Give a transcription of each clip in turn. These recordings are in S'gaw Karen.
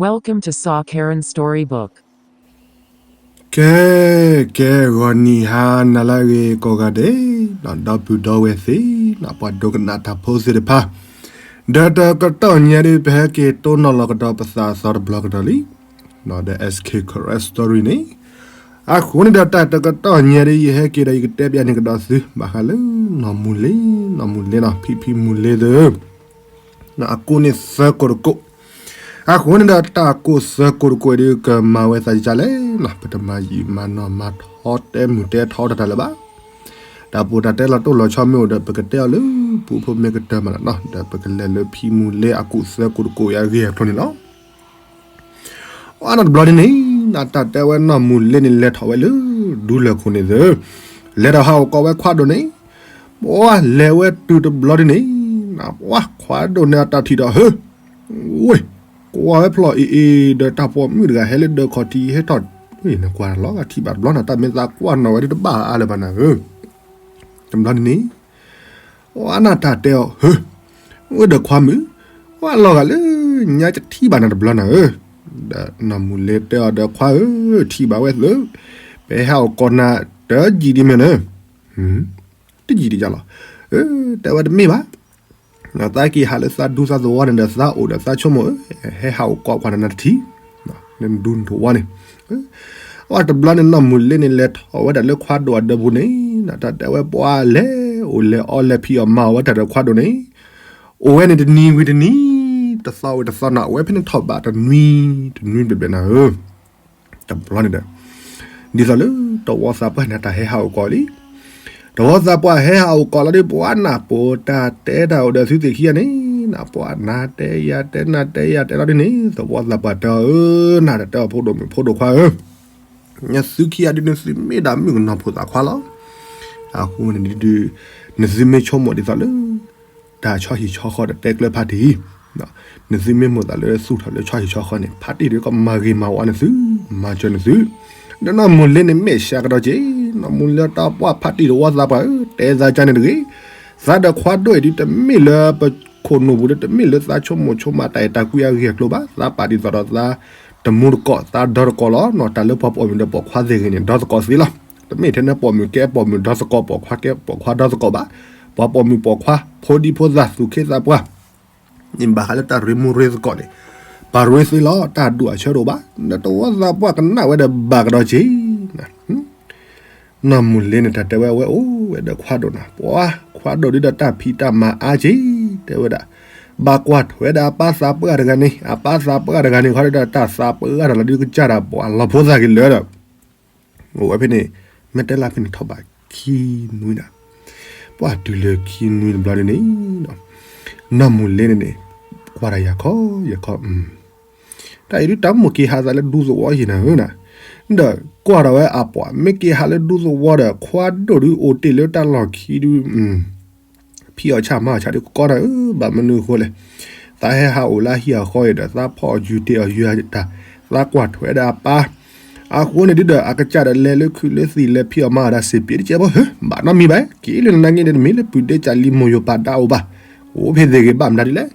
Welcome to Saw Karen Storybook. ကဲ ကဲ ဂီၤနံၤဟါနၤလၢအဂ့ၤကိးဂၤဒဲး, ဒီပုၢ်ဒီဝဲၢ်သ့ၣ်, ပှၤဒိကနၣ်တၢ်ဖိသ့ၣ်တဖၣ်, ဒီးတကတီၢ်ညါဒ်ပဟဲက့ၤတိၢ်နီၣ်လီၤကဒီးပသးအသီတဘျီကဒီးလံ, ဒီး S K Karen Story န့ၣ်, အဃိန့ၣ်ဒီးတၢ်တကတီၢ်ညါဒ်ယဟဲက့ၤဒီးယကတဲပျးန့ၢ်ကဒီးသု ဘၣ်ဃးလၢ နီၢ်မူလ့, နီၢ်မူလ့နီၤ ဖံဖံမူလ့သ့ၣ် အကိးန့ၣ်သၢကိးတကိး, အဃိန့ၣ်ဒီးတၢ်ကိးသၢကိးတကိးအံၤဒ်ကမၤဝဲသးဒ်လဲၣ်နီၤ ပတမၤယံာ်မၤနီၢ်မၤထီတဲမုၢ်တဲထီတၢ်တၢ်လၢၤဘၣ်, တၢ်ပူၤတၢ်တဲလီၤတိၢ်လီၤဆီမ့ၢ်အိၣ်ဒီး ပကတဲအီၤလၢပူဖိမ့ၢ်ကတၢၢ်မးနီၤ ဒီးပကလဲၤလၢဖံမူလ့အကိးသၢကိးတကိးအံၤအဂ့ၢ်အကျိၤန့ၣ်လီၤ. အနီၢ်တဘျီဒ်န့ၣ် နတၢ်တဲဝဲနီၢ်မူလ့န့ၣ် လဲၤထီၣ်ဝဲလၢ ဒူလၢၢ်ခိၣ်န့ၣ်သ့ၣ်, လဲၤထီၣ်ဟးအိၣ်ကိးဝဲခွါဒိၣ်န့ၣ်, ပှၤလဲၤဝဲတုၤတဘျီဒ်န့ၣ်, ပှၤခွါဒိၣ်န့ၣ်အတၢ်ထံၣ်ဒီး ဟၢ, ဝ့ၢ်, ကွၢ်ဝဲဖျီၣ်အ့ၣ်အ့ၣ်ဒီးတၢ်ပိာ်မုၣ်တဂၤဟဲလၢဒၢးခီၣ်ထံးဟဲထီၣ်, နကွၢ်လီၤဂာ်ထံၣ်ဘၣ်တဘျီနၤ တၢ်မ့ၢ်သးကွၢ်နီၣ်ဝဲဒ်တဘၣ်အါလၢၤဘၣ်နၤဧၢ, တဘျီဒ်န့ၣ် အနၢ်တၢ်တဲအီၤ ဟၢ, ဝဲဒီးခွါမုၣ်, ဝဲလီၤဂာ်လၢညါကထံၣ်ဘၣ်နၤတဘျီနၤဧၢ, ဒီးနီၢ်မူလ့တဲအီၤဒီးခွါဧၢ, ထံၣ်ဘၣ်ဝဲသ့ၣ်, ပဟဲဟးအိၣ်ကိးနၤ တယံာ်ဒံးမ့ၢ်န့ၣ်, တယံာ်ဒံးယလီၤ, တဲဝဲတမ့ၢ်ဘၣ်, သးက့ၤဟးလၢသးဒူသးသဝီန့ၣ်ဒီးသးအိၣ်ဒီးသးဆိကမိၣ်ဧၢ, ဟဲဟးအိၣ်ကိးကွၢ်နၤနၤတထံၣ် နဒူနသဝီန့ၣ်, အဝဲတဘျီန့ၣ်နီၢ်မူလ့န့ၣ် လဲၤထီၣ်ဝဲဒၣ်လၢခွါဒိၣ်အဒၢးပူၤန့ၣ်, တၢ်တဲဝဲပှၤလဲၤအိၣ်လဲၤအီလဲၤဖံးအီၣ်မၤအီၣ်ဝဲတၢ်ဒီးခွါဒိၣ်န့ၣ်, အိၣ်ဝဲန့ၣ်တနံၤဝံၤတနံၤ, တသီဝံၤတသီနၤ, အိၣ်ဝဲဖဲန့ၣ်ထီၣ်ဘးတနွံ, တနွံဘျဲၣ်ဘျဲၣ်နၤဧၢ, တဘျီန့ၣ်ဒီး ဒ်သိးလၢတဝီသးပှၢ်န့ၣ် တၢ်ဟဲဟးအိၣ်ကိးလံ တဝီသးပှၢ်ဟဲဟးအိၣ်ကိးလီၤဒ်ပှၤနၢ်ပၢၢ်တၢ်တဲတၢ်အိၣ်ဒီးသုသ့ၣ်ခံဂၤန့ၣ်, နပှၤနၤတဲယၤတဲနၤတဲယၤတဲလီၤဒ်န့ၣ်, သဝီသးပှၢ်တဲအီၤဧၢ, နတၢ်တဲအီၤဖိဒိၣ်မုၣ်ဖိဒိၣ်ခွါဧၢ, နသုခံဂၤဒ်န့ၣ်သုမ့ၢ်ဒၣ်မုၣ်ကနီၤဖိသၣ်ခွါလီၤ, အဃိန့ၣ်ဒုး နသုမ့ၢ်ဆိကမိၣ်ဒ်သိးလၢ တၢ်ဆီဟံၣ်ဆီဃီဒီးတဲကျၢၤဖးတံၢ်, နသုမ့ၢ်မိၣ်သးလၢသူၣ်ထီၣ်လၢဆီဟံၣ်ဆီဃီန့ၣ် ဖးတံၢ်ဒီးကမၤဂ့ၤမၤဝါနသု, မၤစၢၤနသု, ဒီးနီၢ်မူလ့န့ၣ်မ့ၢ်စှၤကဒီးက့ၤ, နီၢ်မူလ့တၢ်ပှၢ်ဖးတံၢ်တဝီသးပှၢ်ဧၢ, တဲသးကါန့ၣ်တဂ့ၤ, သးဒီးခွါဒိၣ်အံၤဒုးတမ့ၢ်လၢပခိၣ်နူာ်ပူၤဒီးတမ့ၢ်လၢသးဆိကမိၣ်ဆိကမးတၢ်အဲၣ်တၢ်ကွံအဂ့ၢ်အကျိၤဘၣ်, သးပာ်ဒ်သိးဒီးသး တမူတကိးသးဒီသကိးလီၤ, တၢ်လၢပှၤပိာ်မုၣ်ဒီးပိာ်ခွါသ့ၣ်ဂ့ၤန့ၣ် ဒီသကိးသ့လီၤ, တမ့ၢ်ထဲန့ၣ်ပိာ်မုၣ်ကဲပိာ်မုၣ်ဒီသကိးပိာ်ခွါကဲပိာ်ခွါဒီသကိးဘၣ်, ပှၤပိာ်မုၣ်ပိာ်ခွါ ဖိဒံဖိသၣ်သူၣ်က့သးပှၢ် န့ၣ်ဘၣ်ဃးလၢတၢ်ရ့မူရ့သကိးန့ၣ်, ပှၤရ့သ့လီၤ တၢ်ဒူၣ်အဆၢတအိၣ်ဘၣ်, ဒီးတဝီသးပှၢ်ကနၣ်ဝဲဒီးဘၣ်ကဒီးက့ၤ နီၢ်မူလ့န့ၣ် တၢ်တဲဝဲအဝဲအိၣ်ဝဲဒီးခွါဒိၣ်နၤ, ပှၤခွါဒိၣ်ဒုးဒီးတၢ်ဖံးတၢ်မၤအါက့ၤ, တဲဝဲဒၣ်, ဘၣ်ကွၢ်ထွဲဒီးအပၢ်သးပှၢ်တဂၤန့ၣ်, အပၢ်သးပှၢ်တဂၤန့ၣ် ခီဒီးတၢ်သးပှၢ်တၢ်လီၤဒုးကစၢ်တၢ်ပှၤလီၤဖိသၣ်က့ၤလၢဒီး အိၣ်ဝဲဖဲန့ၣ်, မ့ၢ်တဲလၢဖဲန့ၣ်ထီၣ်ဘးခံနွံနၤ, ပှၤတုၤလၢခံနွံတဘျီဒ်န့ၣ်, နီၢ်မူလ့န့ၣ်န့ၣ်, ကွၢ်တၢ်ယၤခီယၤခီ တၢ်အံၤဒုးတၢ်မိၣ်က့ၤဟးသးလၢဒူသဝီယံၤနၤဧၢနၤ, ဒီးကွၢ်ထီၣ်ဝဲအပှၤ မ့ၢ်က့ၤဟးလၢဒူသဝီဒီး ခွါဒိၣ်ဒုးအိၣ်တ့ၢ်လၢတၢ်လီၢ်ခံဒုး ဖံးအီၣ်ဆၣ်မၤအီၣ်ဆၣ်ဒုးကကီနၤဧၢ, ဘၣ်မနုၤအဃိလဲၣ်, သးဟဲဟးအိၣ်လၢဟံၣ်အဃီအံၤဒီး သးဖီၣ်အီၣ်ယူၤတ့ၢ်အီၣ်ယူၤတၢ်, သးကွၢ်ထွဲဒီးအပၢ် အဃိန့ၣ်ဒုးဒီး အကစၢ်ဒီးလဲၤလၢခုးလၢသံၣ်လဲၤဖံးအီၣ်မၤအီၣ်ဒၣ်စ့ၢ်ပ့ၤတကဲဘၣ်, ဘၣ်နီတမံၤဘၣ်, က့ၤလၢနနာ်က့ဒီး တမ့ၢ်လၢပုၢ်ဒ့ကၢ်လံၤမိၢ်ယိၤပၢ်ဒၣ်အိၣ်ဘၣ်, အိၣ်ဖဲသ့ၣ်ဂ့ၤဘၣ်မနုၤဒ်လဲၣ်,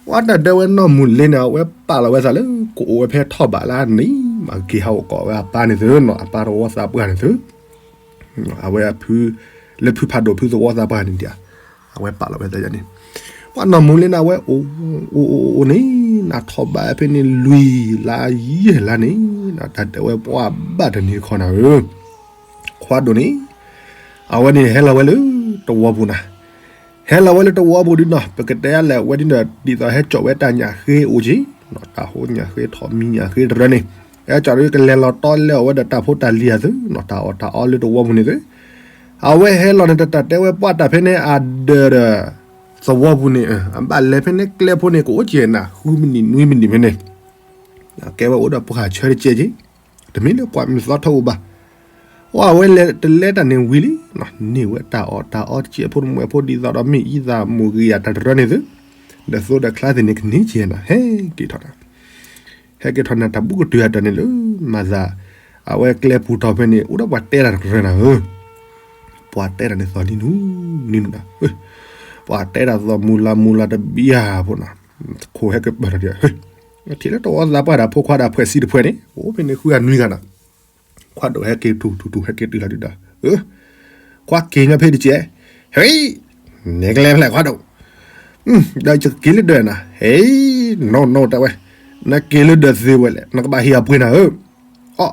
အဝဲတၢ်ဒၢဝဲနီၢ်မူလ့န့ၣ် အဝဲပာ်လီၤဝဲသးလၢ ကအိၣ်ဝဲဖဲထီၣ်ဘးလၢအနံၤ မၤက့ၤဟးအိၣ်ကိးဝဲအပၢ်န့ၣ်သုနီၤ, အပၢ်တဝီသးပှၢ်န့ၣ်သု အဝဲအဖု လၢဖုဖးဒိၣ်ဖုသဝီသးပှၢ်န့ၣ်ဒံး, အဝဲပာ်လီၤဝဲသးန့ၣ်, ပှၤနီၢ်မူလ့န့ၣ် အဝဲအိၣ် အိၣ်အိၣ်အိၣ်န့ၣ် နထီၣ်ဘးဖဲန့ၣ်လွံၢ်လါယဲၢ်လါန့ၣ်, တၢ်တဲဝဲပှၤဘၣ်တနံၤတခီနၤဧၢ, ခွါဒိၣ်န့ၣ် အဝဲန့ၣ်ဟဲလီၤဝဲလၢတဝီပူၤနၤ, ဟဲလီၤဝဲလၢတဝီပူၤဒုးနီၤ, ပကတဲလဲၣ်ဝဲဒ်န့ၣ် ဒ်သိးဟဲစိာ်ဝဲတၢ်ညၣ်ဃ့အိၣ်က့ၤ, တၢ်ဟိညၣ်ဃ့ထီၣ်မံညၣ်ဃ့တရၢန့ၣ်, ဟဲစိာ်ဒုးကလဲၤလီၤတီလဲအီၣ်ဝဲဒီးတၢ်ဖိတၢ်လံၤအသုးနီၤ, တၢ်အီၣ်တၢ်အီလၢတဝီပူၤန့ၣ်သု, အဝဲဟဲလီၤန့ၣ် တၢ်တဲဝဲပှၤတၢ်ဖဲန့ၣ်အဒၢးဒီး သဝီပူၤန့ၣ်, အဘၣ်လဲၤဖဲန့ၣ်ကျဲဖိန့ၣ် ကအိၣ်ကဲနၤ ဃုမံးနံးနွံမံးနံးဖဲန့ၣ်, ကဲဝဲအိၣ်ဒီးပှၤဆၢတကဲက့ၤ, တမ့ၢ်လၢပှၤမုၢ်သီထီၣ်အိၣ်ဘၣ်, အဝဲလဲၤတလဲတၢ်န့ၣ်ဝံၤလံ, န့ၢ်ဝဲတၢ်အီၣ်တၢ်အီတကဲဖိတမှဲဖိဒ်သိးဒီး မ့ၢ်အံသၣ်မိၢ်ဂ့ၤယၤတၢ်တရၢန့ၣ်သု, ဒီးသိဒီးချါသ့ၣ်န့ၣ်ကန့ၢ်ကဲနၤ ဟဲက့ၤထီၣ်နၤ ဟဲက့ၤထီၣ်နၤတၢ်ဘူးကတုၤအတၢ်န့ၣ်လၢ မၤသး, အဝဲကျဲပူၤထီၣ်ဖဲန့ၣ် အိၣ်ဒီးပှၤတဲတၢ်တရၢနၤဧၢ, ပှၤတဲတၢ်န့ၣ်သီနံၤနူၤ, နံၤနူၤနၤ, ပှၤတဲတၢ်သီမူလၢမူလၢတဘံယၤဖိနီၤ, ခိၣ်ဟဲကပၢၢ်ထီၣ်ဒံး, ထံၣ်လၢတဝီသးပှၢ်ဒီးဖိခွါဒီးဖှဲးစံတဖှဲးန့ၣ် အိၣ်ဖဲန့ၣ်ဃုအနွံဂၤနီၤ, ခွါဒိၣ်ဟဲက့ၤထူၣ်ထူၣ်ထူၣ်ဟဲက့ၤတုၤလီၤဒုဒီး, ခွါက့ၤညီဖဲတကဲး, ဟဲ, နဲကလဲၤဖဲလဲၣ်ခွါဒိၣ်, ဒီးယက့ၤလၢဒၢးနၤ, ဟဲ, နီၢ်နီၢ်တဲဝဲ, နက့ၤလၢဒၢးသ့ဝဲလဲၣ် နကဘၣ်ဟ့ၣ်အပှ့ၤနၤဧၢ, အီ,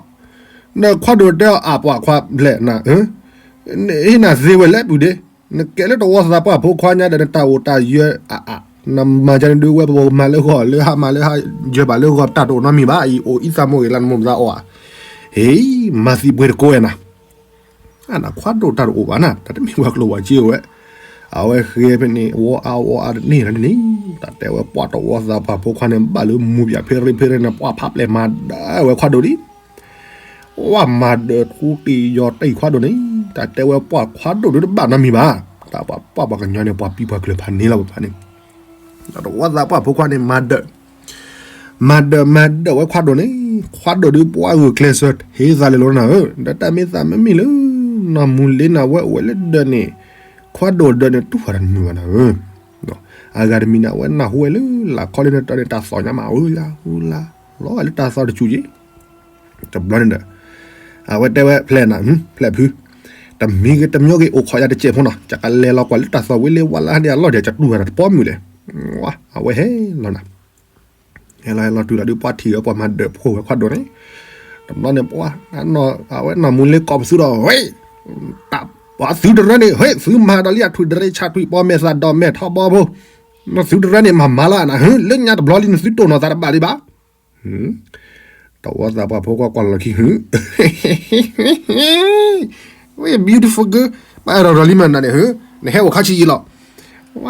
ဒီးခွါဒိၣ်တဲအီၤအပှၤခွါဖျဲးနၤ, ဟ့ၣ်နၤသ့ဝဲလဲၣ်ပုၢ်ဒ့, နကဲလၢတဝီသးပှၢ်ဖိခွါညါဒီးနတၢ်အိၣ်တၢ်ယၢၤအါအါ, နမၤကန့ၣ်ဒုးဝဲပမၤလၢဂီၢ်လၢဟါမၤလၢဟါယၢၤဘၣ်လၢဂီၢ်တၢ်တအိၣ်နီတမံၤဘၣ်, အံၤအိၣ်အံသးမိၣ်ဂ့ၤလၢနမိၢ်ပသးအီၣ်ဧါ, ဟ့ၣ်, မၤသံပှ့ၤတကိးဝဲနၤ, အနခွါဒိၣ်တၢ်တအိၣ်ဘၣ်နၤ တၢ်တမ့ၢ်ဝဲကျိၤဝဲစ့ဝဲ, အဝဲဃ့ဖဲန့ၣ် ဝီအါဝီအါတန့ၢ်လၢန့ၣ်, တၢ်တဲဝဲပှၤတဝီသးပှၢ်ဖိခွါန့ၣ် ဘၣ်လၢမူပၠးဖဲရ့ဖဲရ့န့ၣ် ပှၤဖးပျဲၢ်မၤဒၢးဝဲခွါဒိၣ်လံ ဝဲမၤဒၢးထူတ့ၢ်ယီၤတ့ၢ်ခွါဒိၣ်န့ၣ်, တၢ်တဲဝဲပှၤခွါဒိၣ်ဒုးတဘၣ်နီတမံၤဘၣ်, တၢ်ပှၤပှၤပှၤကညီန့ၣ် ပှၤပံၤပှၤကျၢၤဖးန့ၣ်လီၤပဖးန့ၣ်, တဝီသးပှၢ်ဖိခွါန့ၣ် မၤဒၢး, မၤဒၢးမၤဒၢးဝဲခွါဒိၣ်န့ၣ်, ခွါဒိၣ်ဒုးပှၤဂုာ်ကျဲးစၢးဟ့သးလဲၤလီၤနၤဧၢ, ဒီးတၢ်မ့ၢ်သးမ့မ့ၢ်လၢ နီၢ်မူၤလ့နၤဝဲအိၣ်ဝဲလၢဒၢးန့ၣ်, ခွါဒိၣ်ဒၢးန့ၣ်တူၢ်ဝဲတနုာ်ဘၣ်နၤဧၢ, အဂၤတမံၤန့ၣ် အဝဲနၢ်ဟူဝဲလၢ လၢခီလၢနတၢ်န့ၣ် တၢ်သီၣ်ညါမး အူလါ အူလါ လီၤဝဲလၢတၢ်သီၣ်တဆူၣ်က့ၤ, တဘျီန့ၣ်ဒီး အဝဲတဲဝဲဖျဲးနၤ ဖျဲးဖု, တမံၤဂ့ၤတမံၤဂ့ၤ အိၣ်ခိးယၤတစဲးဖိနီၤ, ယကလဲၤလီၤကွၢ်လၢတၢ်သီၣ်ဝံၤလၢဝါလၢဟါန့ၣ်အလီၢ်ဒီး ယတူၢ်ဝဲဒၣ်တပီမုၢ်လဲၣ်, အဝဲဟဲလီၤနၤ, ဟဲလီၤဟဲလီၤတုၤလီၤဒုး ပှၤထံၣ်ဝဲပှၤမၤဒၢးဖိဝဲခွါဒိၣ်န့ၣ်, တဘျီန့ၣ်ပှၤ, အဝဲနီၢ်မူၤလ့ကိးပသူဒီး ဝဲ ပှၤသုတရၢန့ၣ် ဟဲသုမၤဒီးလံ အထွံၣ်တရၢဆးထွံၣ်ပီမဲာ်သးဒီးမဲာ်ထီဘီဖိ, နသုတရၢန့ၣ် မၤမၤလီၤနၤ ဟၢ လၢညါတဘျီလံ နသုတိၢ်နီၢ်သးတဘၣ်လံဘၣ်, တဝီသးပှၢ်ဖိခွါကွၢ်လီၤခံ ဟၢ ဝဲ beautiful girl ဘၣ်အဲၣ်ဒိးလီၤလံမးနၤန့ၣ် ဟၢ နဟဲအိၣ်ခါဆံးယံာ်လီၤ,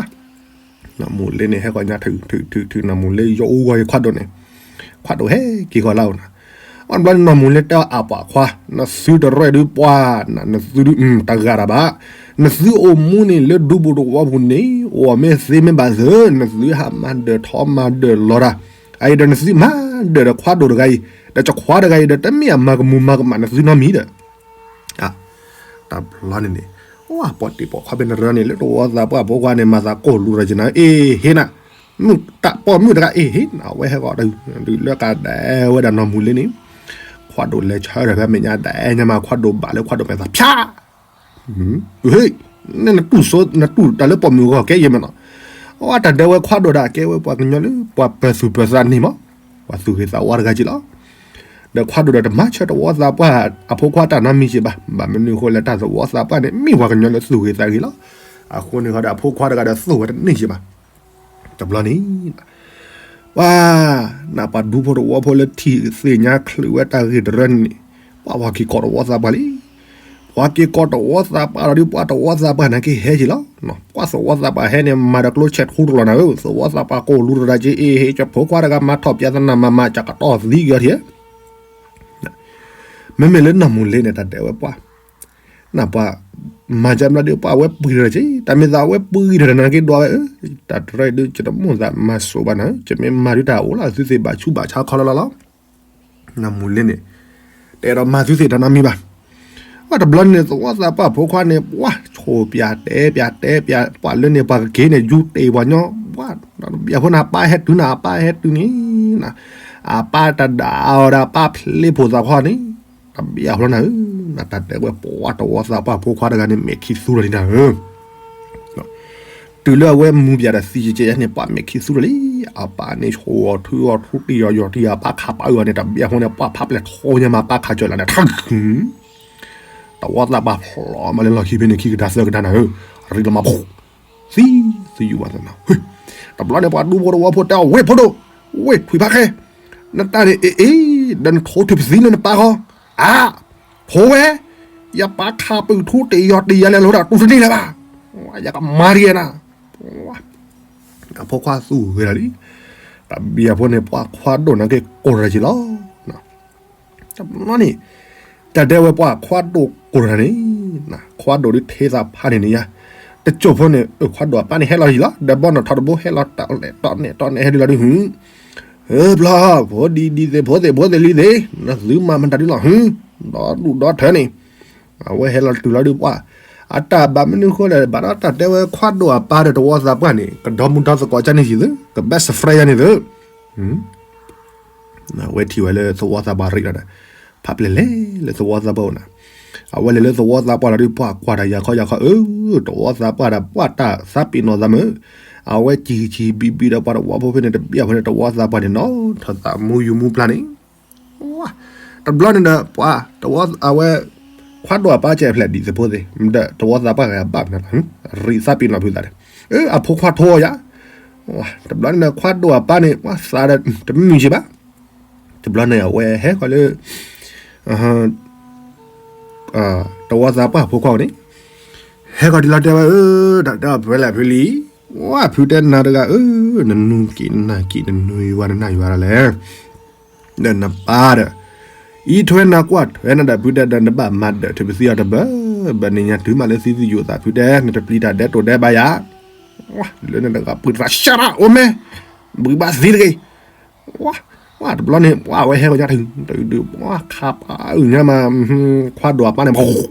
နီၢ်မူၤလ့န့ၣ် ဟဲဃီၤညါထုးထုးထုးထုး နီၢ်မူၤလ့ယိၤအူဂီၤယခွါဒိၣ်န့ၣ်, ခွါဒိၣ်ဟဲက့ၤဃီၤလၢအအိၣ်နၤ, အဘျီန့ၣ်နီၢ်မူၤလ့တဲအီၤအပှၤခွါ, နသုတရၢဒုးပှၤ, နသုဒုးတဂၤတၢ်ဘၣ်, နသုအိၣ်မူန့ၣ် လၢဒူပူၤတဝီပူၤန့ၣ် အိၣ်မ့ၢ်သ့မ့ၢ်ဘၣ်သၢ, နသုဟးမၤဒၢးထီမၤဒၢးလီၤတၢ်, အအံၤဒီးနသုမၤဒၢးဒီးခွါဒိၣ်တဂၤအံၤ, ဒီးကခွါတဂၤအံၤဒီး တမ့ၢ်အမၤကမူၤမၤကမၣ်နသုနီတမံၤဒီး တဘျီန့ၣ်န့ၣ်, အိၣ်ပှၤတ့ၢ်ပိာ်ခွါဖဲနရၢန့ၣ် လၢတဝီသးပှၢ်ဖိခွါန့ၣ် မၤသးကိၢ်လူၤဒီးကနၤ အ့ၣ် ဟ့ၣ်နၤ, မုၢ်တၢ်ပိာ်မုၣ်တဂၤ အ့ၣ် ဟ့ၣ်နၤ အဝဲဟဲဃီၤဒီး ဒုးလၢကဒဲဝဲဒၣ်နီၢ်မူၤလ့န့ၣ်, ခွါဒိၣ်လဲၤဆၢထၢၣ်ဖဲမဲာ်ညါဒဲညါမး ခွါဒိၣ်ဘၣ်လၢခွါဒိၣ်မဲာ်သးဖၠး, ဟ့ၣ်, နတူၢ်စိ နတူၢ်တၢ်လၢပိာ်မုၣ်အဂီၢ်ကဲယဲၢ်မးနီၤ, အဝဲတၢ်ဒဲဝဲခွါဒိၣ်ဒၣ်ကဲဝဲပှၤကညီလၢ ပှၤပၢၤသူၣ်ပၢၤသးန့ၣ်မး, ပှၤသူၣ်ဂ့ၤသးဝါတဂၤက့လီၤ ဒီးခွါဒိၣ်ဒီးတမၤဆၢတဝီသးပှၢ်အဖိခွါတၢ်နီတမံၤက့ဘၣ်, ဘၣ်မနုၤအဃိလဲၣ် တၢ်သဝီသးပှၢ်န့ၣ် မ့ၢ်ပှၤကညီလၢသူၣ်ဂ့ၤသးဂ့ၤလီၤ. အဃိန့ၣ်ဃီဒီးအဖိခွါတဂၤဒီးသိၣ်ဝဲတန့ၢ်က့ဘၣ်. တဘျီန့ၣ် ပှၤ နပှၤဒူဖိတဝီဖိလၢထံၣ်သ့ၣ်ညါချုးဝဲတၢ်ဂ့ၢ်တရၢန့ၣ် ပှၤ ပှၤက့ၤကိးတဝီသးပှၢ်လံ. ပှၤက့ၤကိးတဝီသးပှၢ်ဒီး ပှၤတဝီသးပှၢ်နာ်က့ဟဲက့လီၤ. ပှၤသဝီသးပှၢ်ဟဲန့ၣ် မၤဒီးကျိဆဲးထူတလီၤနၤဧၢ, သဝီသးပှၢ်ကိၢ်လူတရၢက့ အ့ၣ် ဟ့ၣ်ကဖိခွါတဂၤမၤထီၣ်ပၠးသနၢ်မၤမၤကကတီၢ်သံက့ၤထံး မ့မ့ၢ်လၢနီၢ်မူၤလ့န့ၣ် တၢ်တဲဝဲပှၤ, နပှၤ မၤကမၣ်ဒီးပှၤဝဲပှံၤထီၣ်က့, တၢ်မ့ၢ်သးဝဲပှံၤထီၣ်နၤက့ဒွးဝဲဧၢ, တၢ်တရၢအံၤဒုး ကတမူၢ်သးမၤစိးဘၣ်နၤ, ကမ့ၢ်မၤဒုးတၢ်အိၣ်လီၤ သုသ့ၣ်ဘၣ်ဆူးဘၣ်ဆါခီလီၤလီၤလီၤ. နီၢ်မူၤလ့န့ၣ် တအဲၣ်ဒိးမၤသုသ့ၣ်တၢ်နီတမံၤဘၣ်. ပှၤတဘျီန့ၣ် သဝီသးပှၢ်ဖိခွါန့ၣ် ပှၤဆိၣ်ပၠးတဲပၠးတဲပၠး ပှၤလၢန့ၣ် ပှၤကက့ၤန့ၣ် ယူၤတ့ၢ်ပှၤညီ, ပှၤ တဘျီဖိန့ၣ် အပၢ်ဟဲတုၤနၤ အပၢ်ဟဲတုၤန့ၣ် အပၢ်တဒၣ်အီၤဒီး အပၢ်ဖျ့ဖိသးခီန့ၣ် တဘျီဖိနၤဧၢ, နတၢ်တဲဝဲပှၤသဝီသးပှၢ်ဖိခွါတဂၤန့ၣ် မဲာ်ခံသူထီၣ်လံနၤဧၢ. တုၤလၢအဝဲမူၤပၠးဒီးသံကဲကဲန့ၣ် ပှၤမဲာ်ခံသူထီၣ်လံ, အပၢ်န့ၣ်ဆိၣ်အီၤထုအီၤထူတ့ၢ်အီၤယီၤတ့ၢ်အီၤ အပၢ်ခးပာ်အီၤန့ၣ် တဘျီဖိန့ၣ် ပှၤဖးပျဲၢ်ထီညါမး ပၢ်ခးကၢၢ်လၢ်န့ၣ် ထၢ သဝီသးပှၢ်ဖျိးမးလၢလီၢ်ခံဖဲန့ၣ် ခံကဒါသၢကဒါနၤဧၢ, အရံလီၤမးဖိ သံ သယုၢ်ဘၣ်သနာ်, တဘျီန့ၣ် ပှၤဒူဖိတဝီဖိတဲအီၤ ဝ့ၢ်ဖိဒိၣ်, ဝ့ၢ်ထွံၣ်ဖးခဲ, နတၢ်န့ၣ်အ့ၣ်အ့ၣ် ဒီးနထိးထုးပသံလၢနပၢ်ဃီ, အါ, ထိးဝဲ, ယပၢ်ခးပုၢ်ထူတ့ၢ်ယီၤတ့ၢ်ယၤလဲၤလိၤဒီးတူၢ်တန့ၢ်လၢၤဘၣ်, ယကမၤဒ်ယဲနၤ, အဖိခွါသူၣ်ဂ့ၤလီၤလံ, တဘျီဖိန့ၣ် ပှၤခွါဒိၣ်နာ်က့ကိၢ်ရၤက့လီၤ. တဘျီန့ၣ် တၢ်တဲဝဲပှၤခွါဒိၣ်ကိၢ်တဂၤန့ၣ်, ခွါဒိၣ်ဒုးထဲသးဖးန့ၣ်န့ၣ်ယါ, တစိၢ်ဖိန့ၣ် ခွါဒိၣ်အပၢ်န့ၣ်ဟဲလီၤယံၤလီၤ, ဒီးဘီနီၣ်ထီတဘိဟဲလီၤတၢ်လဲၣ်တီၣ်နဲၣ်တီၣ်နဲၣ်ဟဲဒုးလီၤဒုးဟု, ဧၢ ပျီ, ဖိဒံဒံသ့ၣ်ဖိသ့ၣ်ဖိသ့ၣ်လံသ့ၣ်, နသုမၤမတၤဒုးလီၤဟု, ဒီးဒူၣ်ဒီထၢန့ၣ်, အဝဲဟဲလီၤတုၤလီၤဒုးပှၤ, အတၢ်ဘၣ်မနုၤဃိလဲၣ် ဘၣ်ဒီးတၢ်တဲဝဲခွါဒိၣ်အပၢ်ဒီးတဝီသးပှၢ်န့ၣ် ကဒီမုၢ်ဒီသကိးကန့ၣ်ယံၤသု, က best friend ယါန့ၣ်သု အဝဲထံၣ်ဝဲလၢသဝီသးပှၢ်ရ့ဒီး, ဖးပျဲၢ်လဲၤလၢသဝီသးပှၢ်အိၣ်နၤ, အဝဲလဲၤလၢသဝီသးပှၢ်လီၤဒီး ပှၤကွၢ်တၢ်ယၤခီယၤခီ, အၢ သဝီသးပှၢ်ဒီး ပှၤတၢ်သးပ့ၤနီၣ်သးမုာ်, အဝဲစံၣ်ဆံၣ်ဘံဘံဒီးပှၤသဝီဖိဖဲန့ၣ် တဘျီဖိန့ၣ် သဝီသးပှၢ်န့ၣ် နီၢ်ထီၣ်သးမူယူၤမူပျၢ်န့ၣ် တဘျီန့ၣ်ဒီး ပှၤသဝီအဝဲ ခွါဒိၣ်အပၢ်ကဲဖျဲးဒံးသဖိသ့ၣ် ဒီးသဝီသးပှၢ်ဂၤအဘၣ်မနုၤ, ရံးသးပ့ၤနီၣ်ဖုသးဒီး, အၢ အဖိခွါထိယၤ, တဘျီန့ၣ်ဒီး ခွါဒိၣ်အပၢ်န့ၣ် ပှၤသးဒီး တမုာ်က့ဘၣ်, တဘျီန့ၣ် အဝဲဟဲဃီၤလၢ သဝီသးပှၢ်ဖိခွါန့ၣ်, ဟဲဃီၤဒ်လီၤတဲဝဲ အၢ တၢ်တဲအီၤဖဲလဲၣ်ဖဲလံ, ဝဲဖုတဲနၤတဂၤ အၢ နနူၤက့ၤနနၢ်က့ၤ နနူၤယွၤနနၢ်ယွၤဒၣ်လဲၣ်, ဒီးနပၢ်ဒီး အံးထွဲနၤကွၢ်ထွဲနၤဒီး ဖုတဲဒီး နဘၣ်မၤဒၢးထံပသံအီၤတဘၢ, ဘၣ်န့ၣ်ညါတုၤမးလၢသံသယိာ်သး ဖုတဲ နတပျံၤတၢ်ဒဲးတိာ်ဒဲးဘၣ်ယၤ, လၢနတဂၤပှံၤသး shut up အိၣ်မ့ၢ်, ဘုးဘၣ်သံတဂ့ၤ ဝဲတဘျီန့ၣ် ပှၤဝဲဟဲကညါတၢ် တဒုး ပှၤခးပှၤအုၣ်ညါမး, ခွါဒိၣ်အပၢ်န့ၣ်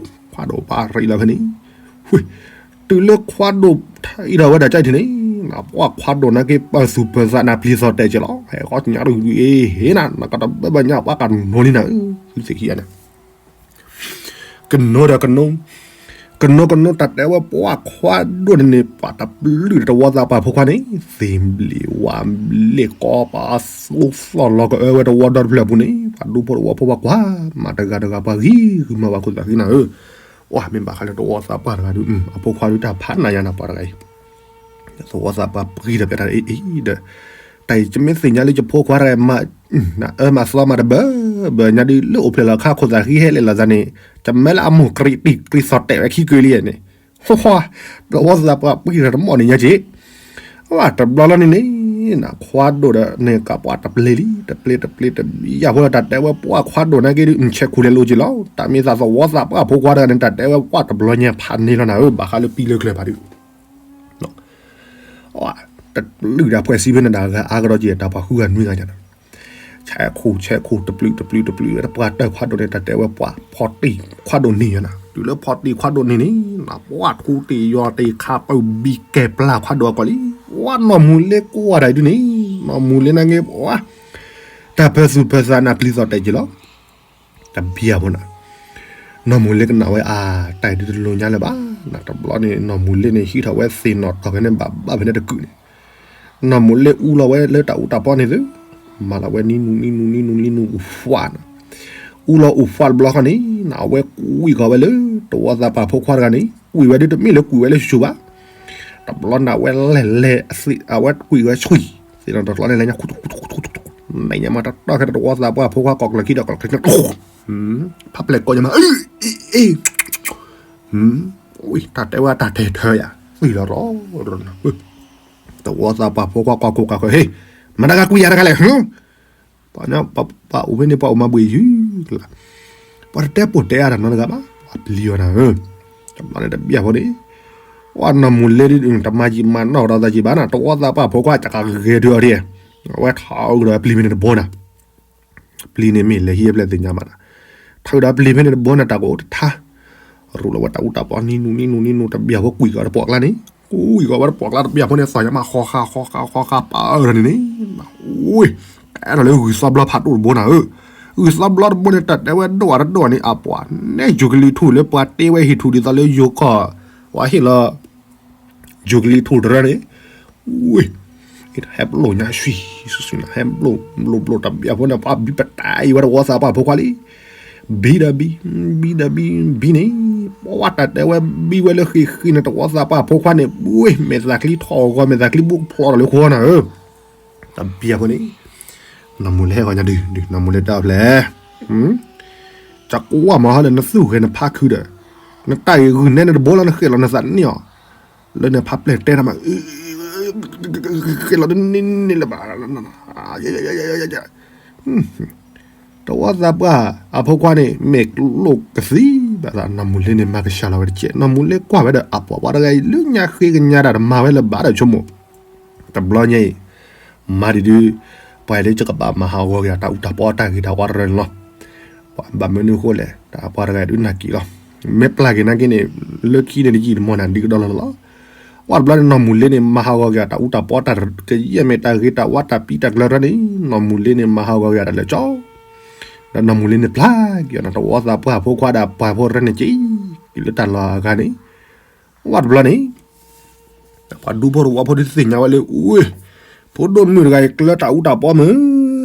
ခွါဒိၣ်ပၢ်ရံးလီၤဖဲန့ၣ်, တုၤလၢခွါဒိၣ်ထံၣ်အံၤဒီးဝဲဒၣ်ကၠဲၣ်ထံၣ်န့ၣ်, ပှၤခွါဒိၣ်နာ်က့ ပၢၤသူၣ်ပၢၤသးနၤပျံၤသီၣ်တဲာ်က့ၤလီၤ, ဟဲကီညါတၢ် ဟ့ၣ်နၤ နကတဘၢဘၣ်ညါ ပှၤကနိၤလံနၤ, သုသ့ၣ်ခံဂၤန့ၣ် ကနိဒီးကနိ, ကနိကနိ တၢ်တဲဝဲပှၤခွါဒိၣ်န့ၣ်န့ၣ် ပှၤတပျုၢ်ဒီးသဝီသးပှၢ်ဖိခွါန့ၣ် သ့ၣ်ဘျ့ဝါဘျ့ ကိးပသူသိၣ်လီၤကအၢဝဲသဝီဒီတဖျၢၣ်အပူၤန့ၣ် ပှၤဒူဖိသဝီဖိပှၤကွၢ်မးတဂၤတဂၤ ပှၤဂံၢ်ဂုာ်မၤပှၤခိၣ်သးဃံနၤဧၢ, အိၣ်မ့ၢ်ဘၣ်ဃးလၢသဝီသးပှၢ်တဂၤဒုး အဖိခွါဒုးတၢ်ဖးနးယါနၤ ပှၤတဂၤအံၤ သဝီသးပှၢ်ပှံၤဒီးပျဲတၢ်အံၤဒီး, တၢ်အံၤယမ့ၢ်သ့ၣ်ညါလၢယဖိခွါတဂၤ အၢမၤသီမၤတဘၢဘၢညါဒုး လၢအိၣ်ဖျဲၣ်လီၤခါခိၣ်သးဃံဟဲလဲၣ်လီၤသးန့ၣ်, ယမၢလၢအမိၢ်ကြံးတံၢ်ကြံးသီၣ်တဲာ်ဝဲခံက့ၤလံန့ၣ်, သဝီသးပှၢ်ပှံၤဒီးတမီၢ်န့ၣ်ညါက့ၤ ဝဲတဘျီလီၤန့ၣ်န့ၣ်, ခွါဒိၣ်ဒီးန့ၣ်ကးပှၤတပျ့ၤလံ တပျ့ၤတပျ့ၤတပျ့ၤ ယဖိလၢတၢ်တဲဝဲပှၤခွါဒိၣ်နာ်က့ဒုး ဆဲးခူၣ်လဲၤလိာ်က့ၤလီၤ, တၢ်မ့ၢ်သးသဝီသးပှၢ်ဖိခွါတဂၤန့ၣ် တၢ်တဲဝဲပှၤတဘျီညါဖးန့ၢ်လီၤနၤဧၢ, ဘၣ်ဃးလၢပံလၢကျၢၤဖးဒုး တပျုၢ်ဒၣ်ဖှဲးစံဖဲန့ၣ်ဒၣ်ဂၤအါကဒီးက့ၤ တၢ်ပှၤဃုဂၤနွံဂၤညါန့ၣ်, ဆဲးခူၣ်ဆဲးခူၣ် တပျုၢ်တပျုၢ်တပျုၢ် ပှၤတၢၢ်ခွါဒိၣ်န့ၣ် တၢ်တဲဝဲပှၤဖီတ့ၢ်ခွါဒိၣ်န့ၣ်ယါနၤ, တုၤလၢဖီတ့ၢ်ခွါဒိၣ်န့ၣ်န့ၣ် ပှၤထူတ့ၢ်ယွၤတ့ၢ်ခးပၢၢ်ဘံၣ်ကဲပျၢ်ခွါဒိၣ်အကီၢ်လံ, ဝဲနီၢ်မူၤလ့ကွၢ်တၢ်အံၤဒုးန့ၣ်, နီၢ်မူၤလ့နာ်က့ ပှၤ တၢ်ပၢၤသူၣ်ပၢၤသးနၤပျံၤသီၣ်တဲာ်က့ၤလီၤ တဘျီဖိနၤ, နီၢ်မူၤလ့ကနၣ်ဝဲအါ တၢ်အံၤဒုးတလိၤညါလၢၤဘၣ်, နတဘျီန့ၣ် နီၢ်မူၤလ့န့ၣ် ဟံးထီၣ်ဝဲသ့ၣ်နီၣ်ထီၣ်ဖဲန့ၣ် ဘၣ်ဘၣ်ဖဲန့ၣ်တကုာ်န့ၣ်, နီၢ်မူၤလ့အူလီၤဝဲလၢတၢ်အူတၢ်ပီန့ၣ်သု, မၤလီၤဝဲနံနူနံနူနံနူနံနူအူဖှးနၤ, အူလီၤအူဖှးတဘျီဃီန့ၣ် အဝဲကွံာ်ကီၤဝဲလၢ သဝီသးပှၢ်ဖိခွါတဂၤန့ၣ် ကွံာ်ဝဲဒုးတမ့ၢ်လၢကွံာ်ဝဲလၢဆူၣ်ဆူၣ်ဘၣ် တဘျီန့ၣ် အဝဲလဲၤလဲၤအဝဲကွံာ်ဝဲဆှံ, သ့ၣ်နီၣ်တၢ်ကျီန့ၣ်လဲၤညါ တၢ်ခဲတဝီသးပှၢ်ဖိခွါကိးကျၢၤခံဒီးကိးကျၢၤခံ, ဖးပျဲၢ်ကိးညါမး, အ့ တၢ်တဲဝဲတၢ်တဲထၢယၤ, သံလီၤရီ, သဝီသးပှၢ်ဖိခွါကိးကိးကးဃၢၤ, ဟ့ၣ်, မတၤဂၤကွံာ်ယၤတဂၤလဲၣ်, ပှၤအိၣ်ဖဲန့ၣ် ပှၤအိၣ်မၤဘှံးယုၢ်ကလါ, ပှၤတတဲပိာ်တဲအါတၢ်နီတဂၤဘၣ်, ပှၤပျံၤအီၤနၤဧၢ, တဘျီန့ၣ်တဘျီဖိန့ၣ် ပှၤနီၢ်မူၤလ့ဒ်တမၤယံာ်မၤနီၢ်ကဒီးသးယံာ်ဘၣ်နၤ, သဝီသးပှၢ်ဖိခွါ ကကဂဲၤဒုးအီၤဒ်, အဝဲထီၣ်အုးကဒီးပျံၤဖဲန့ၣ်တဘိနၤ, ပျံၤန့ၣ်မ့ၢ်လဲၤဟံးအပျဲၢ်သ့ၣ်ညါမးနၤ, ထီၣ်အုးဒီးပျံၤဖဲန့ၣ်တဘိနၤ တၢ်ကအိၣ်တထါ, ရူးလီၤဝဲတၢ်အူတၢ်ပီနံနူနံနူနံနူ တဘျီဖိကွံာ်ကီးတပိာ်ကျါန့ၣ်, ကွံာ်ကီးဝဲတပိာ်ကျါတဘျီဖိန့ၣ် သီၣ်ညါမးဃီဃာဃီဃာဃီဃာပာ်အၢၣ်လီၤန့ၣ်န့ၣ်, အ့ ကဲထီၣ်လၢဂုၢ်သီဘျီဖးဒိၣ်တဘိနၤဧၢ, ဂုၢ်သီဘျီတဘိန့ၣ် တၢ်တဲဝဲဒိၣ်အါတဒိၣ်န့ၣ် အပှၤ နဲယိၤကလံၤထူၣ်လၢပှၤတ့ဝဲဟံၣ်ထူၣ်ဒ်သိးလၢယိၤကီၢ်, ပှၤဟ့ၣ်လီၤ ယိၤကလံၤထူၣ်တရၢန့ၣ်, ဝ့ၢ်, ဟဲပျိာ်ညါဆှံ, ဆှံဆှံနၤ ဟဲပျိာ်, ပျိာ်ပျိာ်တဘျီဖိန့ၣ် ပှၤဘံပတၢ်အံၤဝဲသဝီသးပှၢ်ဖိခွါလံ, ဘံဒီးဘံ, ဘံဒီးဘံ, ဘံန့ၣ်, ပှၤတၢ်တဲဝဲဘံဝဲလၢဃ့ဃ့န့ၣ် သဝီသးပှၢ်ဖိခွါန့ၣ်, ဝ့ၢ်, မဲာ်သၣ်ချံထီၣ်ဂီၤ မဲာ်သၣ်ချံဘူးဖျိးဒီးလၢဃိနၤဧၢ, တဘျီဖိန့ၣ် နီၢ်မူၤလ့ဟဲဂီၤညါဒုးဒုး နီၢ်မူၤလ့တဲအီၤဖျဲၣ်, ကကွၢ်မၤဟီဒီးနသူၣ်ဂဲၤနဖးခုဒီး, နတၢ်ဂ့ၢ်ဂုာ်နဲနတဘိလီၤ နဃဲၣ်လီၤနသးန့ၢ်အီၤ, လၢနဖးပျဲၢ်တဲတၢ်မး, ဃဲၣ်လီၤတန့ၢ်န့ၢ်လၢၤဘၣ်, သဝီသးပှၢ်အဖိခွါန့ၣ် မဲာ်လိာ်ကသံဘၣ်သး နီၢ်မူၤလ့န့ၣ် မၤကဆှီလီၤဝဲတကဲး, နီၢ်မူၤလ့ကွၢ်ဝဲဒီး အပှၤပှၤတဂၤအံၤ လၢညါဃ့ကညါတၢ်တမၤဝဲလၢၤဘၣ် ဒီးဆိကမိၣ် တဘျီညါအံၤ မၤဒံးဒုး ပှၤလၢယကဘၣ်မၤဟးဂီၤက့ၤ တၢ်အူတၢ်ပီတၢ်ဂ့ၤတၢ်ဝါတရၢန့ၣ်လီၤ. ပှၤဘၣ်မနုၤအဃိလဲၣ် တၢ်ပှၤတဂၤအံၤဒုးနာ်က့ၤလီၤ. မ့ၢ်ပျၢ်က့ၤနာ်က့ၤန့ၣ် လၢခံန့ၣ်တယံာ်တမီၢ်န့ၣ် ဒ်ကဒီးလီၤလီၤ. ပှၢ်တဘျီန့ၣ် နီၢ်မူၤလ့န့ၣ် မၤဟးဂီၤက့ၤအတၢ်အူတၢ်ပီ တၢ်ကယဲၢ်မ့ၢ်တၢ်ဂ့ၤတၢ်ဝါတၢ်ပံတၢ်ကျၢၤတၢ်န့ၣ် နီၢ်မူၤလ့န့ၣ် မၤဟးဂီၤက့ၤအတၢ်လၢာ်ကၠီ ဒီးနီၢ်မူၤလ့န့ၣ် ဖျါက့ၤအီၤန့ၣ် တဝီသးပှၢ်ဖိခွါဒီးပှၢ်ဖိတၢ်န့ၣ်က့ၤ က့ၤလၢတၢ်လီၢ်အဂၤန့ၣ် ပှၢ်တဘျီန့ၣ် ပှၤဒူဖိတဝီဖိဒုးသ့ၣ်ညါဝဲလၢ အူ ဖိဒိၣ်မုၣ်တဂၤအံၤကျၢတၢ်အူတၢ်ပီမုၢ်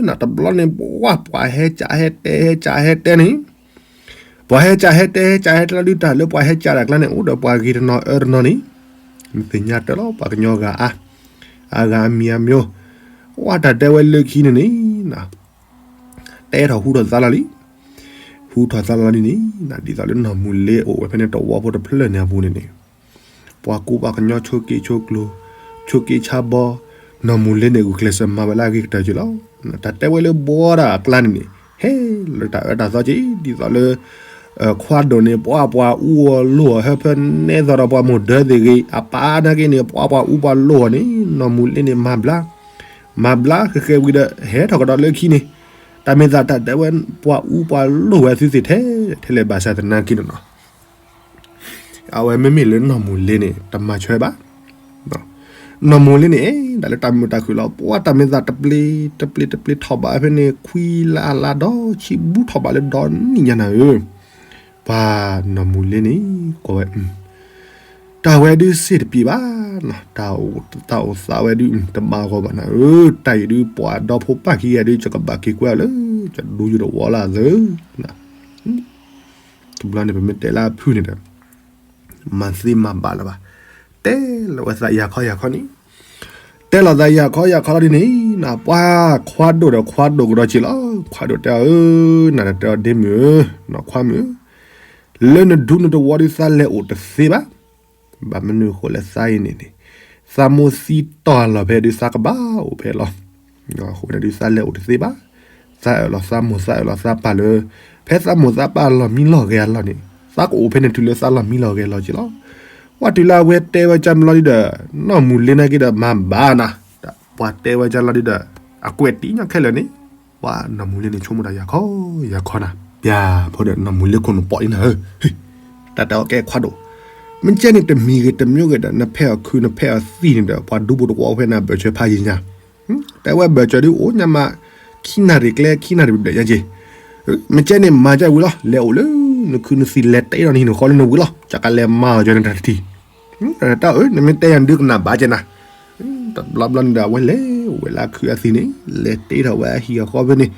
နတဘျီန့ၣ် ပှၢ်ပှၤဟဲကးဟဲတဲဟဲကးဟဲတဲန့ၣ် ပှၤဟဲကးဟဲတဲဟဲကးဟဲတဲလီၤဒုးတၢ်လၢပှၤဟဲကးတၢ်ကျါန့ၣ် အိၣ်ဒီးပှၤဂ့ၤတနီၤအၢတနီၤန့ၣ် နသ့ၣ်ညါတၢ်လီၤ ပှၤကညီဂၤအါ အါဂၤအမံၤအမံၤ ပှၢ်တၢ်တဲဝဲလၢခံန့ၣ်န့ၣ် တဲထီၣ်ဟူထီၣ်သါလီၤလံ ဟူထီၣ်သါလီၤလံန့ၣ် ဒ်သိးလၢနီၢ်မူၤလ့အိၣ်ဝဲဖဲန့ၣ်တဝီဖိတဖျၢၣ်န့ၣ်အပူၤန့ၣ်န့ၣ် ပှၤကူပှၤကညီဆိးက့ဆိးကျိၤ ဆိးက့ဆါဘီ နီၢ်မူၤလ့န့ၣ် ဂုာ်ကျဲးစၢးမၤဝဲလၢအဂ့ၤကတၢၢ်က့ၤလီၤ. တၢ်တဲဝဲလၢဘှီဒၣ်အကျါန့ၣ်န့ၣ် ဟဲလၢတၢ်အၢတၢ်သီက့ၤ ဒ်သိးလၢ ခွါဒိၣ်န့ၣ် ပှၢ်ပှၤအူအီၤလိၣ်အီၤ ဟၢဖၢနဲသိးဒီးပှၤမိၢ်ဒၢသ့ၣ်ဂ့ၤ အပၢ်နာ်က့န့ၣ် ပှၢ်ပှၤအူပှၤလိၣ်အီၤန့ၣ် နီၢ်မူၤလ့န့ၣ် မၤဘျါ မၤဘျါဃဲးဃဲးဝံၤဒီး ဟဲထီၣ်ကဒီးလၢခံန့ၣ် တၢ်မ့ၢ်သးတၢ်တဲဝဲ ပှၤအူပှၤလိၣ်ဝဲသုသ့ၣ်ထဲ ထဲလဲၣ်ဘၣ်ဆၣ်သနာ်က့န့ၣ်နီၤ အဝဲမ့မ့ၢ်လၢနီၢ်မူၤလ့န့ၣ် တမၤဆၢဘၣ် နီၢ်မူၤလ့န့ၣ် ဒၣ်လၢတၢ်မုာ်တၢ်ခုၣ်လီၤ ပှၢ်တၢ်မ့ၢ်သးတပျ့ၤ တပျ့ၤ တပျ့ၤထီၣ်ဘးဖဲန့ၣ် ခွံလါလါဒီးဆံးဘူးထီၣ်ဘးလၢဒီနံၣ်ညါနၤဧၢ ပှၤနီၢ်မူၤလ့န့ၣ် ကိးဝဲ တၢ်ဝဲဒုးစ့ၢ်တပျ့ၤဘၣ် တၢ်အိၣ်သးဝဲဒုး တဘၣ်ဂီၢ်ဘၣ်နၤဧၢ တၢ်အံၤဒုးပှၤဒီဖိပၢ်ခံဂၤဒုး ယကဘၣ်က့ၤကွဲအီၤလၢ ယဒူယတဝီလၢအသၢ တဘျီန့ၣ် ပမ့ၢ်တဲလၢအဖုၣ်န့ၣ်ဒီး မၤသ့မၤဘၣ်လၢၤဘၣ် တဲလီၤဝဲသးယၤခီယၤခီန့ၣ် တဲလီၤသးယၤခီယၤခီလီၤဒ်န့ၣ် ပှၢ်ခွါဒိၣ်ဒီးခွါဒိၣ်ကဒီးက့ၤလီၤ ခွါဒိၣ်တဲအီၤဧၢ နၤဒီးတဲအီၤဒ့မုၣ်ဧၢ နီၢ်ခွါမုၣ်ဧၢ လၢနဒူနတဝီဒုးသးလဲၤအိၣ်တသ့ဘၣ် ဘၣ်မနုၤအဃိလဲၣ်သးအံၤန့ၣ်န့ၣ် သးမိၢ်သံတီၢ်လီၤဖဲဒုးသးကဘၣ်အိၣ်ဖဲလီၤ အဃိန့ၣ်ဒုးသးလဲၤအိၣ်တသ့ဘၣ် သးအၢၣ်လီၤသးမိၢ်သးအၢၣ်လီၤသးပၢ်လၢ ဖဲသးမိၢ်သးပၢ်လီၤမံလီၤဂဲၤအလီၢ်န့ၣ် သးကအိၣ်ဖဲန့ၣ်တုၤလၢသးလီၤမံလီၤဂဲၤလီၤက့ၤလီၤ ပှၢ်တုၤလၢအဝဲတဲဝဲကၢ်မလီၤဒုးဒီး နီၢ်မူၤလ့နာ်က့ဒီးမၤဘၣ်နၤ ပှၤတဲဝဲကၢ်လီၤဒုးဒီး အကွဲးတံၢ်ညီခဲလၢာ်န့ၣ် ပှၢ်နီၢ်မူၤလ့န့ၣ်ဆိကမိၣ်တၢ်ယၤခီယၤခီနၤ ပျၢ်ဖိဒီးနီၢ်မူၤလ့ခိၣ်နူာ်ပီၢ်အံၤနၤဧၢ တၢ်တဲအီၤကဲခွါဒိၣ် မ့ၢ်ကဲန့ၣ်တမံၤဂ့ၤတမံၤဂ့ၤဒီး နဖဲအီၣ်ခုးနဖဲအီၣ်သံၣ်န့ၣ်ဒီး ပှၤဒူဖိတဝီဖဲန့ၣ် ဘၢၣ်စၢၤဖးယံၤညါ တဲဝဲဘၢၣ်စၢၤဒုးအိၣ်ညါမး ခံနၣ်ရံၣ်ကျဲ ခံနၣ်ရံၣ်ဘျဲၣ်ညါက့ၤ မ့ၢ်ကဲန့ၣ်မၤကၢ်ဝံၤလီၤ လဲၤအိၣ်လၢ နခုးနသံၣ်လဲၤတဲဒီးနဟံၣ်နဃီလၢနဝံၤလီၤ ကကလဲၤမၤအီၤကၢ်နတၢ်တထံၣ် တၢ်အၢ နမ့ၢ်တဲယၤဒုးကနၣ်ဘၣ်ကဲနၤ တဘျီဘျီန့ၣ်ဒီး အဝဲလဲၤအိၣ်ဝဲလၢခုးအသံၣ်န့ၣ် လဲၤတဲထီၣ်ဝဲအဟံၣ်အဃီဖဲန့ၣ်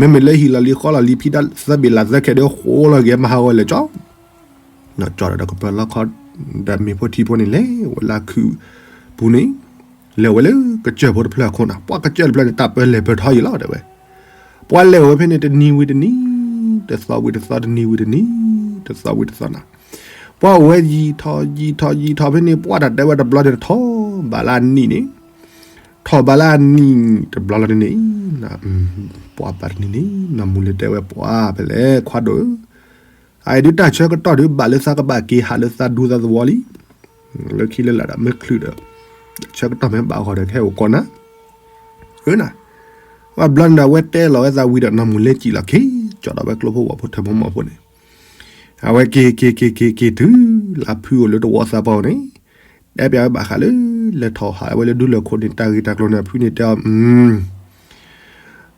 မ့မ့ၢ်လၢဟံၣ်လီၤလံဃီလီၤလံ ဖံဒၣ်သၢဘ့ၣ်လၢသၢခဲးဒီးဃိလီၤက့ၤမၤဟးဂီၤလဲၤကၠီ ကၠီဒီးကပၢၤလီခီ ဒီးမ့ၢ်ဖိထံဖိန့ၣ် လဲၤဝဲလၢခုးပူၤန့ၣ် လဲၤဝဲလၢကစၢၢ်ဖိတဖျၢၣ်အခိၣ်နၤ ပှၤကစၢၢ်တဖျၢၣ်န့ၣ် တၢ်ပၢလဲၤပၢထီယံၤလီၤတဲဝဲ ပှၤလဲၤဝဲဖဲန့ၣ် တနံၤဝံၤတနံၤ တသီဝံၤတသီ တနံၤဝံၤတနံၤ တသီဝံၤတသီနၤ ပှၤအိၣ်ဝဲယံာ်ထီၣ်ယံာ်ထီၣ်ယံာ်ထီၣ်ဖဲန့ၣ် ပှၢ်တၢ်တဲဝဲတဘျီန့ၣ် ထီၣ်ဘးလၢအနံၣ်န့ၣ် ထီၣ်ဘးလၢအနံၣ်တဘျီလီၤန့ၣ် ပှၢ်ပၢ်တနံၤန့ၣ် နီၢ်မူၤလ့တဲဝဲပှၢ်ဖဲလဲၣ်ခွါဒိၣ်ဧၢ အအံၤဒုးတၢ်ဆၢကတီၢ်ဒုးဘၣ်လၢသးကဘၣ်က့ၤဟးလၢသးဒူသးသဝီလံ လၢခံလၢလာ်ဒီးမ့ၢ်ချုးဒီး ဆၢကတီၢ်မ့ၢ်ဘၣ်ဂီၤဒီးကဟဲအိၣ်ကိးနၤ အၢနၤ ပှၢ်ဘျီန့ၣ်ဒီးအဝဲတဲလီၤဝဲသးဝံၤဒီးနီၢ်မူၤလ့စံၣ်လီၤခံ ကၠီဒီးဝဲကျိဖိဝဲဖိထၢဖိမီၤဖိန့ၣ် အဝဲက့ၤက့ၤက့ၤက့ၤက့ၤတုၤလၢအဖုအိၣ်လၢတဝီသးပှၢ်န့ၣ် တဲပျးဝဲဘၣ်ဃးလၢ လဲၤထီၣ်ဟးဝဲလၢဒူလၢၢ်ခိၣ်န့ၣ် တၢ်ဂ့ၢ်တၢ်ကျိၤန့ၣ် အဖုန့ၣ်တဲအီၤ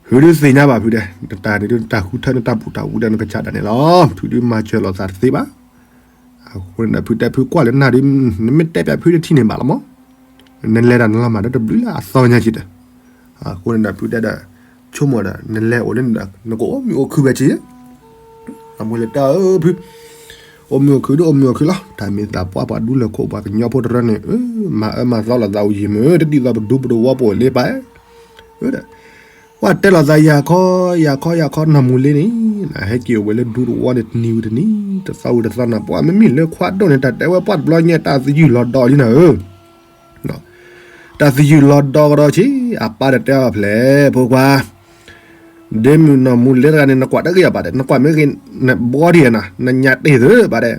ဖုဒုးသ့ၣ်ညါဘၣ်ဖုဒဲး နတၢ်န့ၣ်ဒုး နတၢ်ဃုထၢ နတၢ်ဘူၣ်တၢ်ဝံဒၣ် နကစၢ်ဒၣ်န့ၣ်လီၤ ဖုဒုးမၤစၢၤလိာ်သးတသ့ဘၣ် အဃိန့ၣ်ဒီး ဖုတဲဖုကွၢ်လၢနၤဒုး နမ့ၢ်တဲပျးဖုတထံၣ်န့ၣ်ဘၣ်လီၤမး နလဲၤတၢ်နလီၤမၢ်ဒီးတဘျုးလၢအသီညါက့ၤဒီး အဃိန့ၣ်ဒီး ဖုတဲဒီး ဆိကမိၣ်ဒီး နလဲၤအိၣ်လၢန့ၣ်ဒီး နကအိၣ်မုာ်အိၣ်ခုဘၣ်က့ၤ အမူလၢတဲအၢဖု အိၣ်မုာ်အိၣ်ခုဒုးအိၣ်မုာ်အိၣ်ခုလီၤ တၢ်မ့ၢ်သးပှၢ်ပှၤဒူလၢၢ်ခိၣ်ပှၤကညီဖိတရၢန့ၣ် မၤအၢမၤသီလိာ်သးအိၣ်ယံာ်မုာ် တဒ်သိးပဒူပတဝီပအိၣ်လၢပၢ် ပှၤတဲလိာ်သးယၤခီ ယၤခီ ယၤခီ နီၢ်မူၤလ့န့ၣ် ဟဲက့ၤအိၣ်ဝဲလၢဒူတဝီန့ၣ် တနံၤဝံၤတနံၤ တသီဝံၤတသီနၤ ပှၤမ့မ့ၢ်လၢခွါဒိၣ်န့ၣ် တၢ်တဲဝဲပှၢ်တဘျီညါ တၢ်သယုၢ်လီၤဒီးလံနၤဧၢ တၢ်သယုၢ်လီၤဒီးကဒီးဆံး အပၢ်ဒီးတဲအီၤဖျဲၣ် ဖိခွါ ဒ့မုၣ်နီၢ်မူၤလ့တဂၤန့ၣ် နကွၢ်တဂ့ၤအီၤဘၣ်ဒီး နကွၢ်မ့ၢ်ဂ့ၤ နဘီဒံးနၤ နညါတ့ၢ်သုဘၣ်ဒီး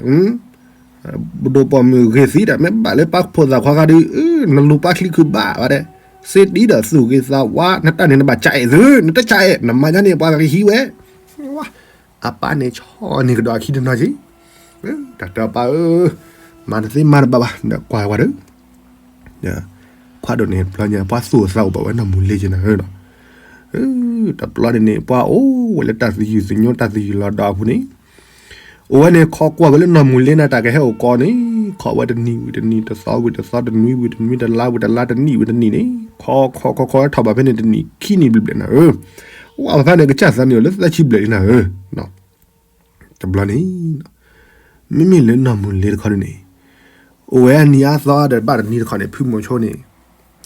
ပဒိၣ်ပိာ်မုၣ်ဂ့ၤသံဒီး မ့ၢ်ဘၣ်လၢပၢ်ဖိသၣ်ခွါခါဒုး နလူၤပၢ်ချံခုဘၣ်ဘၣ်ဒီး စ့တံဒီးသူၣ်ဂ့ၤသးဝါ နတၢ်န့ၣ် နဘၣ်ကအဲၣ်သု နတကအဲၣ် နမၤညါန့ၣ် ပှၤကဟံးဝဲ အပၢ်န့ၣ်ဆီၣ်န့ၢ်ကဒီးအခံတနီၤက့ၤ တၢ်တဲအပၢ်ဧၢ မၤတသ့မၤတဘၣ်ဘၣ် ဒီးကွၢ်ဝဲဒီး ခွါဒိၣ်န့ၣ် တဘျီညါ ပှၤသူၣ်အိၣ်သးအိၣ်ဘၣ်ဝဲနီၢ်မုၢ်လ့က့ၤနၤဧၢနီၤ. တဘျီန့ၣ်န့ၣ် ပှၤအိၣ်ဝဲလၢတၢ်သယုၢ်သညိ တၢ်သယုၢ်လီၤဒီးအပူၤန့ၣ် အိၣ်ဝဲန့ၣ် ခိးကွၢ်ဝဲလၢနီၢ်မုၢ်လ့နၤ တၢ်ကဟဲအိၣ်ကီးန့ၣ် ခိးဝဲတနံၤဝံၤတနံၤ တသီဝံၤတသီ တနွံဝံၤတနွံ တလါဝံၤတလါ တနံၣ်ဝံၤတနံၣ်န့ၣ် ခိးခိးခိးခိးထီၣ်ဘၣ်ဖဲန့ၣ် တနံၣ်ခံနံၣ်ဘျဲၣ်ဘျဲၣ်နၤဧၢ. ဝဲဖဲန့ၣ် ကစၢ်သးန့ၣ်အိၣ်လၢသၢဆံဘျဲၣ်လံနၤဧၢ. တဘျီန့ၣ် မ့မ့ၢ်လၢနီၢ်မုၢ်လ့တခီန့ၣ်န့ၣ် အိၣ်ဝဲအနံၤအါသီအါဒီးဘၣ်တနံၤတခီန့ၣ် ဖုမိၤဆိန့ၣ်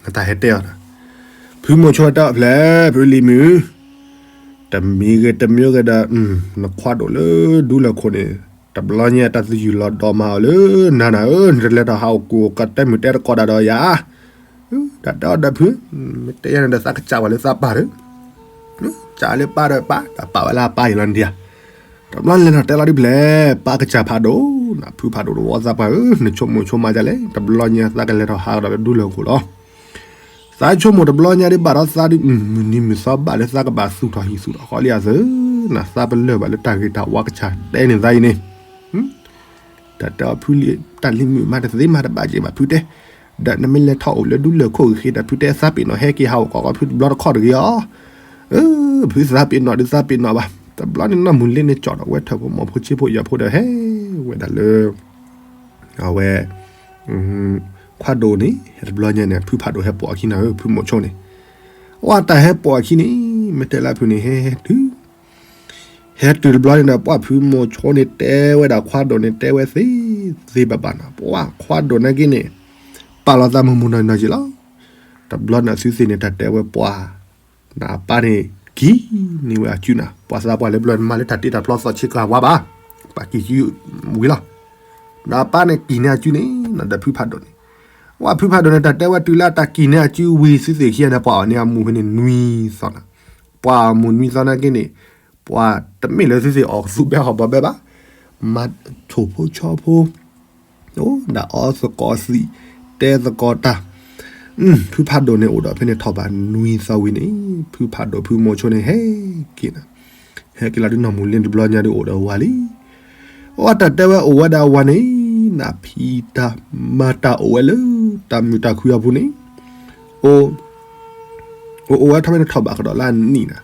အတၢ်ဟဲတဲအီၤဒီး ဖုမိၤဆိတဲအီၤဖျဲၣ် ဖုလံၤမုၣ် တမံၤဂ့ၤတမံၤဂ့ၤဒီး နခွါဒိၣ်လၢဒူလၢၢ်ခိၣ်န့ၣ် တဘျီညါတၢ်သယုၢ်လီၤဒီးမၤအီၤလၢနၤနၤဧၢ နတလဲၤထီၣ်ဟးအိၣ်ကူၣ်အိၣ်ကတဲမုာ်တဲတကိးတၢ်ဒီးယၤ တၢ်တဲအီၤဒီးဖု မ့ၢ်တဲယၤန့ၣ်ဒီးသးကစၢ်ဝဲလၢသးပၢ်ဒီး ကစၢ်လၢပၢ်ဒီးပၢ် တၢ်ပာ်ဝဲလၢအပၢ်အံၤလီၤဒံးဧါ. တဘျီန့ၣ်လဲၤထီၣ်တဲလီၤဒ်ဖျဲၣ် ပၢ်ကစၢ်ဖးဒိၣ် နဖုဖးဒိၣ်တဝီသးပှၢ်ဧၢ နဆိကမိၣ်ဆိကမးဒ်လဲၣ် တဘျီညါသးကလဲၤထီၣ်ဟးဒီးလၢဒူလၢၢ်ခိၣ်လီၤ. သးဆိကမိၣ်တဘျီညါဒ်ဘၣ်ဒီးသးဒ် မုၢ်နံၤမုၢ်သီဘၣ်လၢသးကဘၣ်သူၣ်ထီၣ်ဟံၣ်သူၣ်ထီၣ်ဃီလံအသိး နသးပလၢၢ်ဘၣ်လၢတၢ်ဂ့ၤတၢ်ဝါကစၢ်တဲန့ၣ်သးအံၤန့ၣ် တၢ်တဲအီၤဖုလံ တၢ်လံၤမုာ်မးတသ့မးတဘၣ်က့ၤဘၣ်ဖုတဲ, ဒီးနမ့ၢ်လဲၤထီၣ်အိၣ်လၢဒူလၢၢ်ခိၣ်ဂ့ၤဒီးဖုတဲသးပ့ၤနီၣ်ဟဲက့ၤဟးအိၣ်ကီးကီးဖုတဘျီတခီၣ်တဂ့ၤအီၤ, ဖုသးပ့ၤနီၣ်ဒုးသးပ့ၤနီၣ်ဘၣ်. တဘျီန့ၣ်နီၢ်မုၢ်လ့န့ၣ်ကၠီၣ်ဒီးဝဲထၢၣ်ဖိမီၤဖိဆ့ဖိယီၤဖိဒီးဟဲဝဲဒၣ်လၢ အဝဲ ခွါဒိၣ်န့ၣ် တဘျီညါန့ၣ် ဖုဖးဒိၣ်ဟဲပိာ်အခံနၤဧၢ ဖုမိၤဆိန့ၣ်, အဝဲတၢ်ဟဲပိာ်အခံန့ၣ် မ့ၢ်တဲလၢဖုန့ၣ် ဟဲဟဲတုၤ ဟဲတုၤတဘျီန့ၣ်ဒီး ပှၢ်ဖုမိၤဆိန့ၣ် တဲဝဲဒၣ်ခွါဒိၣ်န့ၣ် တဲဝဲသ့သ့ဘၣ်ဘၣ်နီၤ, ပှၢ်ခွါဒိၣ်နာ်က့န့ၣ် ပာ်လီၤသးမုၢ်မုၢ်နီၢ်နီၢ်က့ၤလီၤ. တဘျီန့ၣ်အသုသ့ၣ်န့ၣ် တၢ်တဲဝဲပှၢ် နအပၢ်န့ၣ် ကံၢ်န့ၢ်ဝဲအစုနၤ, ပှၤသးပှၢ်လၢဘျီန့ၣ်မၤလၢတၢ်တ့တၢ်ဖျီသီၣ်ဆ့ကၤဝါဘၣ်, ပှၤကံၢ်စုဝံၤလီၤ. နအပၢ်န့ၣ်ကံၢ်န့ၢ်အစုန့ၣ် နဒီးဖုဖးဒိၣ်န့ၣ်, ပှၢ်ဖုဖးဒိၣ်န့ၣ် တၢ်တဲဝဲတုၤလၢအတၢ်ကံၢ်န့ၢ်အစုဝံၤ သုသ့ၣ်ခံဂၤန့ၣ် ပှၤအီၣ်န့ၢ်အမူၤဖဲန့ၣ်နွံသီနၤ, ပှၤအီၣ်မူၤနွံသီနာ်က့န့ၣ် ပှၤတမ့ၢ်လၢသုသ့ၣ်အီၣ်ကသူဘဲဟီၣ်ဘီဘဲဘၣ်, မၤထိၣ်ဖိဆီဖိ အိၣ်ဒၣ်အီသကိးသံး, တဲသကိးတၢ်, ဖုဖးဒိၣ်န့ၣ်အိၣ်ဒီးဖဲန့ၣ်ထီၣ်ဘးနွံသီဝံၤန့ၣ်, ဖုဖးဒိၣ်ဖုမိၤဆိန့ၣ်ဟဲက့ၤနၤ, ဟဲက့ၤလီၤဒုးနီၢ်မုၢ်လ့တဘျီညါဒုးအိၣ်ဒီးဝၤလံ. အဝဲတၢ်တဲဝဲအိၣ်ဝဲဒၣ်ဝၤန့ၣ်, နဖံတၢ်မၤတၢ်အိၣ်ဝဲလၢတၢ်မုာ်တၢ်ခုအပူၤန့ၣ်, အိၣ် အိၣ်ဝဲထီၣ်ဖဲန့ၣ်ထီၣ်ဘးကဒီးလၢအနံၣ်နၤ,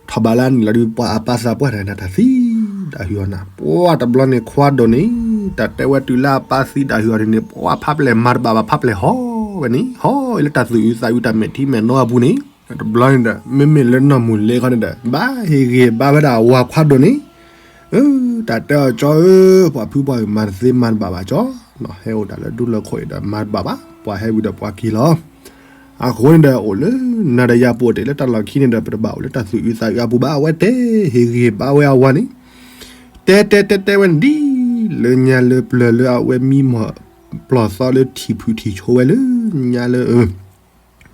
ထီၣ်ဘးလၢအနံၣ်လီၤဒုး ပှၤအပၢ်သးပှၢ်တဂၤန့ၣ် တၢ်သံဒၣ်ဟုအီၤနၤ, ပှၢ်တဘျီန့ၣ်ခွါဒိၣ်န့ၣ်, တၢ်တဲဝဲတုၤလၢအပၢ်သံဒၣ်ဟုအီၤန့ၣ် ပှၢ်ဖးပျဲၢ်မၤတဘၣ်ဘၣ် ဖးပျဲၢ်ဟီဝဲန့ၣ် ဟီဝဲလၢတၢ်သူၣ်အုးသးအုးတၢ်မဲာ်ထံမဲာ်နိအပူၤန့ၣ်, တဘျီန့ၣ်ဒီး မ့မ့ၢ်လၢနီၢ်မုၢ်လ့ခီန့ၣ်ဒီး ဘၣ်ဟ့ၣ်ဂံၢ်ဘါဝဲဒၣ်ဝၤခွါဒိၣ်န့ၣ် တၢ်တဲအီၤကၠီဧၢ, ပှၤဖုပှၢ်အုၣ်မၤတသ့မၤတဘၣ်ဘၣ်ကၠီ, ဟဲအိၣ်ဒၣ်လၢဒူလၢၢ်ခိၣ်အံၤဒီးမၤတဘၣ်ဘၣ်, ပှၤဟဲဝံၤဒီးပှၤက့ၤလီၤ. အဃိန့ၣ်ဒီး အိၣ်လၢနၤဒီးယၤပူၤတ့ၢ်လၢတၢ်လီၢ်ခံန့ၣ်ဒီး ပတဘၣ်အိၣ်လၢတၢ်သူၣ်အုးသးအုးအပူၤဘၣ်, အဝဲတဲဟ့ၣ်ဂံၢ်ဘါဝဲအဝၤန့ၣ်, တဲတဲတဲတဲဝဲန့ၣ်ဒ် လၢညါလၢပျၢၤလၢအဝဲမံမီၢ်ပျီၢ်သီလၢထံၣ်ဖုၣ်ထံၣ်ဆိဝဲလၢ ညါလၢ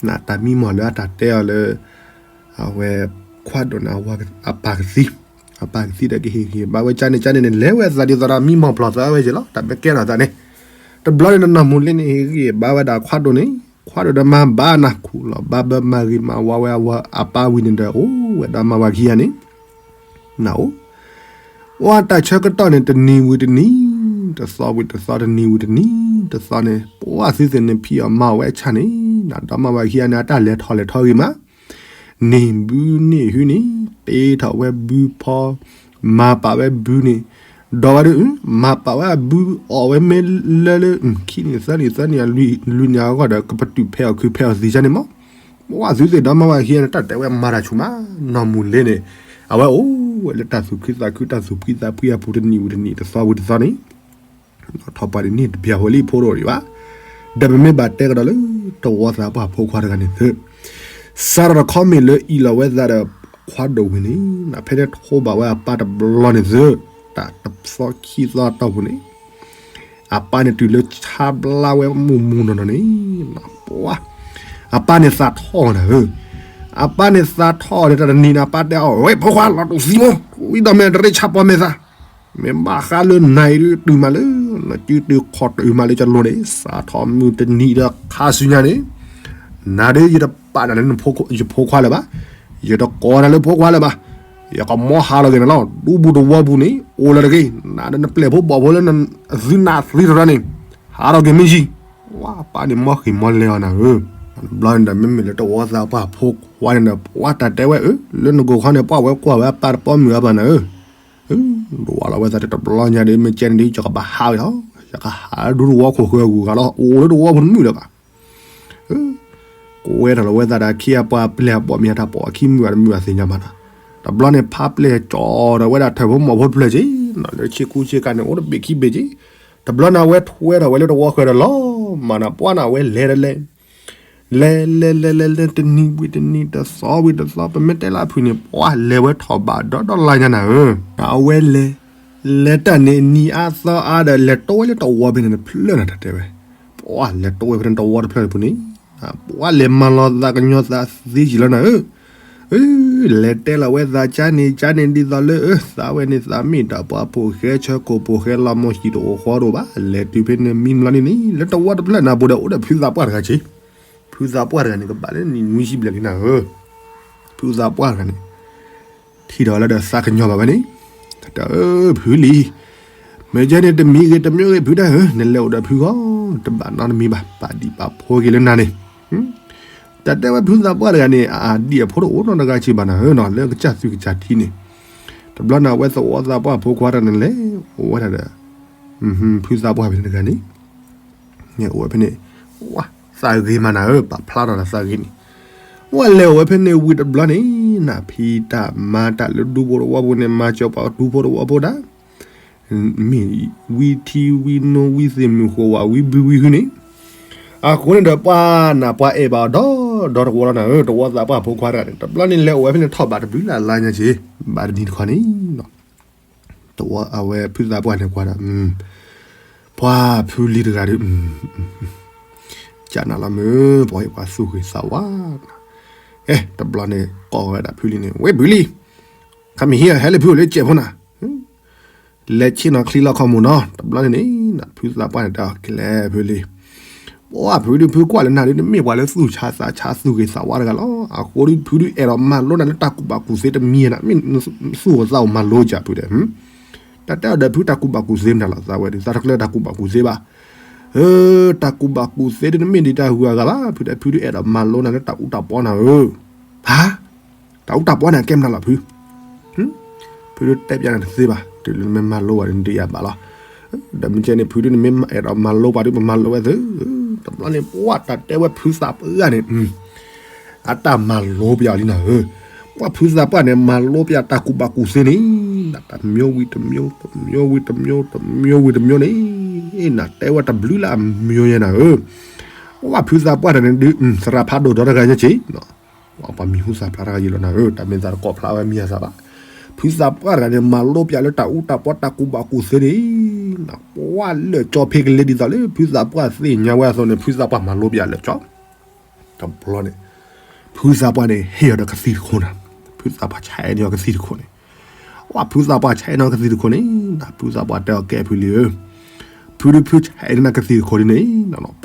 နတၢ်မံမီၢ်လၢအတၢ်တဲအီၤလၢ အဝဲ ခွါဒိၣ်န့ၣ် အပၢ်ကသံ, အပၢ်ကသံဒီးကဟ့ၣ်ဂံၢ်ဘါဝဲကၠါန့ၣ် ကၠါန့ၣ်န့ၣ် လဲၤဝဲသးဒ်သိးဒီးမံမီၢ်ပျီၢ်သီဝဲက့ၤလီၤ, တၢ်မ့ၢ်ကဲထီၣ်သးန့ၣ်, တဘျီန့ၣ်နီၢ်မုၢ်လ့န့ၣ် ဟ့ၣ်ဂံၢ်ဘါဝဲဒၣ်ခွါဒိၣ်န့ၣ်, ခွါဒိၣ်ဒီးမၤဘၣ်နၤ ခူၣ်လီၤဘၣ်ဘၢမၤဂ့ၤမၤဝါဝဲအဝၤအပၢ်ဝံၤန့ၣ်ဒီး အိၣ်ဝဲဒၣ်မါဝၤခံဂၤန့ၣ် နအိၣ် အတၢ်ဆၢကတီၢ်န့ၣ် တနံၤဝံၤတနံၤ, တသီဝံၤတသီ, တနံၤဝံၤတနံၤ, တသီန့ၣ် ပှၤသုသ့ၣ်န့ၣ် ဖံးအီၣ်မၤအီၣ်ဝဲဆၣ်န့ၣ်, နဒီမါဝၤခံဂၤန့ၣ် အတၢ်လဲၤထီၣ်လဲၤထီဂ့ၤမး, န့ၢ်ဘုန့ၢ်ဟုန့ၣ် တ့ထီၣ်ဝဲဘုဖီ, မၤပာ်ဝဲဘုန့ၣ်, ဒီးဝဲဒၣ် မၤပာ်ဝဲအဘုအီၣ်ဝဲမ့ၢ်လၢလၢ ခံနံၣ်သၢနံၣ်သၢနံၣ် လွံၢ်နံၣ်အဂီၢ်ဒီး ကပတုာ်ဖဲးအီၣ်ခုဖဲးအီၣ်သံဆၣ်န့ၣ်မး, ပှၤသုသ့ၣ်ဒီမါဝၤခံဂၤန့ၣ် တၢ်တဲဝဲမၤတၢ်ဆူၣ်မး, နီၢ်မုၢ်လ့န့ၣ် အဝဲအိၣ်ဝဲလၢတၢ်သူၣ်ခုသးခု တၢ်သူၣ်ဖှံသးဖှံအပူၤ တနံၤဝံၤတနံၤ တသီဝံၤတသီန့ၣ်, ထီၣ်ပှၤဒ်န့ၣ်တဘျီဝဲလံဖိတအိၣ်ဒံးဘၣ်, ဒီးပမ့ၢ်ဘၣ်တဲကဒီးလၢ တဝီသးပှၢ်ဖိခွါတဂၤန့ၣ်သ့, စးထီၣ်တခီမ့ၢ်လၢအံၤလီၤဝဲသးဒီး ခွါဒိၣ်ဝံၤန့ၣ် ဖဲန့ၣ်ထိးဘၣ်ဝဲအပၢ်တဘျီန့ၣ်သ့, တၢ်တသီခံသီအတီၢ်ပူၤန့ၣ် အပၢ်န့ၣ်တုၤလၢဆါဘျါဝဲမုၢ်မုၢ်နီၢ်နီၢ်န့ၣ်, ပှၤ အပၢ်န့ၣ်သးထီၣ်နၤဧၢ, အပၢ်န့ၣ်သးထီၣ်န့ၣ် တၢ်တနံၤန့ၣ် အပၢ်တဲအီၤ ဝဲဖိခွါလီၤတူာ်သံမး, ဝံၤဒီးမ့ၢ်တရ့ဆါပီမဲာ်သး, မ့ၢ်ဘၣ်ဃးလၢနၤအံၤဒုးတုၤမးလၢ နစုတုၤခီၣ်တုၤမးလၢကလိၤန့ၣ် စးထီၣ်မုၢ်တနံၤဒီးခါဆူညါန့ၣ် နၤဒုးယတပာ်နၤလၢယဖိခွါလၢၤဘၣ်, ယတကိးနၤလၢဖိခွါလၢၤဘၣ်, ယကမီဟးလီၤက့ၤနၤလီၤ, ဒူပူၤတဝီပူၤန့ၣ် အိၣ်လၢၤတဂ့ၤ, နၤဒီးနပျဲၢ်ဖိဘီၣ်ဖိလၢနသုနးသံတရၢန့ၣ် ဟးထီၣ်က့ၤမ့ၢ်ယံၤ, ဝါပၢ်န့ၣ်မီၢ်ဃံးမီၢ်လဲအီၤနၤဧၢ, တဘျီန့ၣ်ဒီး မ့မ့ၢ်လၢတဝီသးပှၢ်ဖိခွါန့ၣ်ဒီး ပှၢ်တၢ်တဲဝဲအၢ လၢနကိးခီန့ၣ် ပှၢ်ဝဲကွၢ်ဝဲအပၢ်တပီၢ်မုာ်အါဘၣ်နၤဧၢ, ဒွးလီၤဝဲသးတဘျီညါဒီး မ့ၢ်ကဲန့ၣ်ဒီး ယကဘၣ်ဟးဝဲလီၤ, ယကဟးဒူတဝီခိၣ်ဃၢအဂုၤအဂၤလီၤ, အိၣ်လၢတဝီဖိတမုာ်လၢၤဘၣ် ကွဲထီၣ်လီၤဝဲသးဒီးခံအပှၤပျဲၢ်အဘီၣ်မ့ၢ်ဟဲထီၣ်ပိာ်အခံမုာ်ဘၣ်တမုာ်ဘၣ်သ့ၣ်ညါမးနီၤ, တဘျီန့ၣ် ဖးပျဲၢ်ကၠီဒီးဝဲဒၣ်ထၢၣ်ဖိမီၢ်ဖိတဖျၢၣ်က့ၤ, လၢဆ့ကူဆ့ကၤန့ၣ် အိၣ်တဘ့ၣ်ခံဘ့ၣ်က့ၤ, တဘျီန့ၣ်အဝဲထွဲထီၣ်ဝဲလၢတဝီဃၢဒီးလီၤ, မးနီၤ ပှၢ်န့ၣ် အဝဲလဲၤဒီးလဲၤ လဲၤလဲၤလဲၤလဲၤလဲၤ တနံၤဝံၤတနံၤ တသီဝံၤတသီ ပမ့ၢ်တဲလၢအဖုၣ်န့ၣ် ပှၢ်လဲၤဝဲထီၣ်ဘးဒီဒီလါညါနၤဧၢ, အဝဲလဲၤ လဲၤတၢ်န့ၣ် နံၤအါသီအါဒီး လဲၤတိဝဲလၢတဝီဖဲန့ၣ်တဖျၢၣ်နၤ တၢ်တဲဝဲ, ပှၢ်လဲၤတိဝဲဖဲန့ၣ်တဝီတဖျၢၣ်န့ၣ်ပူၤန့ၣ်, ပှၢ်လဲၤမၤလီၤသးကညီၤသးသ့ကံၤလီၤနၤဧၢ, အၢ လဲၤတဲလီၤဝဲသးကါန့ၣ်ကါန့ၣ် ဒ်သိးလၢအၢ သးဝဲန့ၣ်သးမ့ၢ်တၢ်ပှၤဖိၣ်ဃဲဆၢကိၣ်ဖိၣ်ဃဲလီၤမိၢ်ဟံၣ်တအိၣ်ဃီတအိၣ်ဘၣ်, လဲၤတုၤဖဲန့ၣ်မံၤဘျီန့ၣ်န့ၣ် လၢတဝီတဖျၢၣ်နၤပူၤဒီး အိၣ်ဒီးဖုသးပှၢ်တဂၤက့ၤ, ဖုသးပှၢ်တဂၤန့ၣ် ကဘၣ်လၢနံၣ်နွံဆံဘျဲၣ်လံနၤဧၢ, ဖုသးပှၢ်တဂၤန့ၣ် ထံၣ်ဒီးလၢဒီးသးကညီၤဘၣ်ဝဲန့ၣ်, တၢ်အၢ ဖုလံၤ, မ့ၢ်ကဲန့ၣ် တမံၤဂ့ၤတမံၤဂ့ၤ ဖုတၢ်ဧၢ နလဲၤအိၣ်ဒီးဖုဃီ, တဘၣ်နီတမံၤဘၣ် ပာ်ဒံးပာ်ဖိက့ၤလၢနၤန့ၣ်, တၢ်တဲဝဲဖုသးပှၢ်တဂၤန့ၣ် အဒံၣ်အဖိတအိၣ်နီတဂၤက့ၤဘၣ်နၤဧၢနီၤ လၢကစၢ်သွံၣ်ကစၢ်ထံန့ၣ်, တဘျီန့ၣ် အဝဲသဝီသးပှၢ်ဖိခွါတဂၤန့ၣ်လဲၤအိၣ်ဝဲဒၣ်ဒီး ဖုသးပှၢ်ဖဲန့ၣ်တဂၤန့ၣ် န့ၣ်အိၣ်ဝဲဖဲန့ၣ်, ဝါ သးဂ့ၤမးနၤဧၢ ပာ်ဖျါထီၣ်ဒီးသးဂ့ၤန့ၣ်, ဝဲလဲၤအိၣ်ဝဲဖဲန့ၣ်ဝံၤတဘျီန့ၣ် နဖံးတၢ်မၤတၢ်လၢဒူဖိတဝီဖိန့ၣ် မၤစၢၤပှၤဒူဖိတဝီဖိဒၣ်, မ့ၢ်ဝံထံဝံနိဝံသ့ၣ်မုၢ်ဃိးဝးဝံဘုဝံဟုန့ၣ်, အဃိန့ၣ်ဒီးပှၤနၢ်ပှၤအဲၣ်ဘၣ်အီၤဒီဒီတဝီလီၤနၤဧၢ, တဝီသးပှၢ်ဖိခွါတဂၤန့ၣ် တဘျီန့ၣ်လဲၤအိၣ်ဝဲဖဲန့ၣ်ထီၣ်ဘးတဘျုးလၢ်လါညါက့ၤ, ဘၣ်တနံၤတခီန့ၣ် တဝီအဝဲဖုသးပှၢ်န့ၣ်ကွၢ်ဒီး, ပှၤဖုလံၤတဂၤဒီး, ကနၤလီၤမုၢ် ပှၤဟ့ၣ်ပှၤသူၣ်ဂ့ၤသးဝါ, အဲ တဘျီန့ၣ် ကိးဝဲဒၣ်ဖုလံၤန့ၣ် ဝဲဖုလံၤ, ခါမ့ၢ်ဟံးဟဲလၢဖုအိၣ်လၢကဲးဖိနၤ, လဲၤဆ့ၣ်နီၤချံလီၤခီမုၢ်နီၤ, တဘျီန့ၣ်န့ၣ် ဖုသးပှၢ်န့ၣ်တဲအီၤ ကလဲၤဖုလံၤ ပှၤဖုဒုးဖုကွၢ်လၢနၤဒုး နမ့ၢ်ပှၤလၢသူၣ်ဆါသးဆါသူၣ်ဂ့ၤသးဝါတဂၤလီၤ. အဃိဒုးဖုဒုးအဲၣ်ဒိးမၤလိနၤလၢတၢ်ကူၣ်ဘၣ်ကူၣ်သ့တမံၤနၤ, မ့ၢ်သူၣ်အိၣ်သးအိၣ်မၤလိကဖုဒဲး, တၢ်တဲအီၤဒီးဖုတၢ်ကူၣ်ဘၣ်ကူၣ်သ့မတၤလီၤ, သးဝဲဒုးသးတကျၢတၢ်ကူၣ်ဘၣ်ကူၣ်သ့ဘၣ်. အၢ တၢ်ကူၣ်ဘၣ်ကူၣ်သ့ဒုးနမ့ၢ်ဒံးတၢ်ဂုၤအဂၤဘၣ်, ဖုဒဲးဖုဒုးအဲၣ်ဒိးမၤလိနၤလၢတၢ်အူတၢ်ပီနၤဧၢ. ဟါ တၢ်အူတၢ်ပီန့ၣ် အကဲမနုၤလီၤဖု, ဖုဒုးတဲပျးနၤတသ့ဘၣ်, တုၤလၢနမ့ၢ်မၤလိဘၣ်ဒီး နဒုးယၤဘၣ်လီၤ. ဒီးမ့ၢ်ကဲန့ၣ် ဖုဒုးနမ့ၢ်အဲၣ်ဒိးမၤလိပှၤဒုး ပမၤလိဝဲသု, တဘျီန့ၣ် ပှၤတၢ်တဲဝဲဖုသးပှၢ်န့ၣ် အတၢ်မၤလိပျးလံနၤဧၢ, ပှၤဖုသးပှၢ်န့ၣ် မၤလိပျးတၢ်ကူၣ်ဘၣ်ကူၣ်သ့န့ၣ် တမျိုးဝံၤတမျိုး, တမျိုးဝံၤတမျိုး, တမျိုးဝံၤတမျိုးန့ၣ်, နတဲဝဲတဘျုးလၢအမျိုးယဲနၤဧၢ. ပှၤဖုသးပှၢ်တဂၤန့ၣ်ဒုး သရၣ်ဖးဒိၣ်ဒီတဂၤညါက့ၤ ပှၤမံၤဟူသၣ်ဖျါတဂၤယံၤလီၤနၤဧၢ, တၢ်မ့ၢ်သးတကိးဖျါဝဲမံၤအသးဘၣ်. ဖုသးပှၢ်တဂၤန့ၣ် မၤလိပျးလၢတၢ်အူတၢ်ပီတၢ်ကူၣ်ဘၣ်ကူၣ်သ့န့ၣ်, ပှၤလၢာ်ကၠီဖဲကလဲၤဒ်သိးလၢ ဖုသးပှၢ်သ့ၣ်ညါဝဲအသိးန့ၣ် ဖုသးပှၢ်မၤလိပျးလၢာ်ကၠီ. တဘျီန့ၣ် ဖုသးပှၢ်န့ၣ် ဟ့ၣ်အီၤဒီးကသံၣ်တခိၣ်နၤ, ဖုသးပှၢ်ဆဲးန့ၢ်အီၤကသံၣ်တခိၣ်န့ၣ်, ပှၤဖုသးပှၢ်ဆဲးန့ၢ်အီၤကသံၣ်တခိၣ်န့ၣ်, ဖုသးပှၢ်တဲအီၤကဲဖုလံၤဧၢ, ဖုဒုးဖုဆဲးန့ၢ်နၤကသံၣ်တခိၣ်ဒ်န့ၣ်,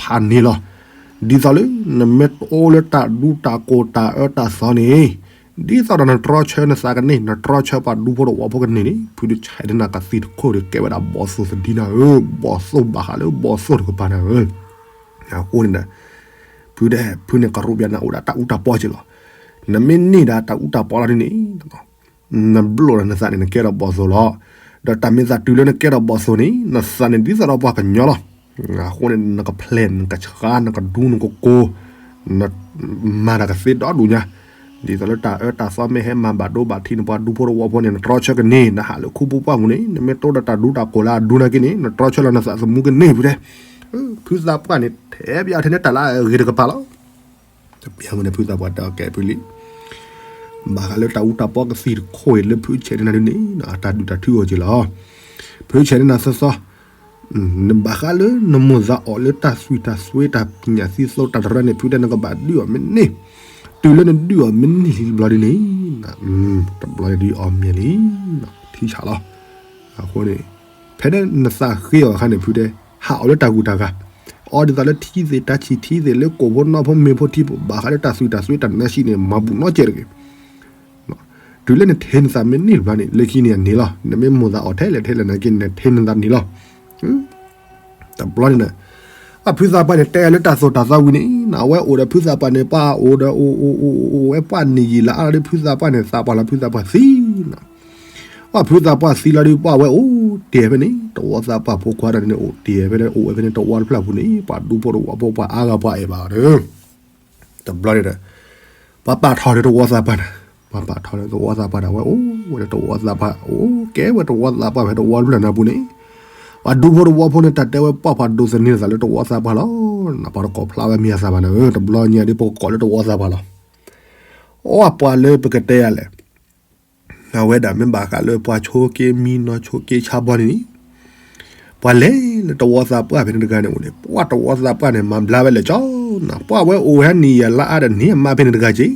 ဖးန့ၢ်လီၤ. ဒ်သိးလၢ နမ့ၢ်တအိၣ်လၢတၢ်ဒူတၢ်ကိၢ်တၢ်အၢတၢ်သီန့ၣ်, ဒ်သိးဒီးနတြီဆၢနသးကန့ၢ် နတြီဆၢပှၤဒူဖိတဝီဖိကန့ၢ်န့ၣ် ဖုဒုးဆဲးန့ၢ်နၤကသံၣ်တခိၣ်ဒီး ကဲဝဲဒၣ်ဘီၣ်သိၣ်သဒံနၤဧၢ, ဘီၣ်သိၣ်ဘၣ်ဃးလၢဘီၣ်သိၣ်တကပၤနၤဧၢ. အဃိန့ၣ်ဒီး ဖုဒဲး ဖုန့ၣ်ကရူၢ်ပျးနၤအိၣ်ဒီးတၢ်အူတၢ်ပီက့ၤလီၤ. နမ့ၢ်န့ၢ်ဒၣ်တၢ်အူတၢ်ပီလီၤဒ်န့ၣ်, နဘျိၣ်ဒီးနသးန့ၣ် နကဲထီၣ်ဘီၣ်သိၣ်လီၤ. ဒီးတၢ်မ့ၢ်သးတုၤလၢနကဲထီၣ်ဘီၣ်သိၣ်န့ၣ် နသးန့ၣ်ဒ်သိးဒီးပှၤကညီလီၤ. အဃိန့ၣ် နကဖျဲး နကဆှါ နကဒူ နကကိၢ်, နမၤတၢ်ကသ့ဒီဒူၣ်ညါ, ဒ်သိးလၢတၢ်အၢတၢ်သီမ့ၢ်ဟဲမၤဘၣ်ဒိဘၣ်ထံး နပှၤဒူဖိတဝီဖိန့ၣ် နတြီဆၢကန့ၢ်, နဟးလၢခူပူၤပှၢ်ပူၤန့ၣ် နမ့ၢ်တိဒီးတၢ်ဒူတၢ်ကိၢ်လၢအဒူနာ်က့န့ၣ် နတြီဆၢလီၤနသးသမူကန့ၢ်ဖုဒဲး. ဖုသးပှၢ်န့ၣ် ထဲပျးထဲန့ၣ်တၢ်လၢအဂ့ၤတကပၤလီၤ. တပျးမုၢ်န့ၣ် ဖုသးပှၢ်တဲအီၤကဲဖုလံၤ, ဘၣ်ဃးလၢတၢ်အူတၢ်ပီကသံၣ်တခိၣ်အံၤလၢဖုဆဲးန့ၢ်နၤဒ်န့ၣ် အတၢ်ဒုၣ်တၢ်ထုအီၤက့ၤလီၤ. ဖုဆဲးန့ၢ်နၤသီသီ နဘၣ်ဃးလၢနမိၢ်သးအီၣ်လၢတၢ်သွံၣ်တၢ်သွဲတၢ်ပညၣ်သံသိတၢ်တရၢန့ၣ် ဖုဒဲးနကဘၣ်ဒုးအီၤမ့ၢ်န့ၢ်, တုၤလၢနဒုးအီၤမ့ၢ်န့ၢ်လံတဘျီဒ်န့ၣ်, တဘျီဒ်အီၤမ့ၢ်လံ, ထံဆးလီၤ. အဃိန့ၣ် ဖဲဒၣ်နသးဃ့အီၤအခါန့ၣ် ဖုဒဲး ဟးအီၣ်လၢတၢ်ဂုၤတၢ်ဂၤ, အီဒ်သိးလၢထံသ့ၣ်တၢ်ဆံၣ်ထံသ့ၣ်လၢကိၣ်ဖိနီၢ်ဖိမ့ၤဖိထံဖိ ဘၣ်ဃးလၢတၢ်သွံၣ်တၢ်သွဲတၢ်နါဆံးန့ၣ် မၤဘူၣ်နီတစဲးတဂ့ၤ. တုၤလၢနထဲနသးမ့ၢ်န့ၢ်တဘျီန့ၣ် လၢခံန့ၣ်အန့ၢ်လီၤ. နမ့ၢ်မိၢ်သးအီၣ်ထဲလဲၣ်ထဲလဲၣ်နာ်က့ နထဲနသးန့ၢ်လီၤ. တဘျီန့ၣ်ဒီး ပှၢ်ဖုသးပှၢ်န့ၣ် တဲလၢတၢ်သိၣ်တၢ်သီဝံၤန့ၣ်နီၤ အဝဲအိၣ်ဒီးဖုသးပှၢ်န့ၣ် ပှၢ်အိၣ်ဒီးအိၣ်အိၣ်အိၣ်အိၣ်ဝဲပှၢ်နံၣ်ယံာ်လါအါဒီးဖုသးပှၢ်န့ၣ် သးပှၢ်လီၤ ဖုသးပှၢ်သံနီၤ. ပှၢ်ဖုသးပှၢ်သံလီၤဒီး ပှၢ်ဝဲအိၣ်တ့ၢ်ဖဲန့ၣ် တဝီသးပှၢ်ဖိခွါတဂၤန့ၣ် အိၣ်တ့ၢ်ဖဲန့ၣ် အိၣ်ဝဲဖဲန့ၣ် တဝီတဖျၢၣ်ပူၤန့ၣ် ပှၤဒူဖိတဝီဖိ ပှၤအါဂၤပှၤအဲၣ်ဘၣ်ဒီး တဘျီန့ၣ်ဒီး ပှၤပာ်ထီၣ်ဒီးတဝီသးပှၢ်န့ၣ်, ပှၤပာ်ထီၣ်ဒီးတဝီသးပှၢ်န့ၣ် အဝဲအိၣ်ဝဲဒီးတဝီသးပှၢ် အိၣ်ကဲဝဲတဝီသးပှၢ်ဖဲတဝီတဖျၢၣ်န့ၣ်အပူၤန့ၣ်, ပှၤဒူဖိတဝီဖိန့ၣ် တၢ်တဲဝဲပှၢ်ဖးဒိၣ်သန့ၤသးလၢတဝီသးပှၢ်လီၤ. ပှၤတကိးဖျါဝဲမံၤအသးဘၣ်န့ၣ် တဘျီညါဒ်ပကကိးလၢတဝီသးပှၢ်လီၤ. အီၣ်ပှၤလၢပကတဲယၤလဲၣ် အဝဲဒၣ်မ့ၢ်ဘၣ်ဃးလၢပှၤဆိးက့မံနီၤ ဆိးက့ဆါဘီန့ၣ်, ပှၤလဲၤလၢတဝီသးပှၢ်ဖဲန့ၣ်တဂၤန့ၣ်အိၣ်န့ၣ် ပှၢ်တဝီသးပှၢ်န့ၣ် မၤဘျါဝဲလဲၤကၠီနီၤ ပှၢ်ဝဲအိၣ်ဝဲနံၣ်ယၤလါအါဒီးန့ၢ်အမါဖဲန့ၣ်တဂၤက့ၤ,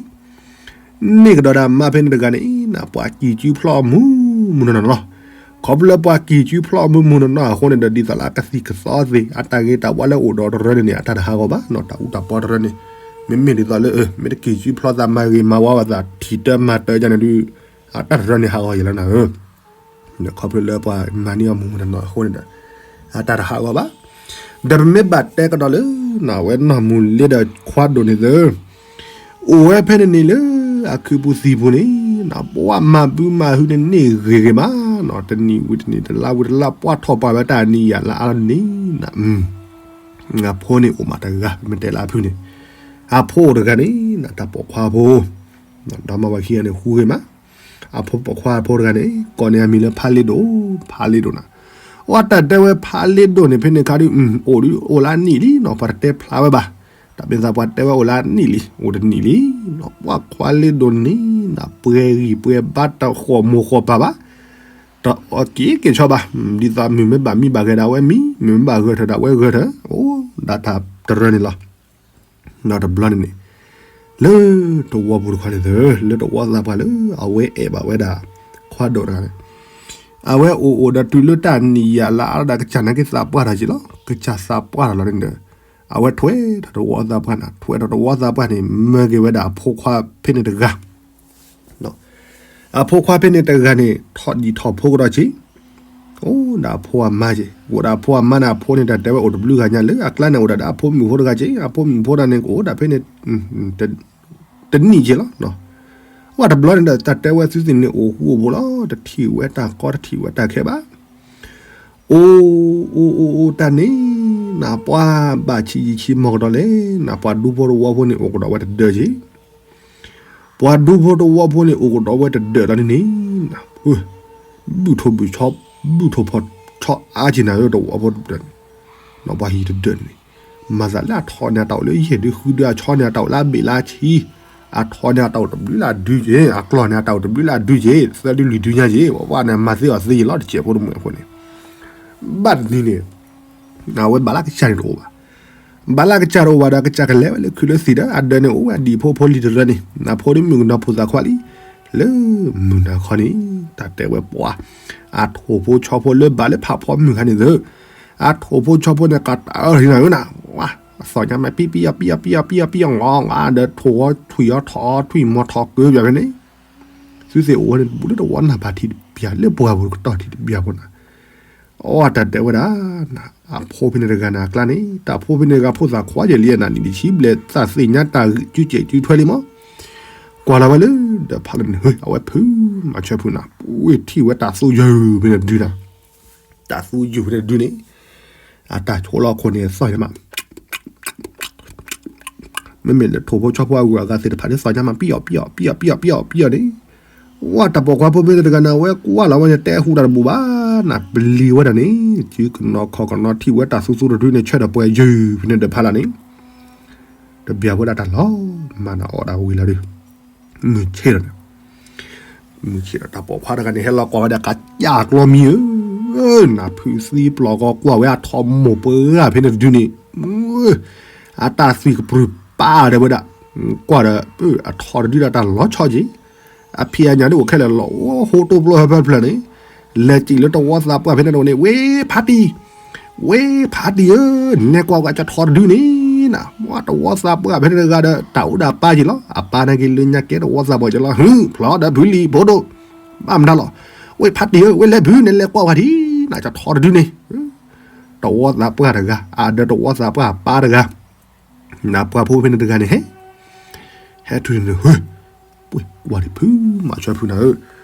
န့ၢ်ကဒီးဒၣ်မါဖဲန့ၣ်တဂၤန့ၣ် ပှၤကံၢ်ကၠူဖျီၣ်မူမူနီၢ်နီၢ်လီၤ. ခီဖျိလၢပှၤကံၢ်ကၠူဖျီၣ်မူမူနီၢ်နီၢ်အဃိန့ၣ်ဒီး ဒ်သိးလၢအကသံၣ်ကသီသ့ၣ် အတၢ်ဂ့ၤတၢ်ဝါလၢအိၣ်ဒီးတရၢန့ၣ်န့ၣ် အတၢ်တဟးဂီၤဘၣ်နီၤ တၢ်အူတၢ်ပီတရၢန့ၣ်, မ့မ့ၢ်ဒ်သိးလၢ မ့ၢ်တကံၢ်ကၠူဖျီၣ်သးမၤဂ့ၤမၤဝါဝဲသး ထံၣ်တၢ်မၤတၢ်ယါန့ၣ်ဒုး အတၢ်တရၢန့ၣ်ဟးဂီၤယဲလီၤနၤဧၢ ခီဖျိလၢပှၤမၤန့ၢ်အီၤမူမူနီၢ်နီၢ်အဃိန့ၣ်ဒီး အတၢ်တဟးဂီၤဘၣ်. ဒီးပမ့ၢ်ဘၣ်တဲကဒီးလၢ အဝဲနီၢ်မူၤလ့ဒီးခွါဒိၣ်န့ၣ်သၢ အိၣ်ဝဲဖဲန့ၣ်န့ၣ်လၢ အခုးပူၤသံၣ်ပူၤန့ၣ် ပှၢ်မၤဘုမၤဟုန့ၣ်န့ၢ်ဂ့ၤဂ့ၤမးနီၤ တနံၣ်ဝံၤတနံၣ် တလါဝံၤတလါ ပှၢ်ထီၣ်ပှၢ်ဝဲတၢ်နံၣ်ယၤလါအါန့ၣ် အဖိန့ၣ်အိၣ်မးတဂၤ မ့ၢ်တဲလၢအဖုန့ၣ်, အဖိအိၣ်တဂၤန့ၣ် တၢ်ပိာ်ခွါဖိ ဒီးမ့ၢ်ဝဲခံဂၤန့ၣ် ဟူဂ့ၤမး, အဖိပိာ်ခွါဖိတဂၤန့ၣ် ကိးန့ၢ်အမံၤလၢဖးလ့ဒိၣ်, ဖးလ့ဒိၣ်နၤ, အတၢ်တဲဝဲဖးလ့ဒိၣ်န့ၣ် ဖဲန့ၣ်ခါဒုး အိၣ်ဒုးအိၣ်လၢအနံၣ်လံနီၤ ပှၤတတဲဖျါဝဲဘၣ်, တၢ်မ့ၢ်သးပှၤတဲဝဲအိၣ်လၢအနံၣ်လံ အိၣ်တနံၣ်လံနီၤ ပှၢ်ခွါလ့ဒိၣ်န့ၣ် ပှဲၤဂံၢ်ပှဲၤဘါတဃီၣ်မိၢ်ဃီၣ်ပၢ်ဘၣ် တအီၣ်က့ၤက့ၤဆီဘၣ်, ဒ်သိးမုၢ်မ့ၢ်ဘၣ်မံဘၣ်ဂဲၤဒၣ်ဝဲမံ, မုၢ်မ့ၢ်ဘၣ်ဂၢၢ်ထၢၣ်ဒၣ်ဝဲဂၢၢ်ထၢၣ်, အိၣ်ဒၣ်တၢ်တရၢန့ၣ်လီၤ. ဒီးတဘျီန့ၣ်န့ၣ် လၢတဝီပူၤတခီန့ၣ်သၢ လၢတဝီသးပှၢ်လၢအဝဲအဲၣ်ဘၣ်ဝဲဒၣ် ခွါဒိၣ်တဂၤန့ၣ်, အဝဲအိၣ်အိၣ်ဒီးတုၤလၢတၢ်နံၣ်ယၤလါအါဒီးကစၢ်နာ်က့သးပှၢ်တၢ်က့ၤလီၤ, ကစၢ်သးပှၢ်တၢ်လီၤန့ၣ်ဒီး အဝဲထွဲထီၣ်တဝီသးပှၢ်န့ၣ်, ထွဲထီၣ်တဝီသးပှၢ်န့ၣ် မၢက့ၤဝဲဒၣ်အဖိခွါဖဲန့ၣ်တဂၤ အဖိခွါဖဲန့ၣ်တဂၤန့ၣ် ထီၣ်ဒံၣ်ထီၣ်ဖိကဒီးက့ၤ, အိၣ်ဒီးအဖိအမါက့ၤ, အိၣ်ဒီးအဖိအမါန့ၣ် အဖိန့ၣ်တၢ်တဲဝဲအိၣ်တဘျုးဂၤညါ လၢအကျါန့ၣ်အိၣ်ဒၣ်ဒီးအဖိမုၣ်ဖိတဂၤက့ၤ, အဖိမုၣ်ဖိတဂၤန့ၣ် ကအိၣ်ဒၣ်ဖဲန့ၣ် တနံၣ်က့ၤလီၤ. ဝဲတဘျီန့ၣ်ဒီး တၢ်တဲဝဲသုသ့ၣ်န့ၣ်အိၣ်ဃူအိၣ်ဖိးလီၤ, တထံၣ်ဝဲတၢ်ကီ တထံၣ်ဝဲတၢ်ခဲဘၣ်. အိၣ် အိၣ် အိၣ် အိၣ်တၢ်န့ၣ် နပှၤဘၣ်ဆံးယံာ်ဆံးမီၢ်ကဒီးလဲၣ်, နပှၤဒူဖိတဝီဖိန့ၣ် အိၣ်ကဒီးဝဲတဒၢက့ၤ, ပှၤဒူဖိတဝီဖိန့ၣ် အိၣ်ကဒီးဝဲတဒၢလီၤန့ၣ်န့ၣ်, ဘုၣ်ထိၣ်ဘုၣ်ဆီ ဘုၣ်ထိၣ်ဖီၣ်ဆီအါက့ၤနၤဧၢ တဝီဖိတဒၢန့ၣ်, နပှၤဟံၣ်တဒၢန့ၣ်, မၤသးလၢအထီၣ်န့ၣ် အတၢ်အိၣ်လၢယဲၢ်ဒု ဃုဒု အဆီန့ၣ် အတၢ်အိၣ်လၢအဘ့ၣ်လၢအဆံ, အထီၣ်န့ၣ် အတၢ်အိၣ်တဘျုးလၢအဒုက့ၤ, အကျီၢ်န့ၣ် အတၢ်အိၣ်တဘျုးလၢအဒုက့ၤ, သၢဒုလွံၢ်ဒုညါက့ၤ, ဝဲဝဲန့ၣ် မၤသ့အီၤသ့ယံာ်လီၤ တစဲးဖိတမှဲၤဖိန့ၣ်, ဘၣ်တနံၤန့ၣ် အဝဲဘၣ်လၢကစၢ်န့ၣ်တအိၣ်ဘၣ်. ဘၣ်လၢကစၢ်တအိၣ်ဘၣ်ဒီး ကစၢ်ကလဲၤဝဲလၢခုးလၢသံၣ်ဒီး အဒၢးန့ၣ်အိၣ်ဝဲဒံးဖိဖိလံၤတရၢန့ၣ်, နဖိဒ်မုၣ်ကနီၤဖိသၣ်ခွါလံ, လၢမုၢ်နၤခီန့ၣ် တၢ်တဲဝဲပှၤ, အထိၣ်ဖိဆီဖိလၢဘၣ်လၢဖးဖီမုၢ်ခါန့ၣ်သၢ, အထိၣ်ဖိဆီဖိန့ၣ် ကးတၢ်အၢၣ်လံနၤဧၢနၤ, ဝါ, အသီၣ်ညါမး ပံပံအီပံအီပံအီပံအီပံအီ ငီၤငီၤဒီး ထိၣ်ဝီထွံၣ်အီထီၣ်ထွံၣ်မီၤထီၣ်ကၢဘၣ်ဖဲန့ၣ်, သုသ့ၣ်အိၣ်ဝဲန့ၣ် တဘူးလၢတဝီနၢ်ပၢၢ်ထံးတပျၢ် လၢပှၢ်ပူၤတကတီၢ်ထံးတပျၢ်ဖိနၤ, အီတၢ်တဲဝဲဒၣ်, အဖိဖဲန့ၣ်တဂၤန့ၣ် အကျါန့ၣ် တၢ်ဖိဖဲန့ၣ်တဂၤဖိသၣ်ခွါယဲၢ်လံနၤ နံၣ်တဆံဘျဲၣ် သးသ့ၣ်ညါတၢ်ဂ့ၢ်စုစဲးစုထွဲလံမး, ကွၢ်လီၤဝဲလၢ ဒီးဖးလၢန့ၣ် ဟ့ အဝဲဖုးမၤဆၢဖုးနၤ ပှ့ၤထံၣ်ဝဲတၢ်သူယုၢ်ဖဲန့ၣ်တဒုနၤ, တၢ်သူယုၢ်ဖဲန့ၣ်တဒုန့ၣ်, အတၢ်ဆိလီၤခိၣ်န့ၣ် သီၣ်ညါမး မ့မ့ၢ်လၢထိၣ်ဖိဆီဖိအဂုၤအဂၤသ့ၣ်တဖၣ်န့ၣ် သီၣ်ညါမး ပံအီၣ်ပံအီၣ်ပံအီၣ်ပံအီၣ်ပံအီၣ်န့ၣ်, ဝဲတၢ်ပိာ်ခွါဖိဖဲန့ၣ်တဂၤန့ၣ် အဝဲကွၢ်လီၤဝဲန့ၣ် တဲဟူးတၢ်တဘူၣ်ဘၣ်နၤ ပလံၤဝဲဒၣ်န့ၣ် စုကနီၤခီၣ်ကနီၤထံၣ်ဝဲတၢ်သူသူတဒုန့ၣ် ဆၢထၢၣ်ပှဲၤယုၢ်ဖဲန့ၣ်ဒီးဖးလၢ်န့ၣ်, တဘျီဝဲဒၣ်တၢ်လီၤမၢ်နၤအီၣ်ဒၣ်ဝံၤလီၤဒုး မုၢ်ဆ့ၣ်လီၤန့ၣ်, မုၢ်ဆ့ၣ်ဒီးတၢ်ပိာ်ခွါတဂၤန့ၣ် ဟဲလီၤကွၢ်ဝဲဒၣ်ကစၢ်ကျီမံၤဧၢ, နဖုးသံပျီၢ်ကီကွၢ်ဝဲအထိၣ်မိၢ်ပှၢ်ဖဲန့ၣ်တဒုန့ၣ်, အတၢ်သွံၣ်ကပြုၢ်ပာ်ဒီးဝဲဒၣ်, ကွၢ်ဒီး အထိၣ်တဒုဒၣ်တၢ်လီၤဆီက့ၤ, အဖံးအညၣ်ဒ်အိၣ်ခဲလၢာ်လီၤ အိၣ်ဟိတိၢ်ပျီဟၢဖၢတဖျၢၣ်န့ၣ်, လဲၤစံးလၢတဝီသးပှၢ်ဖဲန့ၣ်တအိၣ်န့ၣ် ဝ့ၢ်ဖးတံၢ် ဝ့ၢ်ဖးတံၢ်ဧၢ, နလဲၤကွၢ်ဝဲကၠီထိၣ်တဒုန့ၣ်နၤ, မ့ၢ်တဝီသးပှၢ်ဖဲန့ၣ်တဂၤဒီး တၢ်အိၣ်ဒၣ်ပၢ်က့ၤလီၤ, အပၢ်နာ်က့ၤလၢညါကဲတဝီသးပှၢ်က့ၤလီၤ, ဟုၣ်ဖျီဒီးဖုလံၤဖိဒိၣ်, ဘၣ်မတၤလီၤ, ဝ့ၢ်ဖးတံၢ်ဧၢ, ဝ့ၢ်လဲၤဖုး နလဲၤကွၢ်ဝဲဒၣ်နၤ ကၠီထိၣ်တဒုန့ၣ်, တဝီသးပှၢ်တဂၤ အဒၢးတဝီသးပှၢ်ပၢ်တဂၤ နပှၤဖိဖဲန့ၣ်တဂၤန့ၣ် ဟဲ ဟဲထူၣ်န့ၣ် ဟ့ ပှ့ၤကွၢ်ဒံးဖု မၤဆွဲဖုနၤဧၢ,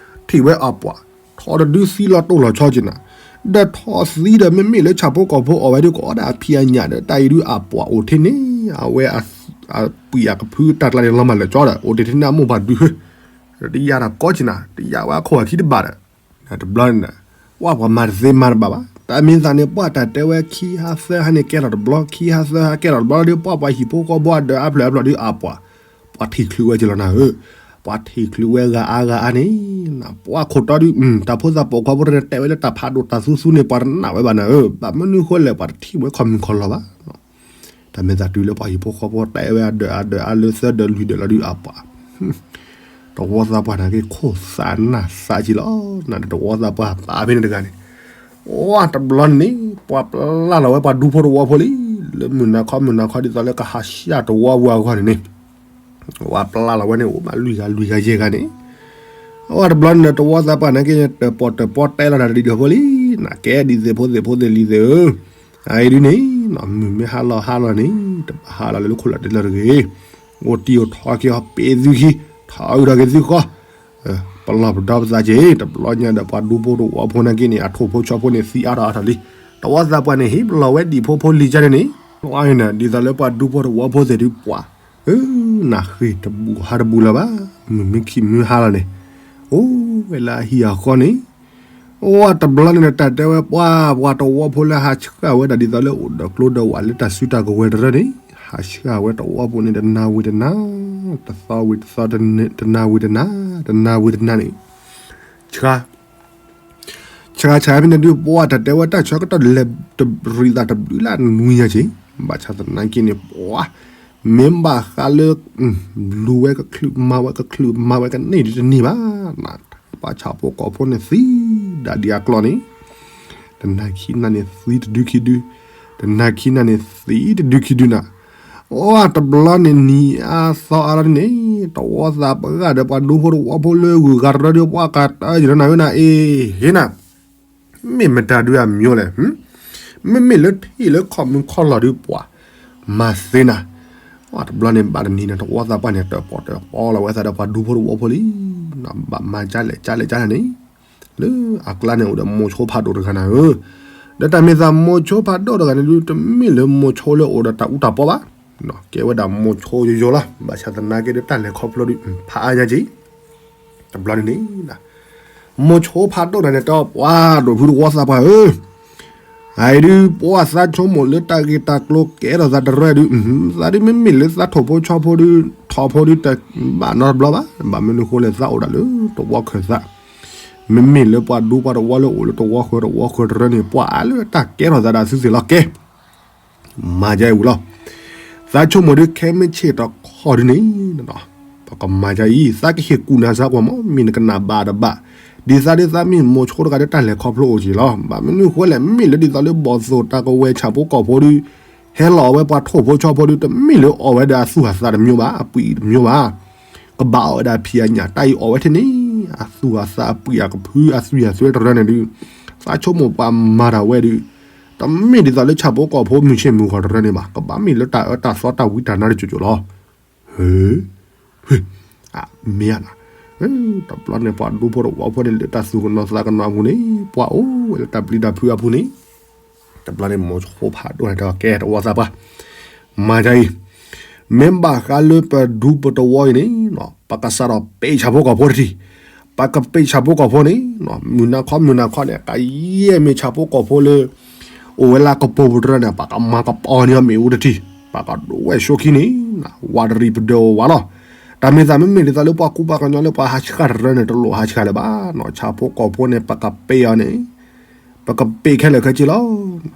ထံၣ်ဝဲအပှၤ ထီၣ်တဒုသံလီၤတိၢ်လီၤဆီက့ၤနၤ, ဒီးထီၣ်သံဒီး မ့မ့ၢ်လၢဆၣ်ဖိကီၢ်ဖိအီၣ်ဝဲဒုး ကအီၣ်ဒၣ်အဖံးအညၣ်ဒီး တၢ်အံၤဒုးအပှၤအိၣ်ထဲန့ၣ် အဝဲ အပှ့ၤအကဖုတၢ်ကျါန့ၣ် လီၤမၢ်လၢာ်ကၠီဒီး အိၣ်တ့ၢ်ထဲန့ၣ်အမိၢ်ပှၢ်ဒုး တယာ်တၢ်ကီက့ၤနၤ တယာ်ဝဲအခိၣ်အခံတဘၣ်ဒီး တဘျီန့ၣ် ပှၤပှၤမၤတသ့မၤတဘၣ်ဘၣ်. တၢ်မ့ၢ်သးန့ၣ် ပှၤတၢ်တဲဝဲခံဟါသၢဟါန့ၣ် ကဲထီၣ်တဘျီ ခံဟါသၢဟါကဲထီၣ်တဘျီဒီး ပှၤပှၤဟံၣ်ဖိဃီဖိအဒၢးအါဖျၢၣ်အါဖျၢၣ်ဒီးအပှၤ ပှၤထံၣ်ချုးဝဲက့ၤလီၤနၤဧၢ, ပှၤထံၣ်ချုးဝဲဂၤအါဂၤအါန့ၣ် ပှၤခိၣ်တီဒုး တၢ်ဖိသၣ်ပိာ်ခွါဖိတဖၣ်န့ၣ် တဲဝဲလၢတၢ်ဖးဒိၣ်တၢ်သူသူန့ၣ် ပှၤတနာ်ဝဲဘၣ်နၤဧၢ, ဘၣ်မနုၤဃိလဲၣ် ပှၤတထံၣ်ဝဲခီၣ်မုၢ်ခီၣ်လီၤဘၣ်. တၢ်မ့ၢ်သးတုၤလၢပှၤဟံၣ်ဖိဃီဖိတဲဝဲအဒၢးအါဒၢးအါလၢသၢဒၢးလွံၢ်ဒၢးလီၤဒုးအပှၤ တဝီသးပှၢ်န့ၣ်က့ၤခိၣ်သးနၢ်သးက့ၤလီၤ, နတဝီသးပှၢ်ပၢ်ဖဲန့ၣ်တဂၤန့ၣ်, အိၣ်တဘျီန့ၣ် ပှၤပျၢ်လီၤဝဲပှၤဒူဖိတဝီဖိလံ, လၢမုၢ်နၤခီမုၢ်နၤခီဒ်သိးလၢကဟးဆှၣ်တဝီပူၤအဂီၢ်န့ၣ်န့ၣ်, ပှၤပျၢ်လီၤဝဲန့ၣ် အိၣ်မးလွံၢ်ဂၤလွံၢ်ဂၤယဲၢ်ဂၤန့ၣ်, အိၣ်တဘျီန့ၣ် တဝီသးပှၢ်န့ၣ်က့ၤ တပီၢ်တပီၢ်တဲလီၤတၢ်တဒံးဒၢးဖိလံ, နကဲဒ်သိးဖိသ့ၣ်ဖိသ့ၣ်လံၤသ့ၣ်ဧၢ အအံၤဒုးန့ၣ် မုၢ်မ့ၢ်ဟါလီၤဟါလီၤန့ၣ် တဘၣ်ဟးလီၤလၢလၢခိၣ်လီၤတ့လီၤတဂ့ၤ, အိၣ်တံၢ်အိၣ်ထီက့ၤအီၤပ့ၤသုခံ, ထီအုးထီက့ၤသုဃီ, ပလီၢ်ပဒီပသးက့ၤ, တဘျီညါဒီးပှၤဒူဖိတဝီဖိန့ၣ်က့ၤန့ၣ် အထိၣ်ဖိဆီဖိန့ၣ်သံအါထီၣ်အါထီၣ်လံ, တဝီသးပှၢ်န့ၣ် ဟ့ၣ်ပလီၢ်ဝဲဒံၣ်ဖိဖိလံၤကန့ၣ်န့ၣ်, ဝဲန့ၣ် ဒ်သိးလၢပှၤဒူဖိတဝီဖိသ့ၣ်ဒုးပှၤ နၢ်ဃ့ၢ်တဘူၣ်ဟါတဘူၣ်လၢၤဘၣ်, မုၢ်မ့ၢ်ခံမုၢ်ဟါလီၤန့ၣ်, အိၣ်ဝဲလၢအဟံၣ်အဃီန့ၣ်, အိၣ်တဘျီန့ၣ်ဒီးတၢ်တဲဝဲပှၤ ပှၤတဝီဖိလၢဟးဆှၣ်ဝဲဒၣ်ဒ်သိးလၢအိၣ်ဒီးကျိဒီးဝးလၢတၢ်စုတၢ်ကဝဲၤတရၢန့ၣ်, ဟးဆှၣ်ဝဲတဝီဖိန့ၣ် တနၤဝံၤတနၤ, တသီဝံၤတသီ, တနၤဝံၤတနၤ, တနၤဝံၤတနၤန့ၣ်, ဆှၣ် ဆှၣ်ဆှၣ်ဖဲန့ၣ်ဒုး ပှၤတၢ်တဲဝဲတၢ်ဆၢကတီၢ်လဲၤတရံးသးတဘျုးလၢနွံညါက့ၤ, ဘၣ်ဆၣ်သနာ်က့န့ၣ် ပှၤ မ့ၢ်ဘၣ်ဃးလၢ လူၤဝဲကချုးမၤဝဲကချုးမၤဝဲကန့ၢ်ဒ်တန့ၢ်ဘၣ်, ပှၤဆၣ်ဖိကီၢ်ဖိန့ၣ်သံဒၣ်ဒ်အကျီန့ၣ်, တနၤခံနၤန့ၣ်သံတဒုခံဒု, တနၤခံနၤန့ၣ်သံတဒုခံဒုနၤ, အိၣ်တဘျီန့ၣ် နံၤအါသီအါလီၤန့ၣ်, တဝီသးပှၢ်ဒီးပှၤဒူဖိတဝီဖိလၢဂုၤဂၤတရၢဒီး ပှၤကတၢၢ်ယနၤဝဲနၤအ့ၣ် ဟ့ၣ်နၤ မ့ၢ်မတၤဒုးအမံၤလဲၣ်, မ့မ့ၢ်လၢထံၣ်လၢခီၣ်မုၢ်ခီၣ်လီၤဒုးပှၤ မၤသ့နၤ, တဘျီန့ၣ်ဘၣ်တနံၤန့ၣ် တဝီသးပှၢ်န့ၣ် တၢၣ်ပီၣ်တၢၣ်ပီလီၤဝဲသးဒီးပှၤဒူဖိတဝီဖိလံ, ဘၣ်မၤကၢ်လဲၣ်ကၢ်လဲၣ်ကၢ်လဲၣ်န့ၣ်, လၢအကျါန့ၣ်အိၣ်ဒီးမိၤဆိဖးဒိၣ်တဂၤနၤဧၢ, ဒီးတၢ်မ့ၢ်သးမိၤဆိဖးဒိၣ်တဂၤန့ၣ်ဒုး တမ့ၢ်လၢမိၤဆိလၢအိၣ်ဒီးတၢ်အူတၢ်ပီဘၣ်, ကဲဝဲဒၣ်မိၤဆိယိယိလီၤ, ဘၣ်ဆၣ်သနာ်က့ဒီးတၢ်လဲၤခီဖျိဒုး ဖးအါညါက့ၤ တဘျီန့ၣ်န့ၣ်, မိၤဆိဖးဒိၣ်တဂၤန့ၣ် တဲပှၤဒိၣ်ဖုတဝီသးပှၢ်ဧၢ, အအံၤဒုး ပှၤသးဆိကမိၣ်လၢတၢ်ဂ့ၢ်တၢ်ကျိၤကဲထီၣ်သးတရၢဒုး, သးဒုးမ့မ့ၢ်လၢသးထိၣ်ဖိဆီဖိဒုး ထီၣ်ဖိဒုးတဘၣ်နီတဘျီဘၣ်, ဘၣ်မနုၤဃိလဲၣ် သးအိၣ်ဒၣ်လၢတဝီခၢၣ်သး, မ့မ့ၢ်လၢပှၤဒူပှၤတဝီလၢအိၣ်လၢတဝီဃၢၤတဝီဃၢၤတရၢန့ၣ် ပှၤအါလၢတၢ်ကဲထီၣ်သးဒီးသုသ့ၣ်လီၤကဲ မၤယါအံၤဝံၤလီၤ. သးဆိကမိၣ်ဒုးခဲမုၢ်ဆ့ၣ်တခီဒုးန့ၣ်, ပကမၤယါအံၤ သးကဟ့ၣ်ကူၣ်နၤစၢ်ကွၢ်မး မ့ၢ်နကနၣ်ဘၣ်တဘၣ်, ဒ်သးဒုးသးမ့ၢ်မိၤဆိတဂၤဒီးတၢ်လဲၤခီဖျိအိၣ်က့ၤလီၤ. ဘၣ်မနုၤဃိလဲၣ် မ့ၢ်လၢဒ်သိးလၢဘီၣ်သိၣ်တၢ်ကဝဲၤဆၣ်ဖိကီၢ်ဖိဒုး, ဟဲလီၤအီၣ်ဝဲပှၤထိၣ်ဖိဆီဖိဒုး တမ့ၢ်လၢအီၣ်ဝဲဒီးအသူၣ်အသးတမျိုးဘၣ်, အပှံၤတမျိုးဘၣ် ကဘၣ်အီၣ်ဝဲဒၣ်ဖံးအညၣ် တၢ်အံၤအီၣ်ဝဲထဲန့ၣ်, အသူၣ်အသးအပှံၤအကဖုအသွံၣ်အသွဲတရၢန့ၣ်ဒုး, သးဆိကမိၣ်ပှၤမၤတၢ်ဝဲဒုး, တမ့ၢ်ဒ်သိးလၢဆၣ်ဖိကီၢ်ဖိမုၢ်ဆ့ၣ်မုၢ်ဂီၤတရၢန့ၣ်ဘၣ်, ကဘၣ်မ့ၢ်လၢတၢ်အၢတၢ်သီတၢ်ဝံတၢ်နါတစိၤစိၤလီၤ. ဟ့, ဟ့, အမ့ၢ်ဧါနၤ, တဘျီန့ၣ်ပှၤဒူဖိတဝီဖိန့ၣ် လၢတၢ်သူၣ်ကနိးသးကနိးအပူၤန့ၣ် ပှၤအိၣ်ဝဲလၢတၢ်ပျံၤတၢ်ဖုးအပူၤန့ၣ်, တဘျီန့ၣ်မိၤဆိဖးဒိၣ်န့ၣ်တဲကဲတဝီသးပှၢ် မၤဒ်အံၤ, မ့ၢ်ဘၣ်ဃးလၢပဒူပတဝီအံၤန့ၣ်, ပကစးထီၣ်ပ့းဆၣ်ဖိကီၢ်ဖိတထံၣ်, ပကပ့းဆၣ်ဖိကီၢ်ဖိန့ၣ်, မုၢ်နၤခီမုၢ်နၤခီန့ၣ် ကယဲၢ်မ့ၢ်ဆၣ်ဖိကီၢ်ဖိလၢ အိၣ်ဝဲလၢကပိာ်ပူၤတရၢန့ၣ် ပကမၤကပီၤန့ၢ်အီၤမ့ၣ်အူတထံၣ်, ပကဒိးဝဲၢ်ဆိခံန့ၣ်, ဝးတရံးပဒၢးဝးလီၤ. တၢ်မ့ၢ်သးမ့မ့ၢ်ဒ်သိးလၢပှၤကူပှၤကညီလၢပှၤဟးဆှၣ်တရၢန့ၣ် တလိၣ်ဟးဆှၣ်လၢၤဘၣ်နီၤ, ဆၣ်ဖိကီၢ်ဖိန့ၣ် ပကပ့းအီၤန့ၣ် ပကပ့းခဲလၢာ်ခဲဆ့လီၤ.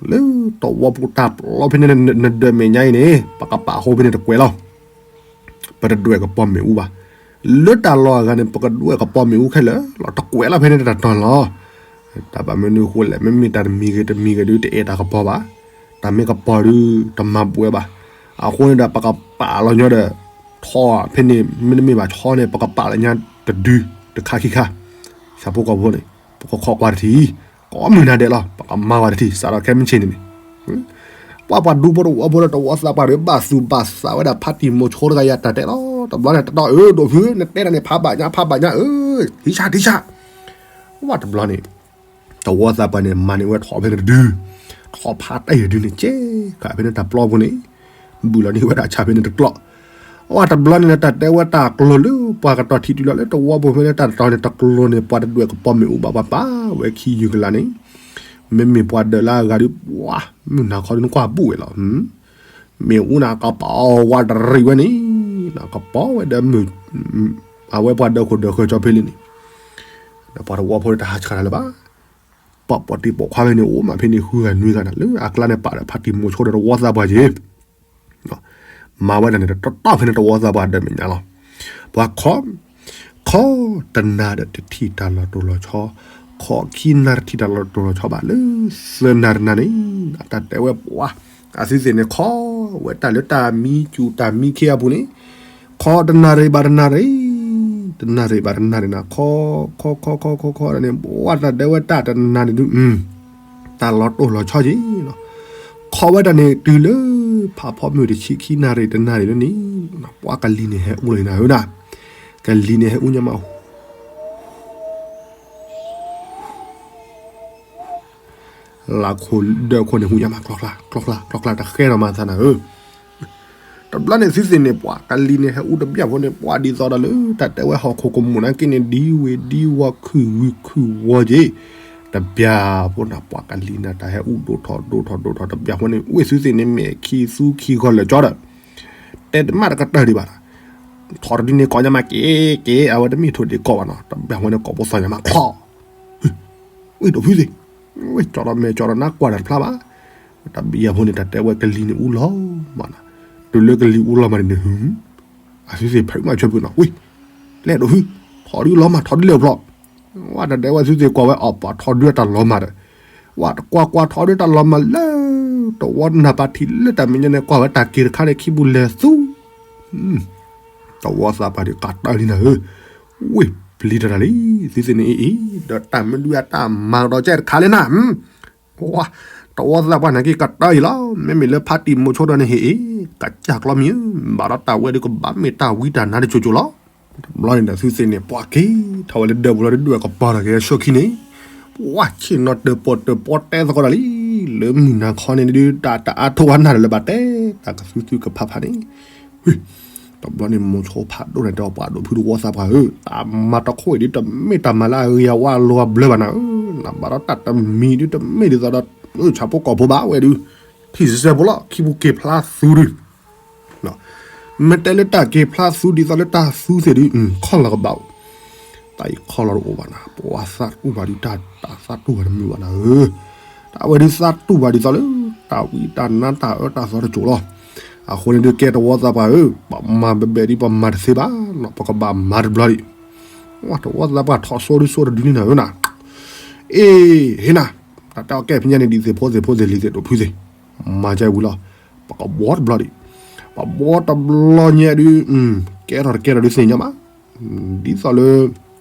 လၢတဝီပူၤတၢ်ပျီဖဲန့ၣ် နဒၢးမဲာ်ညါအံၤန့ၣ် ပကပာ်ဟိဖဲန့ၣ်တကွဲးလီၤ. ပတဒွဲၣ်ကပီၤမ့ၣ်အူဘၣ်. လၢတၢ်လီၢ်အဂၤန့ၣ် ပကဒွဲၣ်ကပီၤမ့ၣ်အူခဲလၢာ်လီၤ, တကွဲးလီၤဖဲန့ၣ်တၢ်တီၤလီၤ. တၢ်ဘၣ်မနုၤအဃိလဲၣ်, မ့မ့ၢ်တၢ်တမံၤဂ့ၤတမံၤဂ့ၤဒုး တအဲၣ်တၢ်ကပီၤဘၣ်. တၢ်မ့ၢ်ကပီၤဒုး တမၤဘှဲဘၣ်. အဃိန့ၣ်ဒီး ပကပာ်လီၤညီဒီး ထီဖဲန့ၣ် မ့တမ့ၢ်ဘၣ်ဆီန့ၣ် ပကပာ်လီၤညီတဒု တခါခံခါ. ဆၣ်ဖိကီၢ်ဖိန့ၣ် ပကခိးကွၢ်တထံၣ်, ကိးမုၢ်နၤဒဲးလီၤ ပကမၤဝဲတထံၣ် စးထီၣ်ခဲမုၢ်ဆ့ၣ်န့ၣ်န့ၣ် ပှၤပှၤဒူဖိတဝီဖိဒီးတဝီသးပှၢ်ဒီး ဘၣ်သူၣ်ဘၣ်သးဝဲဒၣ်ဖါတံၢ်မိၤဆိတဂၤယၤတၢ်တဲလီၤ. တဘျီန့ၣ်တတီၤဧၢ ဒိၣ်ဖုဧၢ နတဲတၢ်န့ၣ်ဖးဘၣ်ညါ ဖးဘၣ်ညါဧၢ, ထံဆၣ်ထံဆၣ်, ဝဲတဘျီန့ၣ် တဝီသးပှၢ်န့ၣ် မၤန့ၢ်ဝဲထီၣ်ဖဲန့ၣ်တဒု, ထီၣ်ဖးတၢ်အံၤတဒုန့ၣ် ကဲဃာ်ဖဲန့ၣ်တၢ်ပျီပူၤန့ၣ် ဘုၣ်လီၤန့ၢ်ဝဲဒၣ်ဆၣ်ဖဲန့ၣ်တကျီၢ်, အဝဲတဘျီန့ၣ်လၢတၢ်တဲဝဲတၢ်ကျိၤလၢပှၤကတီၢ်ထံတုၤလီၤလၢတဝီပူၤဖဲန့ၣ် တၢ်တတီၤန့ၣ် တကျိၤန့ၣ် ပှၤတဒွဲၣ်ကပီၤမ့ၣ်အူဘၣ်ပှၤပာ်ဝဲခံယုၢ်ကလးန့ၣ်, မ့မ့ၢ်ပှၤဒၢးလၢအဂၤဒုး ပှၤ မုၢ်နၤခီဒုးနကွၢ်ဘူၣ်ဝဲလီၤ. မ့ၣ်အူန့ၣ် ကပီၤဝးတရံးဝဲန့ၣ်, ကပီၤဝဲဒီးမုၢ် အဝဲပှၤဒၢးခိၣ်ဒၢးဃၢၤကၠီဖဲလံန့ၣ်, ဒီးပှၤတဝီဖိန့ၣ်တဟးဆှၣ်တၢ်လၢၤဘၣ်. ပှၤပိာ်တံၢ်ပိာ်ခွါဖဲန့ၣ် အိၣ်မးဖဲန့ၣ် ဃုဂၤနွံဂၤန့ၣ် လၢအကျါန့ၣ် ပာ်ဒီးဖါတံၢ်မိၤဆိဒီးတဝီသးပှၢ်က့ၤ မၤဝဲဒၣ်န့ၣ် တတီၤဖဲန့ၣ်တဝီသးပှၢ်ဒီးမဲာ်ညါလီၤ. ပှၤခီ ခီတနၤဒီးတထံၣ်တၢ်လီၤတိၢ်လီၤဆီ, ခီခံနၤတထံၣ်တၢ်လီၤတိၢ်လီၤဆီဘၣ်လၢ သၢနၤတနၤန့ၣ်, တၢ်တဲဝဲပှၤ အသုသ့ၣ်န့ၣ် ခီဝဲတၢ်လၢတၢ်မံစူၣ်တၢ်မံခ့အပူၤန့ၣ်, ခီတနၤရံၣ်ဘၣ်တနၤရံၣ်, တနၤရံၣ်ဘၣ်တနၤရံၣ်နၤ ခီ ခီခီခီခီခီန့ၣ် ပှၤတၢ်တဲဝဲတၢ်တနၤန့ၣ်ဒုး တၢ်လီၤတိၢ်လီၤဆီက့ၤလီၤ. ခီဝဲတၢ်န့ၣ်တုၤလၢ ဖးဖီမုၢ်တဆံခံနၣ်ရံၣ်တနၣ်ရံၣ်လၢန့ၣ်, ပှၤကလံၤန့ၣ်ဟဲအူလီၤနၤဧၢနၤ, ကလံၤန့ၣ်ဟဲအူညါမး လၢခိၣ်ဒၢးခိၣ်န့ၣ် ဟူညါမး ကျီကျီကျီကျီ တဃဲဒီးမၤသးနၤဧၢ. တဘျီန့ၣ်သုသ့ၣ်န့ၣ် ပှၤကလံၤန့ၣ် ဟဲအူတဘျီဖိန့ၣ် ပှၤဒ်သိးဒီးလၢ တၢ်တဲဝဲဟီၣ်ခိၣ်ကမူၣ်နာ်က့န့ၣ် ဒ်ဝ့ၤဒ်ဝီၤခုၣ်ဝံၤခုၣ်ဝီၤက့ၤ, တဘျီဖိန့ၣ် ပှၤကလံၤန့ၣ် တၢ်ဟဲအူဒိၣ်ထီၣ်ဒိၣ်ထီၣ်ဒိၣ်ထီၣ်တဘျီဖိန့ၣ် ဝ့ၢ်သုသ့ၣ်န့ၣ် မ့ၢ်ခံသူခံဂီၤလၢာ်ကၠီဒီး တဲတမၣ်တကတၢၢ်ဒံးဘၣ်နီၤ, ထီၣ်တဒုန့ၣ်ကိးညါမးက့ၤက့ၤ အဝဲတမ့ၢ်ထိၣ်ဒ့ၣ်ကိးဘၣ်နီၤ, တဘျီဖိန့ၣ် ကိးဖိသီၣ်ညါမး ချီ ဝ့ၢ်ဒိၣ်ဖုသ့ၣ်, ဝ့ၢ်ကၠီဒီးမဲာ်ကၠီဒီးနါကွၢ်တၢ်တဖျါဘၣ်, တဘျီဖိန့ၣ် တၢ်တဲဝဲကလံၤန့ၣ်အူလီၤမးနီၤ, တုၤလၢကလံၤအူလီၤမးန့ၣ် အသုသ့ၣ်ဖဲမးဆွဲပူၤနီၤ, ဝ့ၢ် လဲၤဒိၣ်ဖု, ထီၣ်ဒုလီၤမး ထီၣ်ဒုလဲၤအိၣ်ဖျီၣ်, ဝဲတၢ်တဲဝဲသုသ့ၣ်ကွၢ်ဝဲအီၤပှၤထီၣ်ဒုတၢ်လီၤမးဒီး, ဝဲတကွၢ်ကွၢ်ထီၣ်ဒုတၢ်လီၤမးလၢ တဝီနၢ်ပၢၢ်ထံၣ်လၢတၢ်မဲာ်ညါန့ၣ် ကွၢ်ဝဲတၢ်က့ၤတခါန့ၣ် ခံပူၤလဲၤသူ တဝီသးပှၢ်ဒုးကတၢၢ်လံနၤဧၢ, ဝ့ၢ်ပျံၤတၢ်တၢ်လံ, သုသ့ၣ်န့ၣ်အံၤအံၤ ဒီးတၢ်မနုၤအတၢ်မၤကဒီးကဲတခါလၢနၤ, တဝီသးပှၢ်နာ်က့ကတၢၢ်အံၤလီၤ, မ့မ့ၢ်လၢဖါတံၢ်မိၤဆိဒီးန့ၣ်ဟ့ၣ်အံၤ ကစၢ်ကျီမံၤဧၢ, ဘၣ်ဒီးတၢ်ဝဲဒုးကဘၣ်မ့ၢ်တၢ်ဝံတၢ်နါတစိၤစိၤလီၤ. တဘျီန့ၣ်ဒီးသုသ့ၣ်န့ၣ် ပှၤက့ၤထီၣ်ဝဲလၢဒၢးပူၤလီၤ ဒုးဒွဲၣ်ကပီၤထီၣ်က့ၤအဆၢခံန့ၣ်, ပှၤဆ့ၣ်နီၤတၢၣ်ပီၣ်တၢၣ်ပီတဲသကိးတၢ်လံ, လၢမုၢ်နၤခီန့ၣ်ဒုး တၢ်တအါထိၣ်ဝဲနၤဒီးလၢဘၣ်တဲ တၢ်ကသုသုကဖးဖးန့ၣ် တဘျီန့ၣ် မိၤဆိဖးဒိၣ်န့ၣ်တဲအီၤ ပှၤဒိၣ်ဖုတဝီသးပှၢ်ဧၢ, တၢ်မၤတခီအံၤဒုး တမ့ၢ်တၢ်မၤလၢအဂ့ၤအဝါအလီၤအဘျၢဘၣ်နၤဧၢ, နဘၣ်ဒီးတၢ်တမံၤဒုး တမ့ၢ်ဒ်သိးဒီး ဆၣ်ဖိကီၢ်ဖိဘၣ်ဝဲဒုး, ထံၣ်စဲစဲဖိလီၤ ခံပူၤက့ၤဖျါသူဒုး မ့ၢ်တဲလၢတၢ်က့ၤဖျါသူဒ်သိးလၢတၢ်သူသ့ၣ်ဒုး ခီၣ်လီၤကဘၣ်အိၣ်, တၢ်အံၤခီၣ်လီၤတအိၣ်ဘၣ်နၤ, ပှၤသးတူၢ်ဘၣ်ဒုး တၢ်တၢ်သးတူၢ်ဘၣ်တမုာ်ဘၣ်နၤဧၢ, တၢ်ဝဲဒုးသးတူၢ်ဘၣ်ဒ်သိးလၢ တၢ်ဝံတၢ်နါတၢ်အၢတၢ်သီတစိၤလီၤ. အဃိန့ၣ်ဒုးကဲတဝီသးပှၢ်ဧၢ, ပမၤဘဲဘဲဒ်ပမၤတသ့ဘၣ်နီၤ, ပကဘၣ်မၤတဘျီဒံး, တဝီသးပှၢ်ထီၣ်စိဒုးစိတဒုန့ၣ်နၤဧၢနၤ, အ့ ဟ့ၣ်နၤ, တၢ်တဲအီၤကဲဖဲညါန့ၣ် ဒ်သ့ၣ်ဖိသ့ၣ်ဖိသ့ၣ်လံၤသ့ၣ်ဒိၣ်ဖုသ့ၣ်, မၤကဲဝံၤလီၤ, ပကဘှီတဘျီဒံး, ပဘှီတဘျီညါဒုး, ကဲထီၣ်တကဲထီၣ်ဒုးသ့ၣ်ညါမး, ဒ်သိးလၢ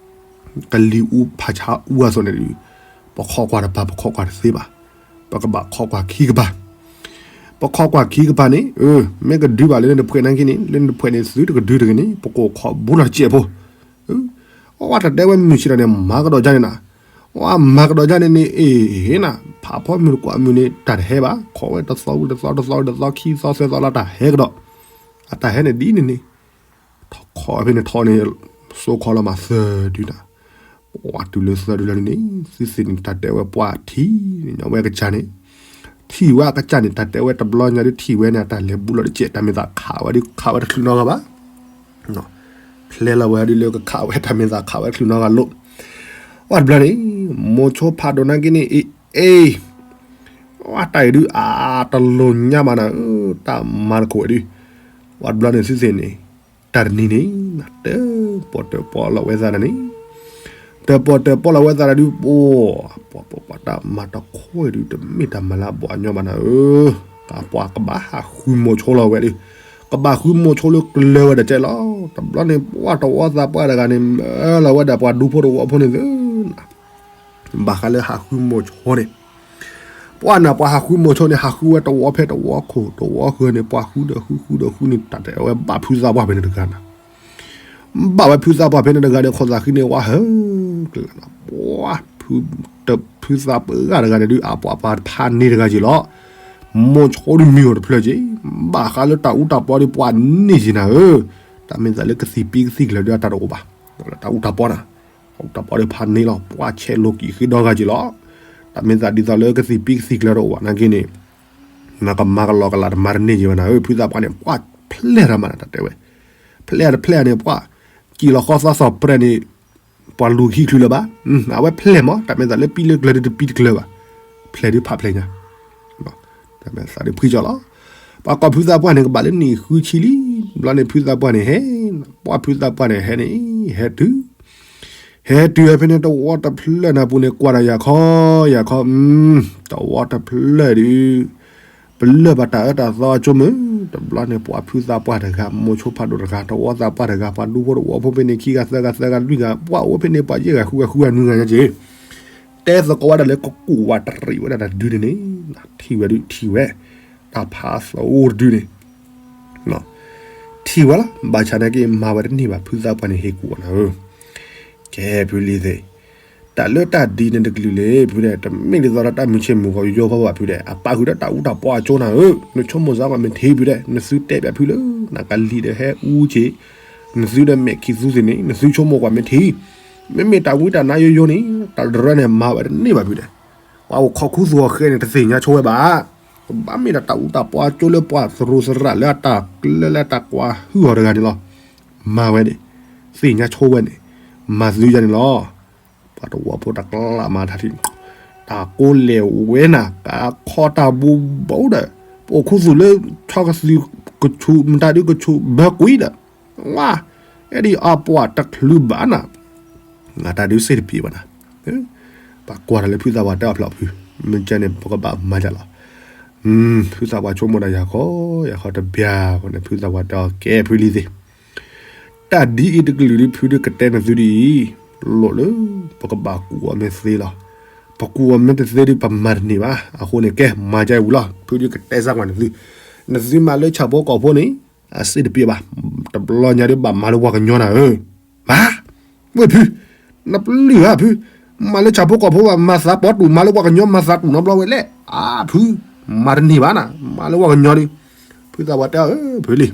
ကလံၤအူဖးဆါအူအသိးန့ၣ်ဒုး, ပခီကွၢ်တပၤ ပခီကွၢ်တသ့ဘၣ်, ပကဘၣ်ခီကွၢ်ခံကပၤ, ပခီကွၢ်ခံကပၤန့ၣ်, မ့ၢ်ကဒုဘၣ်လၢနတဖှဲးနာ်က့န့ၣ် လၢနတဖှဲးန့ၣ် သုတကဒုတဂ့ၤန့ၣ် ပကအိၣ်ခိးဘူးလီၤတစဲးဖိ, အဝဲတၢ်တဲဝဲမုၢ်ဆ့ၣ်ထီၣ်န့ၣ် မၤကဒီးကါန့ၣ်နၤ, အဝဲမၤကဒီးကါန့ၣ်န့ၣ် အ့ၣ် ဟ့ၣ်နၤ, ဖးဖီမုၢ်တကွၢ်မုၢ်န့ၣ် တၢ်တဟဲဘၣ်, ခိးဝဲတသီဝံၤတသီ တသီဝံၤတသီ ခံသီသၢသီလၢတၢ်ဟဲကဒီး, အတၢ်ဟဲန့ၣ်ဒ်န့ၣ်န့ၣ် ထီၣ်ခီဖဲန့ၣ်ထီၣ်န့ၣ် စိခီလီၤမးသၢဒုနၤ, ပှၤတုၤလၢသၢဒုလီၤန့ၣ်န့ၣ် သုသ့ၣ်န့ၣ် တၢ်တဲဝဲပှၤထံၣ်န့ၣ် ညီဝဲကစၢ်န့ၣ်, ထံၣ်ဝဲအကစၢ်န့ၣ် တၢ်တဲဝဲတဘျီညါဒုးထံၣ်ဝဲန့ၣ် အတၢ်လဲၤဘူးလီၤတစဲး တၢ်မ့ၢ်သးခးဝဲဒုးခးဝဲတချုးနီတဂၤဘၣ်, ဖျဲလီၤဝဲဒုးလၢကခးဝဲတၢ်မ့ၢ်သးခးဝဲတချုးနီတဂၤလိာ်, ဝဲတဘျီန့ၣ် မိၤဆိဖးဒိၣ်နာ်က့န့ၣ် အ့ၣ် အ့ၣ် ဝဲတၢ်အံၤဒုး အတလိၤညါဘၣ်နၤဧၢ, တၢ်မၤတခိၣ်ဝဲဒုး, ဝဲတဘျီန့ၣ်သုသ့ၣ်န့ၣ်, တၢ်တနံၤန့ၣ် တၢၣ်ပီၣ်တၢၣ်ပီလီၤဝဲသးန့ၣ်, တၢၣ်ပီၣ်တၢၣ်ပီလီၤဝဲသးဒုး ပှၤ ပှၤ ပှၤ တၢ်မၤတခိၣ်ဒုး တမ့ၢ်တၢ်မၤလၢအဘီအညီဘၣ်နၤဧၢ, ပှၤကဘၣ်ဟးဃုမိၤဆိလီၤဝဲဒုး, ကဘၣ်ဃုမိၤဆိလၢကျၢၤဝဲဒၣ်ကဲလီၤ, တဘျီန့ၣ် ပှၤတဝီသးပှၢ်တဂၤန့ၣ် မၢလီၤဝဲဒၣ်ပှၤဒူဖိတဝီဖိန့ၣ်သ့ ဘၣ်ဃးလၢဟးဃုမိၤဆိန့ၣ်, ပှၢ်နၤပှၤဟးဃုမိၤဆိန့ၣ် ဟးဃုဝဲတဝီဖဲတဝီခိၣ် တဝီဃၢၤန့ၣ် ပှၤဃုဒီးဃုဃုဒီးဃုန့ၣ် တၢ်တဲဝဲဘၣ်ဖုသးပှၢ်ဖဲန့ၣ်တဂၤနၤ ဘၣ်ဝဲဖုသးပှၢ်ဖဲန့ၣ်တဂၤဒီး ခိၣ်သးဃံန့ၣ်ဝဲဟၢ ကျၢၤနၤ ပှၢ် ဖုသးပှၢ်တဂၤန့ၣ်ဒုး အပှၤပှၤဖးန့ၢ်တဂၤက့ၤလီၤ. မိၤဆိဒုးမံၤအီၤတဖျၢၣ်က့ၤ ဘၣ်ဃးလၢတၢ်အူတၢ်ပီဒီးပှၤန့ၢ်က့ၤနၤဧၢ, တၢ်မ့ၢ်သးလၢကသံၣ်ပံကသံၣ်ကျၢၤဒီးအတၢ်တအိၣ်ဘၣ်, တၢ်အူတၢ်ပီနၤ, တၢ်အူတၢ်ပီဒီးဖးန့ၢ်လီၤ ပှၢ်ဆဲးလိာ်ကံၣ်ဃ့ဒီဂၤက့ၤလီၤ. တၢ်မ့ၢ်သးဒ်သိးလၢကသံၣ်ပံကသံၣ်ကျၢၤတအိၣ်ဘၣ်နာ်က့န့ၣ် နကမၤကလီကလးတမၤတန့ၢ်က့ၤဘၣ်နၤဧၢ, ဖုသးပှၢ်န့ၣ် ပှၢ်ဖျဲၣ်တၢ်မၤနၤတၢ်တဲဝဲ, ဖျဲၣ်တဖျဲၣ်န့ၣ် ပှၢ် ကံၣ်လီၤဃီသီသီၣ်ပြဲၣ်န့ၣ် ပှၤလူၤခံချုးလၢၤဘၣ်, အဝဲဖျဲၣ်မး တၢ်မ့ၢ်သးလၢပံလၢကျၢၤဒုးတပံတကျၢၤဘၣ်, ဖျဲၣ်ဒုးဖးဖျဲၣ်ညါ, တၢ်မ့ၢ်သးဒုးဖှံကၠီလီၤ. ပှၤကိးဖုသးပှၢ်န့ၣ် ကဘၣ်လၢနံၣ်ဃုဆံလံ, ဘျီန့ၣ်ဖုသးပှၢ်န့ၣ်ဟဲ, ပှၢ်ဖုသးပှၢ်န့ၣ်ဟဲန့ၣ်, ဟဲတုၤ ဟဲတုၤဝဲဖဲန့ၣ်တဝီတဖျၢၣ်နၤပူၤန့ၣ် ကွၢ်ဒီးယၤခီ, ယၤခီ, တဝီတဖျၢၣ်ဒုး ပလၢၢ်ဘၣ်တၢ်အၢတၢ်သီအကၠိမုၢ်, တဘျီန့ၣ် ပှၤဖုသးပှၢ်တဂၤ မိၤဆိဖးဒိၣ်တဂၤ တဝီသးပှၢ်တဂၤ ပှၤဒူဖိတဝီဖိဖဲန့ၣ် ခံဂၤသၢဂၤသၢဂၤလွံၢ်ဂၤ ပှၤအိၣ်ဖဲန့ၣ် ပှၤယဲၢ်ဂၤဃုဂၤဃုဂၤနွံဂၤညါက့ၤ, တဲသကိးဝဲဒၣ်လၢကကူးဝးတရံးဝဲဒၣ်တဒုန့ၣ်န့ၣ်, ထံၣ်ဝဲဒုးထံၣ်ဝဲ, တၢ်ဖးသဝီတဒုန့ၣ် ထံၣ်ဝဲလီၤ, ဘၣ်ဆၣ်နာ်က့ မၤဝဲတန့ၢ်ဘၣ် ဖုသးပှၢ်န့ၣ် ဟ့ၣ်ကူၣ်အီၤနၤဧၢ, ကဲဖုလံၤသ့ၣ်, တၢ်လၢတၢ်ဒ်န့ၣ်တကလုာ်လၢ ဖုဒဲး တမ့ၢ်ဒ်သိးဒီးတၢ်မုၢ်ဆ့ၣ်မုၢ်ဂီၤယိယိဖီဘၣ်ဖုဒဲး အပာ်ဃုာ်ဒီးတၢ်အူတၢ်ပီအကၠိနၤဧၢ, နဆိကမိၣ်စ့ၢ်ကီးမ့ၢ်ထံဖုဒဲး နသုတဲဘၣ်ဖုလၢ နကလံၤဒီးဟဲအူက့ၤ, နသုဒီးမဲာ်ခံသူသ့ၣ်န့ၣ် နသုဆိကမိၣ်ကွၢ်မ့ၢ်ထံ မ့မ့ၢ်တၢ်ဝံတၢ်နါယိယိန့ၣ် တၢ်တရၢန့ၣ် မၤဝဲတန့ၢ်ဘၣ်ဖုဒဲး, ပှၤအိၣ်ခိးခူသူၣ်အီၤဃဲန့ၣ် တသ့ၣ်ညါဆိဝဲဘၣ်, ဘၣ်မ့ၢ်ဒီးတၢ်အူတၢ်ပီအကၠိလၢပှၤသရူးသရၣ်လၢအတၢ်ကျၢလၢအတၢ်ကွၢ်ဟုၣ်အီၤတဂၤန့ၣ်လီၤ, မၤဝဲန့ၣ်, သ့ၣ်ညါဆိဝဲန့ၣ်, မၤသုယၤန့ၣ်လီၤ, ပှၤတဝီဖိတကျးမၤထါထံၣ်, တၢ်ကိးလဲၤဝဲနၤ ကခီတၢ်ဘူးဘူးဒီး, ပအိၣ်ခူသူၣ်လၢ ဆီကသံၣ်ကဆူး မတၤဒုကဆူးဘၢကွံာ်ဒီး, ဝါ, အဲဒံးအပှၤတချုးဘၣ်နၤ အတၢ်ဒုးစ့ၢ်တပျံၤဘၣ်နၤ, ပကွၢ်တၢ်လၢဖုသးပှၢ်တဲအီၤဖျီဖု, မ့ၢ်ကဲန့ၣ် ပကဘၣ်မၤယၤလီၤ, ဖုသးပှၢ်ဆိကမိၣ်ဒီးယၤခီ, ယၤခီတဘျီဃီန့ၣ် ဖုသးပှၢ်တဲအီၤကဲဖုလံၤသ့ၣ်, တၢ်ဒ်အံၤတကလုာ်ဒ်ဖုဒုးကတဲနသုဒ်အံၤ, လိၣ်လၢ ပကဘၣ်ကူးအီၤမ့ၢ်သ့လီၤ, ပကူးအီၤမ့ၢ်တသ့ဒ် ပမၤတန့ၢ်ဘၣ်, အဃိန့ၣ် ကဲမၤကဲဝံၤလီၤ, ဖုဒုးကတဲစၢ်ကွၢ်နသု, နသုမၤလၢဆၣ်ဖိကီၢ်ဖိန့ၣ် အစ့ၢ်တပျံၤဘၣ်, တဘျီညါဒ်ဘၣ်မၤလၢပှၤကညီနၤဧၢ, မၤ, ဝဲၢ်ဖု, နပျံၤဧါဖု, မၤလၢဆၣ်ဖိကီၢ်ဖိဘၣ် မၤသးပီတူၢ် မၤလၢပှၤကညီမၤသးတူၢ်နီတဘျီဝဲလဲၣ်, အါဖု, မၤတန့ၢ်ဘၣ်နၤ, မၤလၢပှၤကညီဒ်, ဖုသးပှၢ်တဲအီၤ ဖုလံၤ,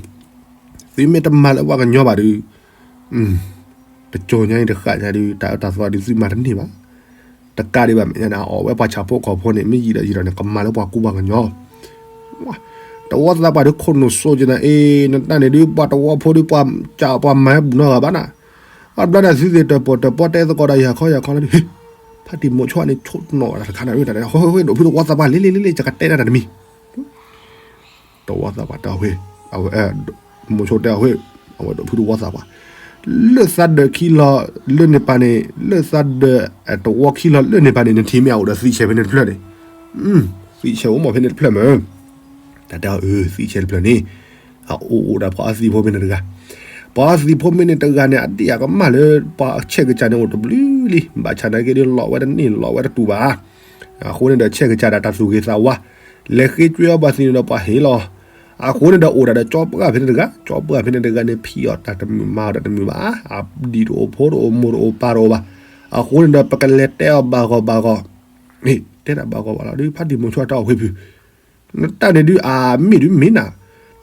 သုမ့ၢ်တမၤလၢပှၤကညီဘၣ်ဒီး တကၠိညါအံၤတဃၣ်ညါဒုး တၢ်အၢတၢ်သီဒုးသုမၤတန့ၢ်ဘၣ်, တကးဒံးဘၣ်မဲာ်ညါန့ၣ် အအီၣ်ဝဲပှၤဆၣ်ဖိကီၢ်ဖိန့ၣ် မ့ၢ်ယံာ်ဒီးယံာ်ဒီးန့ၣ် ကမၤလၢပှၤကူပှၤကညီ, တဝီသးပှၢ်ဒုးခိၣ်နူာ်စိကနၤအ့, နတၢ်န့ၣ်ဒုး ပှၤတဝီဖိဒုး ပှၤကးပှၤမၤဟဲဘူးနီတဂၤဘၣ်နၤ, အဘျီန့ၣ်သုသ့ၣ်တၢၣ်ပီၣ်တၢၣ်ပီတဲသကိးဒီးယၤခီယၤခီလီၤဒုး, ဖါတံၢ်မိၤဆိန့ၣ် ဆိကမိၣ်တၢ်တခါနၤဧၢ, တၢ်န့ၣ် ဟီၣ်ဟီၣ်ဟီၣ် ဒိၣ်ဖုတဝီသးပှၢ်လံလံလံလံ ယကတဲနၤတၢ်တမံၤ တဝီသးပှၢ်တဲအီၤဝဲ, အဝဲ, မိၤဆိတဲအီၤဝဲ, အဝဲဒိးဖုတဝီသးပှၢ်, လၢသးဒၢးခံလီၤလၢန့ၣ်ပၤန့ၣ်, လၢသးဒၢးတဝီခံလီၤလၢန့ၣ်ပၤန့ၣ် နထံၣ်မ့ၢ်အအိၣ်ဒီးသံးဆဲးဖဲန့ၣ်တဖျၢၣ်န့ၣ်, သံးဆဲးအိၣ်မ့ၢ်ဖဲန့ၣ်တဖျၢၣ်မ့ၢ်, တၢ်တဲအီၤအၢ သံးဆဲးတဖျၢၣ်န့ၣ်, အအိၣ်အိၣ်ဒီးပှၤအီသံးဖိဖဲန့ၣ်တဂၤ, ပှၤအီသံးဖိဖဲန့ၣ်တဂၤန့ၣ် အဒံၣ်အကမၢ်လၢပှၤဆဲးကစၢ်န့ၣ်အိၣ်တဘျုးလံ, ဘၣ်ဆၣ်နာ်က့ဒ်လီၤဝဲတန့ၢ်လီၤဝဲတတူၢ်ဘၣ် အဃိန့ၣ်ဒီးဆဲးကစၢ်ဒၣ်တၢ်သူၣ်ဂ့ၤသးဝါ, လဲၤဃ့ကွဲအီၤဘၣ်သံးန့ၣ်ဒီးပှၤဟ့ၣ်လီၤ, အဃိန့ၣ်ဒီးအိၣ်ဒၣ်ဒီးကၠီပှၢ်ဖဲန့ၣ်တဂၤ, ကၠီပှၢ်ဖဲန့ၣ်တဂၤန့ၣ် ဖံးအီၣ်တၢ်တမုာ်မၤအီၣ်တၢ်တမုာ်ဘၣ်, အဒံၣ်တအိၣ်ဖိတအိၣ်မိၢ်တအိၣ်ပၢ်တအိၣ်ဘၣ်, အဃိန့ၣ်ဒီးပကလဲၤတဲအီၤဘၣ်ဂီၢ်ဘၣ်ဂီၢ်, တဲတၢ်ဘၣ်ဂီၢ်ဘၣ်လီၤဒီး ဖါတံၢ်မိၤဆိတဲအီၤဝဲဖု နတၢ်န့ၣ်ဒုးအမ့ၢ်ဒုးမ့ၢ်နၤ,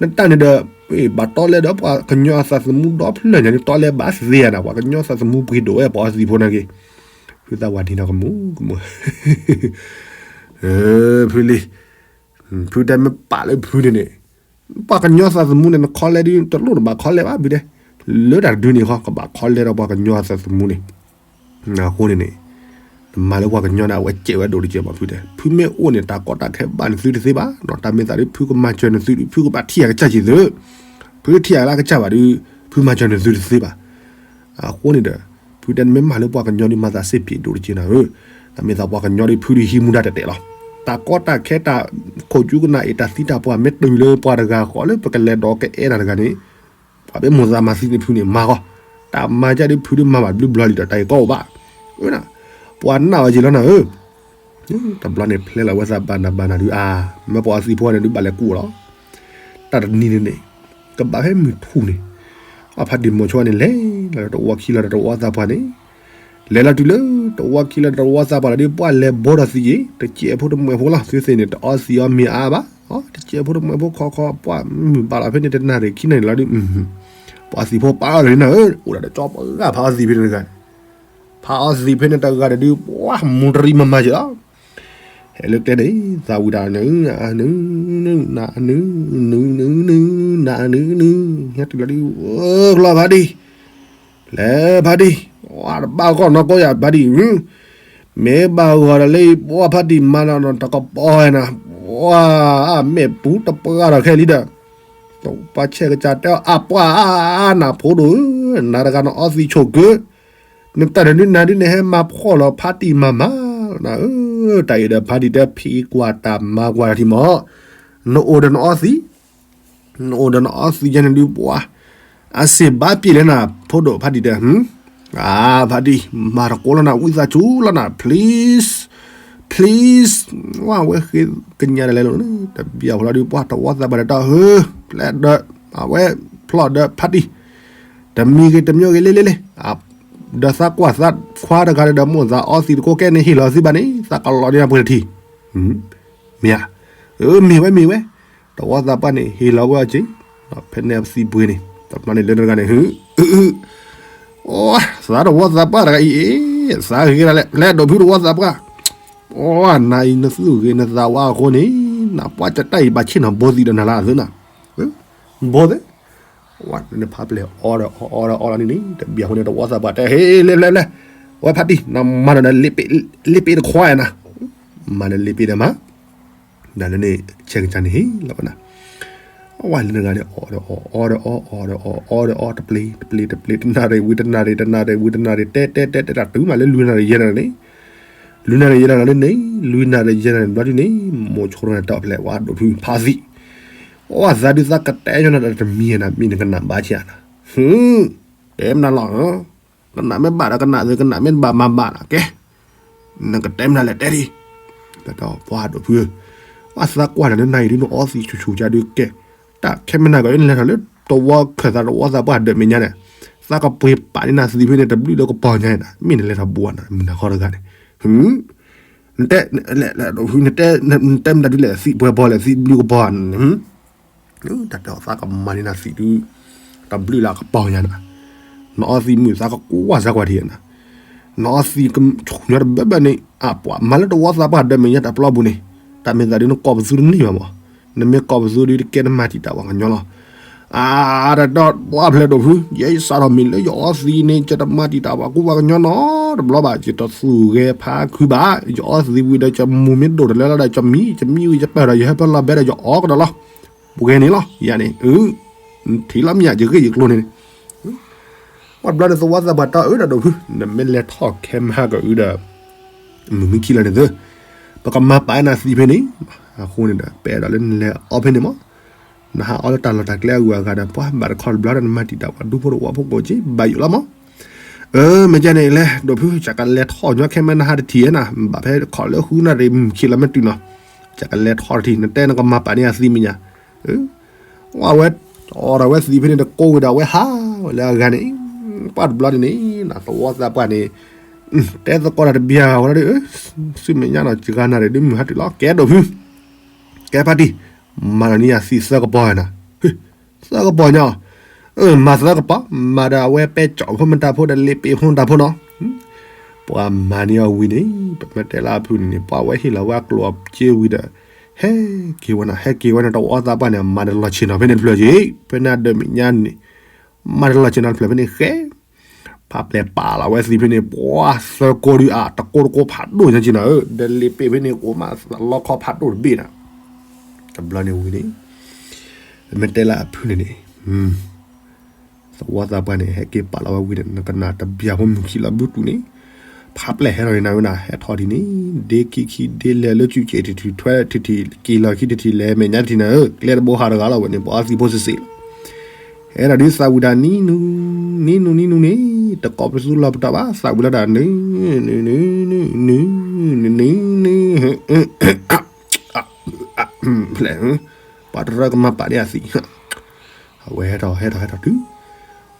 နတၢ်န့ၣ်ဒီး, ဘၣ်တီလဲဒီးပှၤကညီအသးသမူဒီဖျၢၣ်ညါန့ၣ် တီလဲဘၣ်သ့ဧါနၤ, ပှၤကညီအသးသမူပှ့ၤဒိၣ်ဝဲ ပှၤအီသံးဖိနာ်က့, ဖုသးပှၢ်နံၤနီၤကမူၤကမူၤ, ဖုလံၤ, ဖုတဲမ့ၢ်ပာ်လၢဖုန့ၣ်န့ၣ်, ပှၤကညီသးသမူန့ၣ် နခီလဲဒုးတလိၣ်တဘၣ်ခီလဲဘၣ်ဖုတဲ, လၢတၢ်တဒုန့ၣ်ဃီ ကဘၣ်ခီလဲဒီးပှၤကညီအသးသမူန့ၣ် အဃိန့ၣ်န့ၣ်, နမၤလၢပှၤကညီန့ၣ် အဝဲစဲးဝဲဒိၣ်တကဲဘၣ်ဖုတဲ, ဖုမ့ၢ်အိၣ်န့ၣ် တၢ်ကီတၢ်ခဲဘၣ်နသုတသ့ဘၣ်, ဒီးတၢ်မ့ၢ်သးဒုး ဖုကမၤစၢၤနသုဒုး ဖုကဘၣ်ထံၣ်အကစၢ်က့ၤသု, ဖုထံၣ်အလၢကစၢ်ဘၣ်ဒုး, ဖုမၤစၢၤနသုတသ့ဘၣ်. အဃိန့ၣ်ဒီး, ဖုတဲနမ့ၢ်မၤလၢပှၤကညီဒုး မၤသးစ့ၢ်ပျ့ၤဒိၣ်တကဲနၤဧၢ, တၢ်မ့ၢ်သးပှၤကညီဒုး ဖုဒုးဟံးမူဒါတဲာ်တဲာ်လီၤ. တၢ်ကီတၢ်ခဲတၢ်ခိၣ်ကၠူကနၣ်အံၤ တၢ်သံတၢ်ပှၢ်မ့ၢ်တုၤလၢပှၤတဂၤဃီ လၢပကလဲၤဒိးကအဲၣ်တၢ်တဂၤန့ၣ် ပှၤမ့ၢ်မိၣ်သးမၤသံန့ၢ်ဖုန့ၣ် မၤဃီ, တၢ်မၤကၢ်ဒုးဖုဒုးမၤဘၣ်တဘျုးဘျီလံဒီး တၢ်အံၤကီအိၣ်ဘၣ်. ပှၤနာ်အီၤက့ၤလီၤနၤဧၢ, တဘျီန့ၣ်ဖျဲလီၤဝဲသးဘၣ်နၤဘၣ်နၤဒုးအါ, မ့ၢ်ပှၤအီသံးဖိန့ၣ်ဒုးဘၣ်လဲၤကူၣ်လီၤ. တၢ်တနံၤန့ၣ်န့ၣ် ကဘၣ်ဖဲမုၢ်ထူၣ်န့ၣ်, အဖါတံၢ်မိၤဆိန့ၣ်လဲၤလီၤလၢတဝီခံလီၤဒီးတဝီသးပှၢ်န့ၣ်, လဲၤလီၤတုၤလၢတဝီခံလီၤဒီးတဝီသးပှၢ်လီၤဒီး ပှၢ်လဲၤဘိဒီးသံးက့ၤ တစဲးဖိတမှဲးဖိလီၤ. သုသ့ၣ်န့ၣ် တအီသံးအီမ့ၤအါဘၣ်, တစဲးဖိတမှဲးဖိခီခီ ပှၢ်မုၢ်ဘၣ်လီၤဖဲန့ၣ် တနၣ်ရံၣ်ခံနၣ်ရံၣ်လီၤဒုး ပှၤသံးဖိပာ်အီၤလီၤန့ၣ်ဧၢ, အိၣ်ဒၣ်ဒီးကၠီပှၤဂၤဖးအီသံးဖဲန့ၣ်တဂၤန့ၣ်, ဖးအီသံးဖဲန့ၣ်တဂၤဒီးဒုး ပှၢ်မူတရံမၤမၤက့ၤလီၤ. ဟဲလၢကျဲန့ၣ် သးဝံၣ်တၢ်နုာ်, နုာ်, နုာ်, နုာ်, နုာ်, နုာ်, နုာ်, နုာ်, ဟဲတုၤလီၤဒုး လီၤဖါတံၢ်, လဲၤဖါတံၢ်, ဝါတဘၣ်ဂီၢ်နီၢ်ကီၢ်ယၤဖါတံၢ်, မ့ၢ်ဘၣ်ဂီၤဒီးလၢ ပှၢ်ဖါတံၢ်မၤနီၢ်နီၢ်တကပီၤဝဲနၤ, ပှၢ်မဲာ်ပူၤတပှၢ်ဒီးခဲလံဒီး ပှၤဆဲးကစၢ်တဲအီၤ အပှၢ်အါနၤဖိဒိၣ်ဧၢ, နၤတဂၤနအီသံးဆိၣ်ကၢ, နတၢ်နဒုးနၤဒုးနဟဲမၤဖှီၣ်လီၤဖါတံၢ်မၤမၤလီၤနၤဧၢ, တၢ်အံၤဒီးဖါတံၢ်တဲဖံးကွၢ်တၢ်မၤကွၢ်တၢ်ထံၣ်မး, နအိၣ်ဒီးနအီသံး, နအိၣ်ဒီးနအီသံးယဲန့ၣ်ဒုးပှၢ်, အစ့ၣ်ဘၣ်ပျံၤလဲၣ်နၤဖိဒိၣ်ဖါတံၢ်တဲ, အါဖါတံၢ်, မၤတကိးလီၤနၤ ဝံသးစူၤလီၤနၤ please, please, ဝဲကညးဒၣ်လဲၤလီၤ, တဘၣ်ဖိလီၤဒုးပှၢ် တဝီသးပှၢ်ဒီးတၢ်ဟၢ, ဖျဲးဒီး, အဝဲဖျီၣ်ဒီးဖါတံၢ်, တမံၤဂ့ၤတမံၤဂ့ၤလ့လ့လ့, ဒီးသးကွၢ်သးခွါတဂၤဒီးမိၢ်သးအီသံးတကိးကဲန့ၣ်ဟ့ၣ်လီၤသံးဘၣ်န့ၣ် သးကလီၤန့ၢ်ပှဲၤတထံၣ်, မ့ၢ်ဧါ, မ့ၢ်ဝဲမ့ၢ်ဝဲ, တဝီသးပှၢ်န့ၣ် ဟ့ၣ်လီၤဝဲအီၤက့ၤ, ဖဲန့ၣ်သံးပှ့ၤန့ၣ် တဘျီန့ၣ်လၢတဂၤန့ၣ် ဟု, သးတဝီသးပှၢ်တဂၤအံၤ, သးဂ့ၤဒၣ်လဲၣ် လဲၤဒိးဖုတဝီသးပှၢ်, နၤအံၤနသူၣ်ဂ့ၤနသးဝါအဃိန့ၣ်, နပှၢ်ကတၢၢ်အံၤဘၣ်ဆ့ၣ်နီၤဘိသံးဒီးနၤလၢအသးနၤ, ဘိသ့ၣ် ဝဲနဖးပျဲၢ်အီဒီးအီဒီးအီလီၤန့ၣ်န့ၣ် တဘၣ်အဃိန့ၣ် တဝီသးပှၢ်တဲ ဟ့ၣ် လဲၤလဲၤလဲၤ, ဝဲဖါတံၢ် နမၤဒီးနလ့ပ့ၣ်တခွါနၤ, မၤနလ့ပ့ၣ်ဒီးမၤ, နလၢန့ၣ် ဆဲးကစၢ်န့ၣ်ဟ့ၣ်လီၤဝဲနၤ, အဝဲလၢနဂၤန့ၣ် အီဒီးအီ အီဒီးအီ အီဒီးအီ အီဒီးအီ တပျ့ၤ တပျ့ၤ တပျ့ၤ တနၣ်ရံၣ်ဝံၤတနၣ်ရံၣ် တနၣ်ရံၣ်ဝံၤတနၣ်ရံၣ် တဲတဲတဲတဲတၢ်တုၤမးလၢလွံၢ်နၣ်ရံၣ်ယဲၢ်နၣ်ရံၣ်န့ၣ်, လွံၢ်နၣ်ရံၣ်ယဲၢ်နၣ်ရံၣ်န့ၣ်, လွံၢ်နၣ်ရံၣ်ယဲၢ်နၣ်ရံၣ်ဘျီဒ်န့ၣ် မိၤဆိထီၣ်န့ၣ်တၢ်ဖျဲးဝဲဒိးဖုဖးသံး, အဝဲသးဒုးသးကတဲညီနၤဒီးတမံၤနၤ မ့ၢ်နကနၣ်ဘၣ်ဆံးနၤ, တဲမနုၤလီၤ, ကနၣ်မ့ၢ်ဘၣ်ဒီးကနၣ်သ့ ကနၣ်မ့ၢ်တဘၣ်မၤဘၣ်နၤ ကဲ နကတဲမနုၤလဲၣ်တဲဒံး, ဒီးပှၤဒိးဖုဧၢ, ပှၤသးကွၢ်တၢ်လၢနၤအံၤဒုးနအီသံးဆူၣ်ဆူၣ်ကဒီးကဲ, တၢ်ခဲမနၤကီးနလဲၤထီၣ်လၢတဝီခၢၣ်သးတဝီသးပှၢ်ဒၢးမဲာ်ညါန့ၣ်, သးကပှ့ၤပာ်န့ၢ်နၤသံးဖဲန့ၣ် တဘျုးလၢကပီၤညါန့ၣ်, မ့ၢ်နလဲၤထီၣ်ဘိနၤ မုၢ်နၤခီတဂၤန့ၣ်, နတဲ နတဲမနုၤဒ်လဲၣ်သံးပှဲၤဘီလဲၣ် သံးဘျုးကပီၤန့ၣ် တၢ်တဲအီၤသးကမၤန့ၢ်နၤသံးဒုး, တဘျုးလၢကပီၤညါနၤ, နအီသံးမုၢ်သးကကွၢ်စၢ်ကွၢ်ထံးနၤ, နအီသံးကဆူၣ်ညီတဘၢဘၢန့ၣ် အပှၤမၤလၢတဝီသးပှၢ်ဒၢးမဲာ်ညါတၢ်ပျီပူၤန့ၣ်, တၢ်မ့ၢ်သးဒုးနကိးပသူတန့ၢ်ဘၣ်မး, နမ့ၢ်ကိးပသူဒုးတကဲနမၤတံာ်တာ်ပှၤကညီလီၤ, အါ တၢ်ဒီးပှၤဖျဲးဒိးဖု, ယဲယစးထီၣ်မ့ၢ်လၢယအီသံးန့ၣ် ယတမၤတံာ်တာ်ပှၤကူပှၤကညီနီတဘျီဘၣ်, ယတသူၣ်ဂဲၤဖးခုဘၣ်, ယအီသံးဝံၤဒီးယမူၤမ့ၢ်ဒိၣ်တလၢလီၤဒီး ယမံ ယမံဝံၤယပၢၢ်ဒီးယဟၢဖၢလီၤဘဲဒီးယအီကဒီးလီၤ, ပှဲၤန့ၣ်လီၤ ယၤန့ၣ်, ထံၣ်လီၤမ့ၢ်ယဂ့ၢ်ယကျိၤန့ၣ် ပှၤတဘျီန့ၣ် သဝီသးပှၢ်တၢ်အၢဒီးဒိးဖု, နမ့ၢ်လဲၤထီၣ်ခဲမဟါကအုဒီး မုၢ်မံခံလီၤန့ၣ်သၢ, ပကမၤပာ်နၤသံးဖဲန့ၣ်, အဃိန့ၣ်ဒီး ပအဲၣ်ဒိးလၢနလဲၤအီဖဲန့ၣ်မး, နဟးအီလၢတၢ်လီၢ်တၢ်ကျဲအဂုၤအဂၤဒီး ပှၤဘၣ်တခီတဘျီဒီးနမၤတံာ်တာ်ပှၤဒူဖိတဝီဖိကိးက့ ဘၣ်ယိၣ်လီၤမး, အၢ မ့ၢ်ကဲန့ၣ်လဲၤဒိးဖု ကကလဲၤထီၣ်ညီခဲမဟါတထံၣ်နၤ, ဘၣ်ဖဲခီၣ်လၢဃုနၣ်ရံၣ်မုၢ်ခံလီၤမ့ၢ်တုၤနီၤ, ကကလဲၤထီၣ်တထံၣ် နတဲနကမၤပာ်န့ၢ်အသံးမဲာ်ညါ, ဝဲ အီဒီးဝဲသံးဖဲန့ၣ်တကိးဝံၤဒီး အဝဲဟးဝဲလၢအဂၤန့ၣ်, ပှၤတဘျီန့ၣ်န့ၣ် သဝီသးပှၢ်န့ၣ် တဲသကိးတၢ်တဘျီဝဲဒၣ်ဒီး ဆူမဲာ်ညါနီၤ စှၤနၣ်ရံၣ်ဒုးမုၢ်ဟါတုၤလီၤ ကဲဒိးဖု, ကဲဖါတံၢ်, မၤလီၤန့ၢ်ယၤသံးသၢကပီၤနၤ, သၢကပီၤညီ, မၤသၢကပီၤ မၤဒီးအဝဲပဲကၠီၣ်ဖိမတၤဖိဒီးလ့ပ့ၤဖိမတၤဖိနီၤ, ပှၤမၤန့ၢ်အီၤဝံၤန့ၣ် ပမ့ၢ်တဲလၢအဖုန့ၣ်န့ၣ် ပှၤဝဲဟ့ၣ်လီၤဝဲအကျိၣ်အစ့ဝံၤဒီး ဟဲက့ၤဝဲနီၤ ဟဲက့ၤဝဲန့ၣ် တဝီသးပှၢ်န့ၣ် မၤတလီၤဆ့ၣ်နီၤဖဲန့ၣ်တဖျၢၣ်က့ၤ ဖဲန့ၣ်အဒၢးမဲာ်ညါန့ၣ် မၤတလီၤဆ့ၣ်နီၤတဖျၢၣ်ဖဲန့ၣ်ဃဲ ဖးပျဲၢ်ပာ်လီၤဝဲသံးဖဲန့ၣ် ပှၤသၢကိးဒုးအါ တကိးတကိးဖးဒိၣ်ညါက့ၤနီၤဧၢ ဒီးလ့ပ့ၤဖဲန့ၣ် ကိးမးလီခီဖးဒိၣ်တဘ့ၣ်နီၤ တဘျီန့ၣ်ဝံၤန့ၣ် ပမ့ၢ်တဲလၢအဖုန့ၣ်န့ၣ် သဝီသးပှၢ်န့ၣ် ဟဲက့ၤပာ်လီၤဝဲဝံၤန့ၣ် နကနၣ်တဘျီဖိမုၢ်ခံလီၤဘုတူၣ်န့ၣ် ဖးပျဲၢ်ဟဲထီၣ်န့ၣ်နၤဝဲနၤ ဟဲထီၣ်ထံၣ်န့ၣ် ဒ့ခံခံဒ့လဲၤလၢစုစဲးထံၣ်ထံၣ်ထွဲထံၣ်ထံၣ် က့ၤလီၤခံထံၣ်ထံၣ်လဲၤမဲာ်ညါထံၣ်နၤဧၢ ကျဲတဘိဟးတဂၤလီၤဝဲန့ၣ် ပှၤအီသံးဖိစ့ၢ်စ့ၢ်လီၤ ဟဲဒၣ်ဒုးသးဝံၤဒၣ်နံၤနူၤ နံၤနူၤ နံၤနူၤန့ၣ် တကိးပသူလီၤပတီၢ်ဘၣ် သးဝံၤလီၤဒၣ်နံၤ နံၤ နံၤ နံၤ နံၤ နံၤ နံၤ ဖျဲၣ်, ပှၤတရၢကမၤပာ်န့ၢ်အသံး, အဝဲဟဲထီၣ်ဟဲထီၣ်ဟဲထီၣ်တုၤ,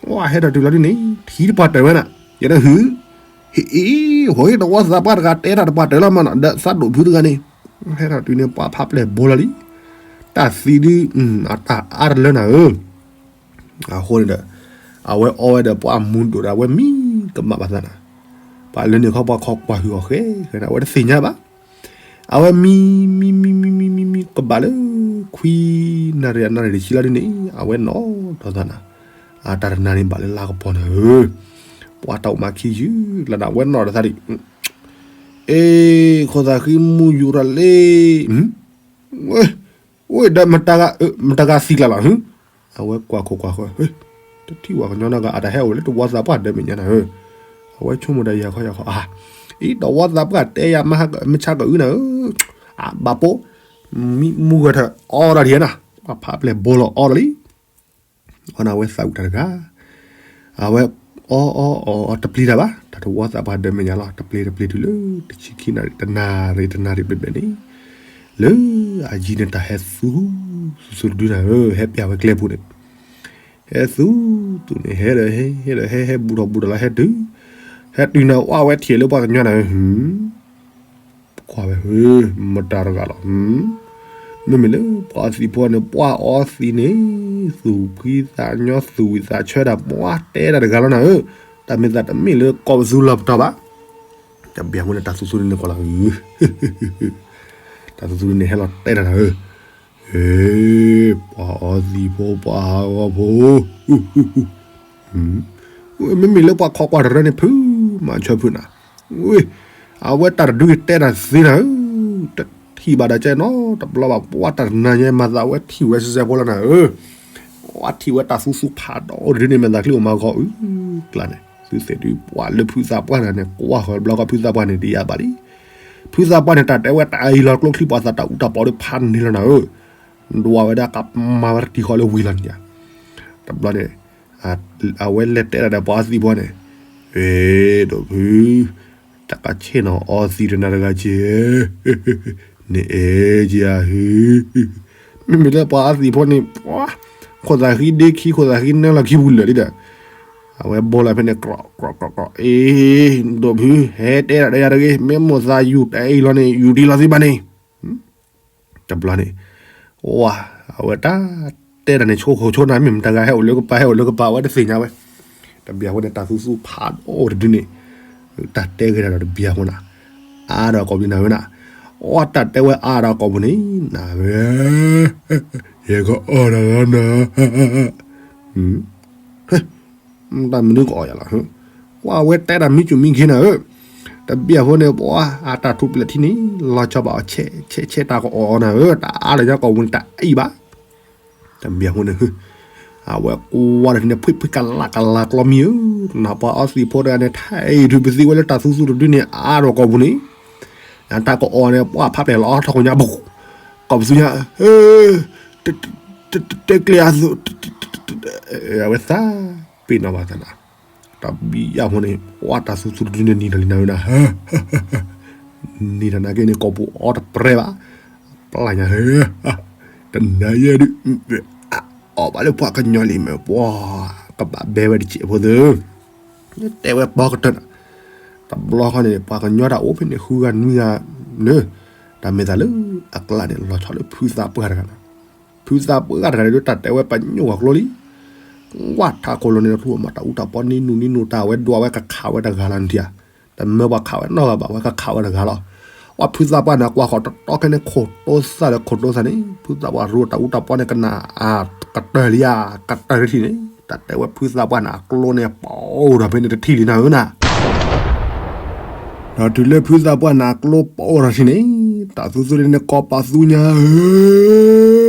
ဝဲဟဲထီၣ်တုၤလီၤဒုန့ၣ် ထံၣ်တပှၤတၢၢ်ဝဲနၤ, ယဲဒၣ်ဟု, ဟ့ၣ်, ဟ့ၣ်, ဟိတဝီသးပှၢ်တဂၤတဲတၢ်တပှၤတၢၢ်လီၤမးနီၤ ဒီးသးဒိၣ်ဖုတဂၤန့ၣ်, ဟဲထီၣ်တုၤန့ၣ် ပှၤဖးပျဲၢ်ဘိလီၤလံ, တၢ်သံဒု, အတၢ်အါတလၢနၤဧၢ အဃိန့ၣ်ဒီး, အဝဲအီဝဲဒီးပှၤမူဒိၣ်ဒီး အဝဲမံကမၣ်ဘၣ်သးနၤ, ပှၤလၢန့ၣ်ခီပှၤခီကွၢ်ဟုၣ်အီၤဃဲဃဲနၤ အဝဲတသ့ၣ်ညါဘၣ်, အဝဲမံ, မံမံမံမံမံမံကဘၣ်လၢ, ခွံနၣ်ရံၣ်အနၣ်ရံၣ်တဆံလီၤဒ်န့ၣ် အဝဲနီၣ်ထီၣ်သးနၤ, အတၢ်တနၤန့ၣ်ဘၣ်လၢလါကပီၤနၤဧၢ, ပှၤတၢ်အိၣ်မးခံယုၢ်လၢနၤ အဝဲနီၣ်ထီၣ်သးဒ်, အ့, ခိၣ်သးဃံမူယူၤရၤလ့, ဝဲ, ဝဲဒီး, မတၤဂၤသံကျါလီၤ, အဝဲကွၢ်ခိၣ်ကွၢ်ဃၢၤ, တထံၣ်ဝဲကညီနီတဂၤ အတၢ်ဟဲအိၣ်လၢတဝီသးပှၢ်ဒၢးမဲာ်ညါနၤဧၢ, အဝဲဆိကမိၣ်ဒီးယၤခီယၤခီ, အံၤ တဝီသးပှၢ်တဲယၤ မုၢ်ဆါကအုနၤဧၢ, အဘၣ်ပိ, မံမူဂဲၤထၢၣ်အီဒီးဒ်နၤ, ပှၤဖးပျဲၢ်ဘိလီၤအီဒီးလံ အီနၤ အဝဲသးဝံၣ်တၢ်တဂၤ, အဝဲအီအီအီအီတပျံၤတၢ်ဘၣ် တၢ်တဝီသးပှၢ်ဒၢးမဲာ်ညါလီၤ တပျံၤတပျံၤတုၤလၢ တဆံခံနၣ်ရံၣ် တနၣ်ရံၣ်တနၣ်ရံၣ်ဘျဲၣ်ဘျဲၣ်န့ၣ်, လၢအယံၤန့ၣ် တၢ်ဟဲသူ, သူသူတဒုနၤဧၢ ဟဲပျးဝဲကျဲပူၤန့ၣ်, ဟဲသူ, သူန့ၣ် ဟဲဒီးဟဲ ဟဲဒီးဟဲ ဟဲဘူးထီၣ်ဘူးထီၣ်လီၤ ဟဲတုၤ, ဟဲတုၤနၤ အီဝဲထံၣ်လၢပှၤကညီနၤဧၢ ကွၢ်ဝဲဧၢ, မတၤတဂၤလီၤ, မ့မ့ၢ်လၢပှၤသံၣ်ဖိန့ၣ် ပှၤအီသံးန့ၣ်, သူၣ်ဖှံသးညီ သူၣ်ဝံၣ်သးဆၢဒၣ် ပှၤတဲဒၣ်တဂၤလီၤနၤဧၢ, တၢ်မ့ၢ်သးတမ့ၢ်လၢကီၢ်ပသူလီၤပတီၢ်ဘၣ်, တဘျီအဃိန့ၣ် တၢ်သူသူန့ၣ်န့ၣ်ကွၢ်လီၤ, တၢ်သူသူန့ၣ်န့ၣ် ဟဲလီၤတဲဒၣ်နၤဧၢ, ဟ့, ပှၤအီသံးဖိ ပှၤဟးဂီၤဖိ မ့မ့ၢ်လၢပှၤခီကွၢ်တရၢန့ၣ် ဖုမၤဆၢဖုနၤ, ဝ့ၢ်, အဝဲတၢ်တဒုကတဲတၢ်သ့နၤဧၢ, တထံၣ်ဘၣ်ဒီးကဲနီတဘျီဘၣ် ပှၤတၢ်တနၤညါမၤသးဝဲထံၣ်ဝဲစဲစဲဖိလီၤနၤဧၢ, ပှၤထံၣ်ဝဲတၢ်သူသူဖးဒိၣ်တဒုန့ၣ် မၤသးချံအိၣ်မၤဂီၤအုးကျါန့ၣ် သုသ့ၣ်ဒုး ပှၤလၢဖုသးပှၢ်နၤန့ၣ် ကွၢ်ဃီၤတဘျီဃီ ဖုသးပှၢ်န့ၣ် တယၤဘၣ်လံ, ဖုသးပှၢ်န့ၣ် တၢ်တဲဝဲတၢ်အံၤလီၤ ကျိချံပှၤသးတၢ်အူတၢ်ပီးဒီးဖးန့ၢ်လီၤနၤဧၢ, ဒွးဝဲဒၣ်ကမၤဝဲတၢ်တံၤဃီလၢဝံၤလီၤန့ၣ်, တဘျီန့ၣ် အဝဲလဲၤတဲဒၣ်ဒီးပှၤအီသံးဖိန့ၣ်, အဲ ဒိၣ်ဖု, တၢ်ကဆ့ၣ်နီၤအီသံးတနၤတဂၤက့ၤ, န့ၣ်အဲက့ၤဧါဟ့, မ့မ့ၢ်လၢပှၤအီသံးဖိန့ၣ် ခိၣ်သးဃံဒ့ခံ ခိၣ်သးဃံနၢလီၤခံပူၤလၢာ်လံဒီး, အဝဲဘိလီၤဖဲန့ၣ် ကြီးကြီးကြီးကြီး, အ့ ဒိၣ်ဖု ဟဲတဲဒၣ်ဒီးယၤတဂ့ၤ မ့ၢ်မိၣ်သးယူၤတၢ်အံၤလီၤန့ၣ် ယူၤဒံးလီၤသ့ဘၣ်န့ၣ် တဘျီန့ၣ်, ဝါ, အဝဲတၢ်တဲတၢ်န့ၣ် ဆိခိၣ်ဆိနၤ မ့ၢ်မတၤဂၤဟဲအိၣ်လၢကပၤ ဟဲအိၣ်လၢကပၤ အဝဲတသ့ၣ်ညါဝဲ, တဘျီအဃိန့ၣ် တၢ်သူသူဖးဒိၣ်တဒုန့ၣ်, တၢ်တဲဂ့ၤတၢ်ဒီးတဘျီအဃိနၤ, အါဒီးကိးပူၤနၤဝဲနၤ, အီတၢ်တဲဝဲအါဒီးကိးပူၤန့ၣ် နၤဝဲ, ယဲကအီၣ်တဂၤနၤ တၢ်မနုၤကအီၣ်ယၤလီၤ, ကွၢ်ဝဲတဲတၢ်မံစူၣ်မံခ့နၤဧၢ, တဘျီအဃိန့ၣ် ပှၤအတၢ်ထူးပျဲၢ်ထံန့ၣ် လီၤဆီဘၣ်အီၤ ဆဲးဆဲးဆဲးတၢ်ကအီၣ်အီၤနၤဧၢ, တၢ်အါလၢညါကိာ်ပူၤန့ၣ် တၢ်အံၣ်ဘၣ်, တဘျီအဃိန့ၣ် အဝဲကွၢ်ဒီးထံန့ၣ် ဖှံဖှံကလးကလးကျီမံဧၢ, နပှၤအီသံးဖိတဂၤန့ၣ် ထဲအံၤဒုးပသံဝဲလၢတၢ်သူသူတဒုန့ၣ် အါဒီးကိာ်ပူၤန့ၣ်, တၢ်ကအီၣ်န့ၣ် ပှၤဖးပျဲၢ်လီၤအီထီၣ်ကိာ်ညါ ကိာ်ပသူညါ တဲကျဲအသိး, အဝဲသးပ့ၤနီၣ်ဘၣ်သးနၤ, တဘျီအဃိန့ၣ် ပှၤတၢ်သူသူတဒုန့ၣ် နံၤထီၣ်လံနၤဝဲနၤ, နံၤထီၣ်နာ်က့န့ၣ် ကိာ်ပူၤအီတပြဲဘၣ်, ပျၢ်ညါဟဲ, တနၤယဲဒုး, အီၣ်ဘၣ်လၢပှၤကညီလံမ့ၢ်ပှၤ, ကဘၣ်ဘဲဝဲတစဲးဖိသၢ, တဲဝဲပီကတၢၢ်နၤ, တဘျီဃီန့ၣ် ပှၤကညီတၢ်အိၣ်ဖဲန့ၣ် ဃုဂၤနွံဂၤလၢ, တၢ်မ့ၢ်သးလၢအကျါန့ၣ် လီၤဆီလၢဖုသးပှၢ်တဂၤနၤ, ဖုသးပှၢ်တဂၤန့ၣ်ဒုး တၢ်တဲဝဲပညိၣ်ဂီၤကျိလံ ဝၢ်ထးခိၣ်လိၤန့ၣ် ထူၣ်အမၤတၢ်အူတၢ်ပီန့ၣ်နူၤန့ၣ်နူၤတၢ် အဝဲဒွးဝဲကခးဝဲတဂၤလီၤနထံၣ်ဧါ, တမၢပှၤခးဝဲနီတဂၤဘၣ် ဝဲကခးဝဲတဂၤလီၤ, ပှၤဖုသးပှၢ်န့ၣ် ကွၢ်ဃီၤတတီခဲန့ၣ် ခိၣ်တိသၣ်လၢခိၣ်တိသၣ်န့ၣ် ဖုသးပှၢ်ရူတၢ်အူတၢ်ပီန့ၣ် ကနၣ်အကတၢၢ်လံဧါ, ကတၢၢ်လၢထံၣ်န့ၣ် တၢ်တဲဝဲဖုသးပှၢ်န့ၣ် အကျိန့ၣ် ပအိၣ်ဒီးဖဲန့ၣ်တထံၣ်လံနၤဧၢနၤ ဒီးတုၤလၢဖုသးပှၢ်န့ၣ်အကျိပအိၣ်ထီၣ်ထံၣ်န့ၣ်, တၢ်သူသူန့ၣ်န့ၣ် ကိးပသူညါ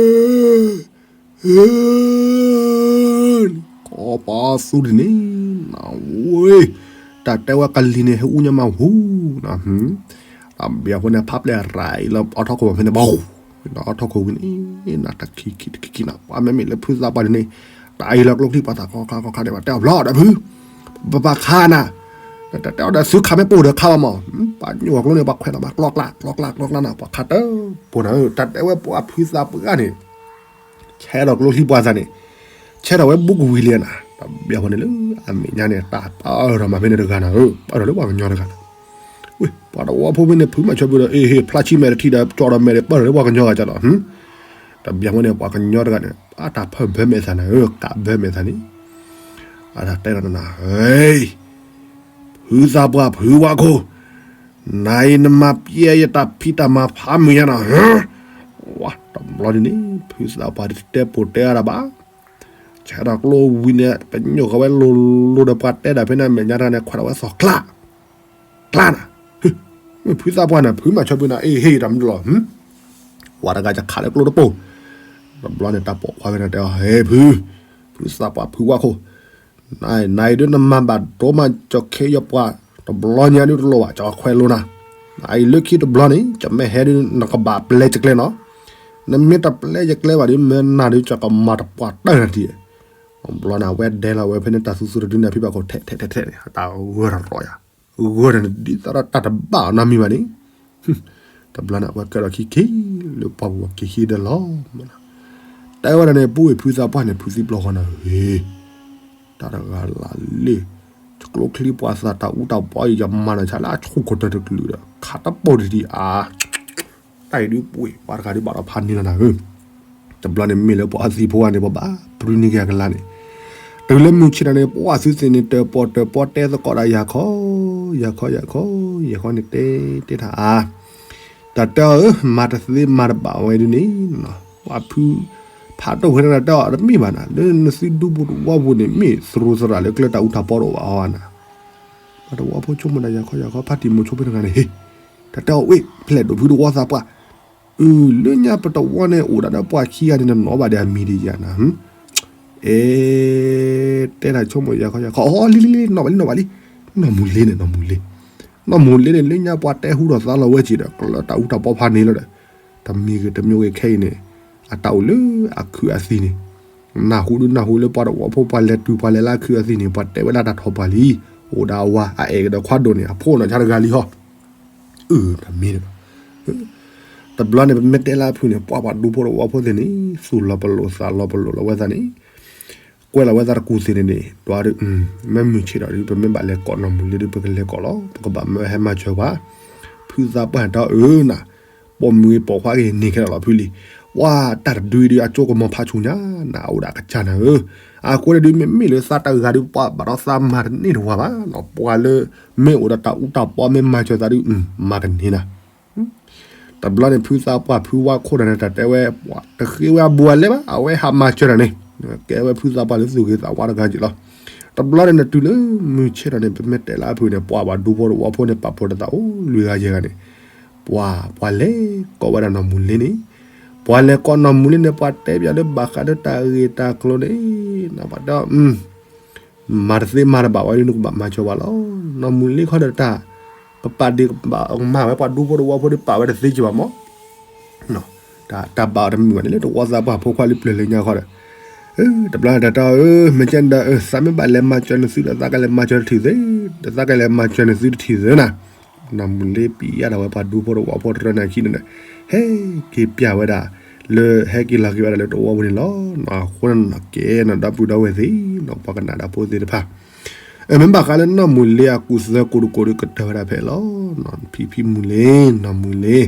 ဧၢ, ကိးပသူဒ်န့ၣ်, နဝ့ၢ်, တၢ်တဲဝဲကလံၤန့ၣ် ဟဲအူညါမးဟူ, တဘျီအဃိန့ၣ် ဖးပျဲၢ်ရၤအံၤလၢအီထီၣ်ခိၣ်ဖဲန့ၣ် ဘီ, ဒီးအီထီၣ်ခိၣ်ဝံၤန့ၣ်, နတၢ်ခံခံတခံခံနၤ ပှၤမ့မ့ၢ်လၢဖုသးပှၢ်န့ၣ်န့ၣ်, တၢ်အံၤလီၤကျိချံပှၤသးခီခါခီခါဒဲးဘၣ် တဲအီၤဘျီဒီးဖု, ပပာ်ခါနၤ တၢ်တဲအီၤဒီး သုခးမ့ၢ်ပိၢ်ဒီးခးဘၣ်မး, ပှၤညိၣ်အကျိန့ၣ် ပှၤခွဲးလီၤမး ကျီကျါ ကျီကျါ ကျီကျါနၤ ပှၤခးတၢ်ပိၢ်နၤဧၢ, တၢ်တဲဝဲပှၤဖုသးပှၢ်န့ၣ် ဆဲးထီၣ်ကျိချံပှၤသးန့ၣ်, ဆဲးထီၣ်ဝဲဘူးကဝံၤလံနၤ, တဘျီဖဲန့ၣ်လၢအမဲာ်ညါန့ၣ် တၢ်ပၢၢ်ထီၣ်မးဖဲန့ၣ်တဂၤနၤဧၢ, ပၢၢ်ထီၣ်လၢပှၤကညီတဂၤနၤ, ဝ့ၢ် ပှၤတဝီဖိဖဲန့ၣ် ဖုမၤဆၢဖုဒီး အ့ဟ့ၣ် ဖျါဆံမဲာ်တထံၣ်ဒီး ကၠီဒီးမဲာ်ဒီး ပၢၢ်ထီၣ်လၢပှၤကညီဂၤကၢ်လီၤ, တဘျီဖဲန့ၣ် ပှၤကညီတဂၤန့ၣ် အတၢ်ဖၢၣ်ဘၢမဲာ်သးနၤဧၢ, ကးဘၢမဲာ်သးန့ၣ်, အတၢ်တဲဒီးနၤ ဟ့ ဖုသးပှၢ်ဖုဝါခိၣ်, နၤအံၤနမၤပျဲယတၢ်ဖံးတၢ်မၤဖးမုာ်ညါနီၤ, ဝါ တဘျီန့ၣ်န့ၣ် ဖုသးပှၢ်တတဲပိာ်တဲအါတၢ်ဘၣ်, ဆဲးထီၣ်ကျိဝံၤန့ၣ် ပညိၣ်ဃီဝဲလိၤလိၤဒီး ပှၤတဲဒၣ်ဖဲန့ၣ် အမဲာ်ညါတဂၤန့ၣ် ခွဲးထီၣ်ဝဲသီၣ်ကျါ ကျါနၤ, မ့ၢ်ဖုသးပှၢ်နၤ ဖုမၤဆၢဖုနၤ အ့ဟ့ၣ် တၢ်မနုၤလီၤ, ဝၤတဂၤကခးလၢကျိတပိၢ်, တဘျီန့ၣ် တၢ်ပိာ်ခွါဖဲန့ၣ်တဲအီၤ ဟ့ ဖု, ဖုသးပှၢ်ဖုဝါခိၣ်, နၤအံၤဒုး နမၤဘၣ်ဒိမးကီခဲယပှၤ တဘျီညါဒုးတလိၣ်ဘၣ် ကီခွဲးလိာ်နၤ, နအံၤလၢခံတဘျီန့ၣ် ကမ့ၢ်ဟဲဒုး နကဘၣ်ပျဲယကျဲနီၤ, နမ့ၢ်တပျဲယကျဲဘၣ်ဒုး မ့ၢ်နၤဒုး ကကမၤတပှၢ်တၢၢ်နၤဒံး, တဘျီန့ၣ် အဝဲဒဲလီၤဝဲဖဲန့ၣ် တၢ်သူသူတဒုန့ၣ် ဖံဘၣ်ခိၣ်ထဲးထဲးထဲးထဲးန့ၣ် အတၢ်ဂၢၢ်တရီယၤ, ဂၢၢ်ဒီးနဒ်သိးဒီးတၢ်တဘၣ်အီၤနီတမံၤဘၣ်န့ၣ် တဘျီန့ၣ် အဝဲကဲထီၣ်ခံခံ လၢပှၢ်ပူၤအက့ၤခံဒီးလီၤ, တဲဝဲဒၣ်န့ၣ် ပူဝ့ၢ်ဖုသးပှၢ်န့ၣ် ဖုသံပျီဃီနၤဧၢ, တၢ်တဂၤလၢ်လၢ်, ကျိချံပှၤသးတၢ်အူတၢ်ပီအံၤ ယမၤနၢၤဆါလၢအဆူၣ်ကတၢၢ်တကလုာ်ဒီး ခးတပိာ်တဒံးအါ တၢ်အံၤဒုးပူဝ့ၢ် ပှၤတဂၤဒုးဘၣ်ဒီးဖးန့ၢ်လီၤနၤဧၢ, တဘျီန့ၣ်မ့ၢ်လၢပှၤအသံဖိဂၤန့ၣ် ပဘၣ်ပြံန့ၢ်က့ၤအကလါန့ၣ်, တုၤလၢမုၢ်ဆ့ၣ်ထီၣ်န့ၣ် ပှၤသုသ့ၣ်န့ၣ် တၢၣ်ပီၣ်တၢၣ်ပီတဲသကိးဒီးယၤခီ, ယၤခီယၤခီ, ယၤခီန့ၣ်တဲတဲတၢ်အါ တၢ်တဲအီၤဧၢ မၤတသ့မၤတဘၣ်ဝဲဒ်န့ၣ်, ပှၤဖု ဖးဒိၣ်ဖဲန့ၣ်တၢ်တဲအီၤတမ့ၢ်ဘၣ်နၤ, လၢနသုဒူပူၤတဝီပူၤန့ၣ် မ့ၢ်သရူးသရၣ်လၢကျဲတၢ်အူတၢ်ပီတအိၣ်ဘၣ်အီၤနၤ, ပှၤတဝီဖိဆိကမိၣ်ဒၣ်ယၤခီယၤခီ ဖါတံၢ်မိၤဆိဖဲတဂၤန့ၣ် ဟ့ၣ်, တၢ်တဲအီၤဝ့ၢ် ဖျဲၣ်ဒိၣ်ဖုတဝီသးပှၢ်, အၢ လၢညါပတဝီန့ၣ် အိၣ်ဒၣ်ဒီးပှၤခံဂၤန့ၣ် နနီၣ်ဘၣ်ဒီးအမံၤဒ်ယၤနၤ အဲ တဲတၢ်ဆိကမိၣ်ယၤခီယၤခီ အီ လံလံလံ နီၣ်ဘၣ်လံနီၣ်ဘၣ်လံ, နီၢ်မူၤလ့န့ၣ် နီၢ်မူၤလ့, နီၢ်မူၤလ့န့ၣ် လၢညါပှၤတဲဟူထီၣ်သါလီၤဝဲက့ၤဒီး ကလၢတၢ်အူတၢ်ပီဖးန့ၣ်လီၤဒီး တမံၤဂ့ၤတမံၤဂ့ၤခဲအံၤန့ၣ် အတၢ်အိၣ်လၢအခုအသံၣ်န့ၣ် နၢ်ဟူဒုးနၢ်ဟူလၢပှၤတဝီဖိပှၤလဲၤတုၤပှၤလဲၤလၢအခုအသံၣ်န့ၣ် ပှၤတဲဝဲဒၣ်တၢ်ထီၣ်ပှၤလံ, အိၣ်ဒၣ်အဝၤအအဲၣ်ကဒီးခွါဒိၣ်န့ၣ် အဖိနီၢ်ဆါတဂၤလံဟီ အၢ တမ့ၢ်န့ၣ်ဘၣ်, တဘျီန့ၣ် ပမ့ၢ်တဲလၢအဖုၣ်န့ၣ် ပှၤပှၤဒူဖိတဝီဖိသ့ၣ်န့ၣ် သူၣ်လီၤပလိာ်သးလီၤပလိာ်လီၤဝဲသးန့ၣ် ကွဲးလီၤဝဲသးတကူၣ်သ့ၣ်န့ၣ်န့ၣ် တွၤဒုး မ့ၢ်မုၢ်ဆ့ၣ်ထီၣ်ဒုး ပမ့ၢ်ဘၣ်လဲၤကိးနီၢ်မူၤလ့ဒုး ပကလဲၤကိးလီၤ ပကဘၣ်မၢဟဲမၤစၢၤပှၤ, ဖုသးပှၢ်တၢ်အၢနၤ, ပိာ်မုၣ်ဂ့ၤပိာ်ခွါဂ့ၤန့ၢ်ခဲလၢာ်လီၤဖုလံ, ပှၤတၢ်တဒုအံၤဒုး အကၠိကမီၤဖးဆူၣ်ညါ နၤအိၣ်ဒၣ်ကစၢ်နၤဧၢ, အဃိန့ၣ်ဒုး မ့မ့ၢ်လၢသးတဂၤဒုး ပှၤဘၣ်ဒီးသးမၤတန့ၢ်တဝၤဘၣ်နီၤ, ပှၤလၢ မ့ၢ်အိၣ်ဒီးတၢ်အူတၢ်ပီမ့ၢ်မၤစၢၤသးဒုး မၤကန့ၢ်နၤ တဘျီန့ၣ် ဖုသးပှၢ်ဖုဝါခိၣ်တၢ်န့ၣ် တၢ်တဲဝဲ တဃ့ဝဲအဘူးအလဲဘၣ် အဝဲဟးမၤစၢၤတၢ်န့ၣ်, ကဲဝဲဖုသးပှၢ်လၢသူၣ်ဂ့ၤသးဝါတဂၤက့ၤလီၤ. တဘျီန့ၣ် နတုၤလၢမုၢ်ဆ့ၣ်ထီၣ်န့ၣ် ပမ့ၢ်တဲလၢအဖုၣ်န့ၣ် ပှၤဘၣ်ဒူဖိတဝီဖိန့ၣ် ပာ်ဖှိၣ်တသးအိၣ်လွံၢ်ဂၤယဲၢ်ဂၤန့ၣ်, ပှၤ ပှၤလဲၤကိးဝဲဒၣ်နီၢ်မူၤလ့န့ၣ်, ပှၤလဲၤကိးနီၢ်မူၤလ့န့ၣ် ပှၤတဲပျးလၢဘၣ်ဃးလၢတၢ်ဂ့ၢ်တၢ်ကျိၤန့ၣ်, နဘၣ်ဒီး မၤတသ့မၤတဘၣ်ဝဲဒုး နကဘၣ်မၤစၢၤပှၤလီၤ. နီၢ်မူၤလ့ခီဒီးတၢ် ကပာ်ဒ့ၣ်ကပာ်မၤဝဲပှၤဒူဖိတဝီဖိဒုး ပာ်ဝဲတသ့က့ၤဘၣ်မး, တၢ်ဘၣ်အီၤတမုာ်ဘၣ်န့ၣ် လၢတဝီသးပှၢ်ဖိခွါလၢပျၢၤလၢညါခီဒီး, တဘျီတၢ်တဲအီၤဧၢ မ့ၢ်ကဲဒီး သးမ့ၢ်ဘၣ်လဲၤမၤစၢၤနသုဒီး သးကလဲၤမၤစၢၤတထံၣ်သ့, ဒီးသးကလဲၤမၤစၢၤနသုတထံၣ်သ့နၤ, နီၢ်မူၤလ့ပျးဒၣ်ဝဲပှၤဒူဖိတဝီဖိတရၢန့ၣ်အခံန့ၣ်ဒီး, ဟဲက့ၤပျးဝဲဒၣ် လၢဟဲက့ၤလီၤက့ၤဝဲဒၣ်လၢတဝီပူၤန့ၣ်လီၤ. အဃိန့ၣ် ကဲနီၢ်ဒီပုၢ်ဒီဝဲၢ်သ့ၣ်နီၤ ပှၤကနၣ်တၢ်ဖိသ့ၣ်တဖၣ်, မ့ၢ်ဘၣ်ဃးလၢနီၢ်မူၤလ့အကူၣ်သၢကိၣ်တကူၣ်ဒီး ကတၢၢ်ဝဲဒၣ်ဖဲအံၤလီၤ. ဖံဖံမူၤလ့ နီၢ်မူၤလ့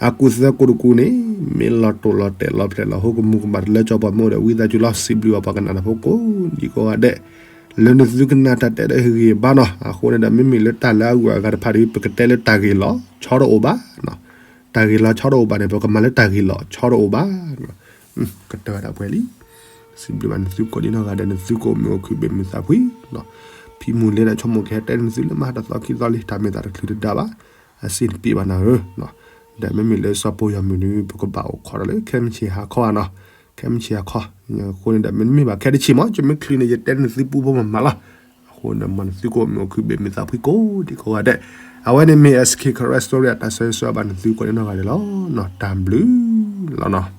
အကူၣ်သၢကိၣ်တကူၣ်န့ၣ် မ့ၢ်လီၤတိၢ်လီၤတဲာ်လီၤဖျဲးလီၤဟိ ကမူၤကမၣ်တလၢကၠီပှၤမ့ၢ်အိၣ်ဒီးဝံသးစူၤလီၤ စံးဘျုးဘၣ်ပှၤကနၣ်တၢ်ဖိကိးဒံကိးဂၤဒဲး လၢနသုကနၣ်တၢ်တဲဒီးဟ့ၣ်ဂံၢ်ဘါနီၤ. အဃိန့ၣ်ဒီး မ့မ့ၢ်လၢတၢ်လၢအဂုၤအဂၤတဖၣ်ဒီး ပကတဲလၢတၢ်ဂ့ၢ်လီၤဆီတအိၣ်ဘၣ်, တၢ်ဂ့ၢ်လီၤဆီတအိၣ်ဘၣ်န့ၣ် ပကမၤလၢတၢ်ဂ့ၢ်လီၤဆီတအိၣ်ဘၣ်. ကတၢၢ်ဝဲဒၣ်ပှဲၤလံ. စံးဘျုးဘၣ်နသုကိးဒံနီၢ်ဂၤဒဲး နသုကအိၣ်မုာ်အိၣ်ခုၣ်ဘၣ်မုာ်သးဖှံနီၤ. ဖံမူၤလ့ဒီးဆိကမိၣ်ကဟဲတဲနသုလၢမဟါတသီခံသီလံ တၢ်မ့ၢ်သးတချုးတဒါဘၣ်, အစ့တပ့ၢ်ဘၣ်နၤဧၢ ဒီးမ့မ့ၢ်လၢစီၤပီယီၤမုၢ်ဒီး ပကဘၣ်အိၣ်ခိးဒီးလၢခဲမုၢ်ဆ့ၣ်ဟါခီဧါနီၤ, ခဲမုၢ်ဆ့ၣ်ဟါခီ, အဃိန့ၣ်ဒီး မ့တမ့ၢ်ဘၣ်ခဲတဆံးမး ယမ့ၢ်ချုးန့ၣ် ယတဲနသုပူဖိမးမးလီၤ. အဃိန့ၣ် မ်နသုကအိၣ်မုာ်အိၣ်ခုၣ်ဘၣ်မုာ်သးဖှံကိးဒံကိးဂၤဒဲး, အဝဲန့ၣ်မ့ၢ် SK Karen Story အတၢ်ဆၢဂ့ၤဆၢဝါဘၣ်နသုကိးဒံနီၢ်ဂၤဒဲးလီၤ. တၢ်ဘျုးလီၤနီၤ.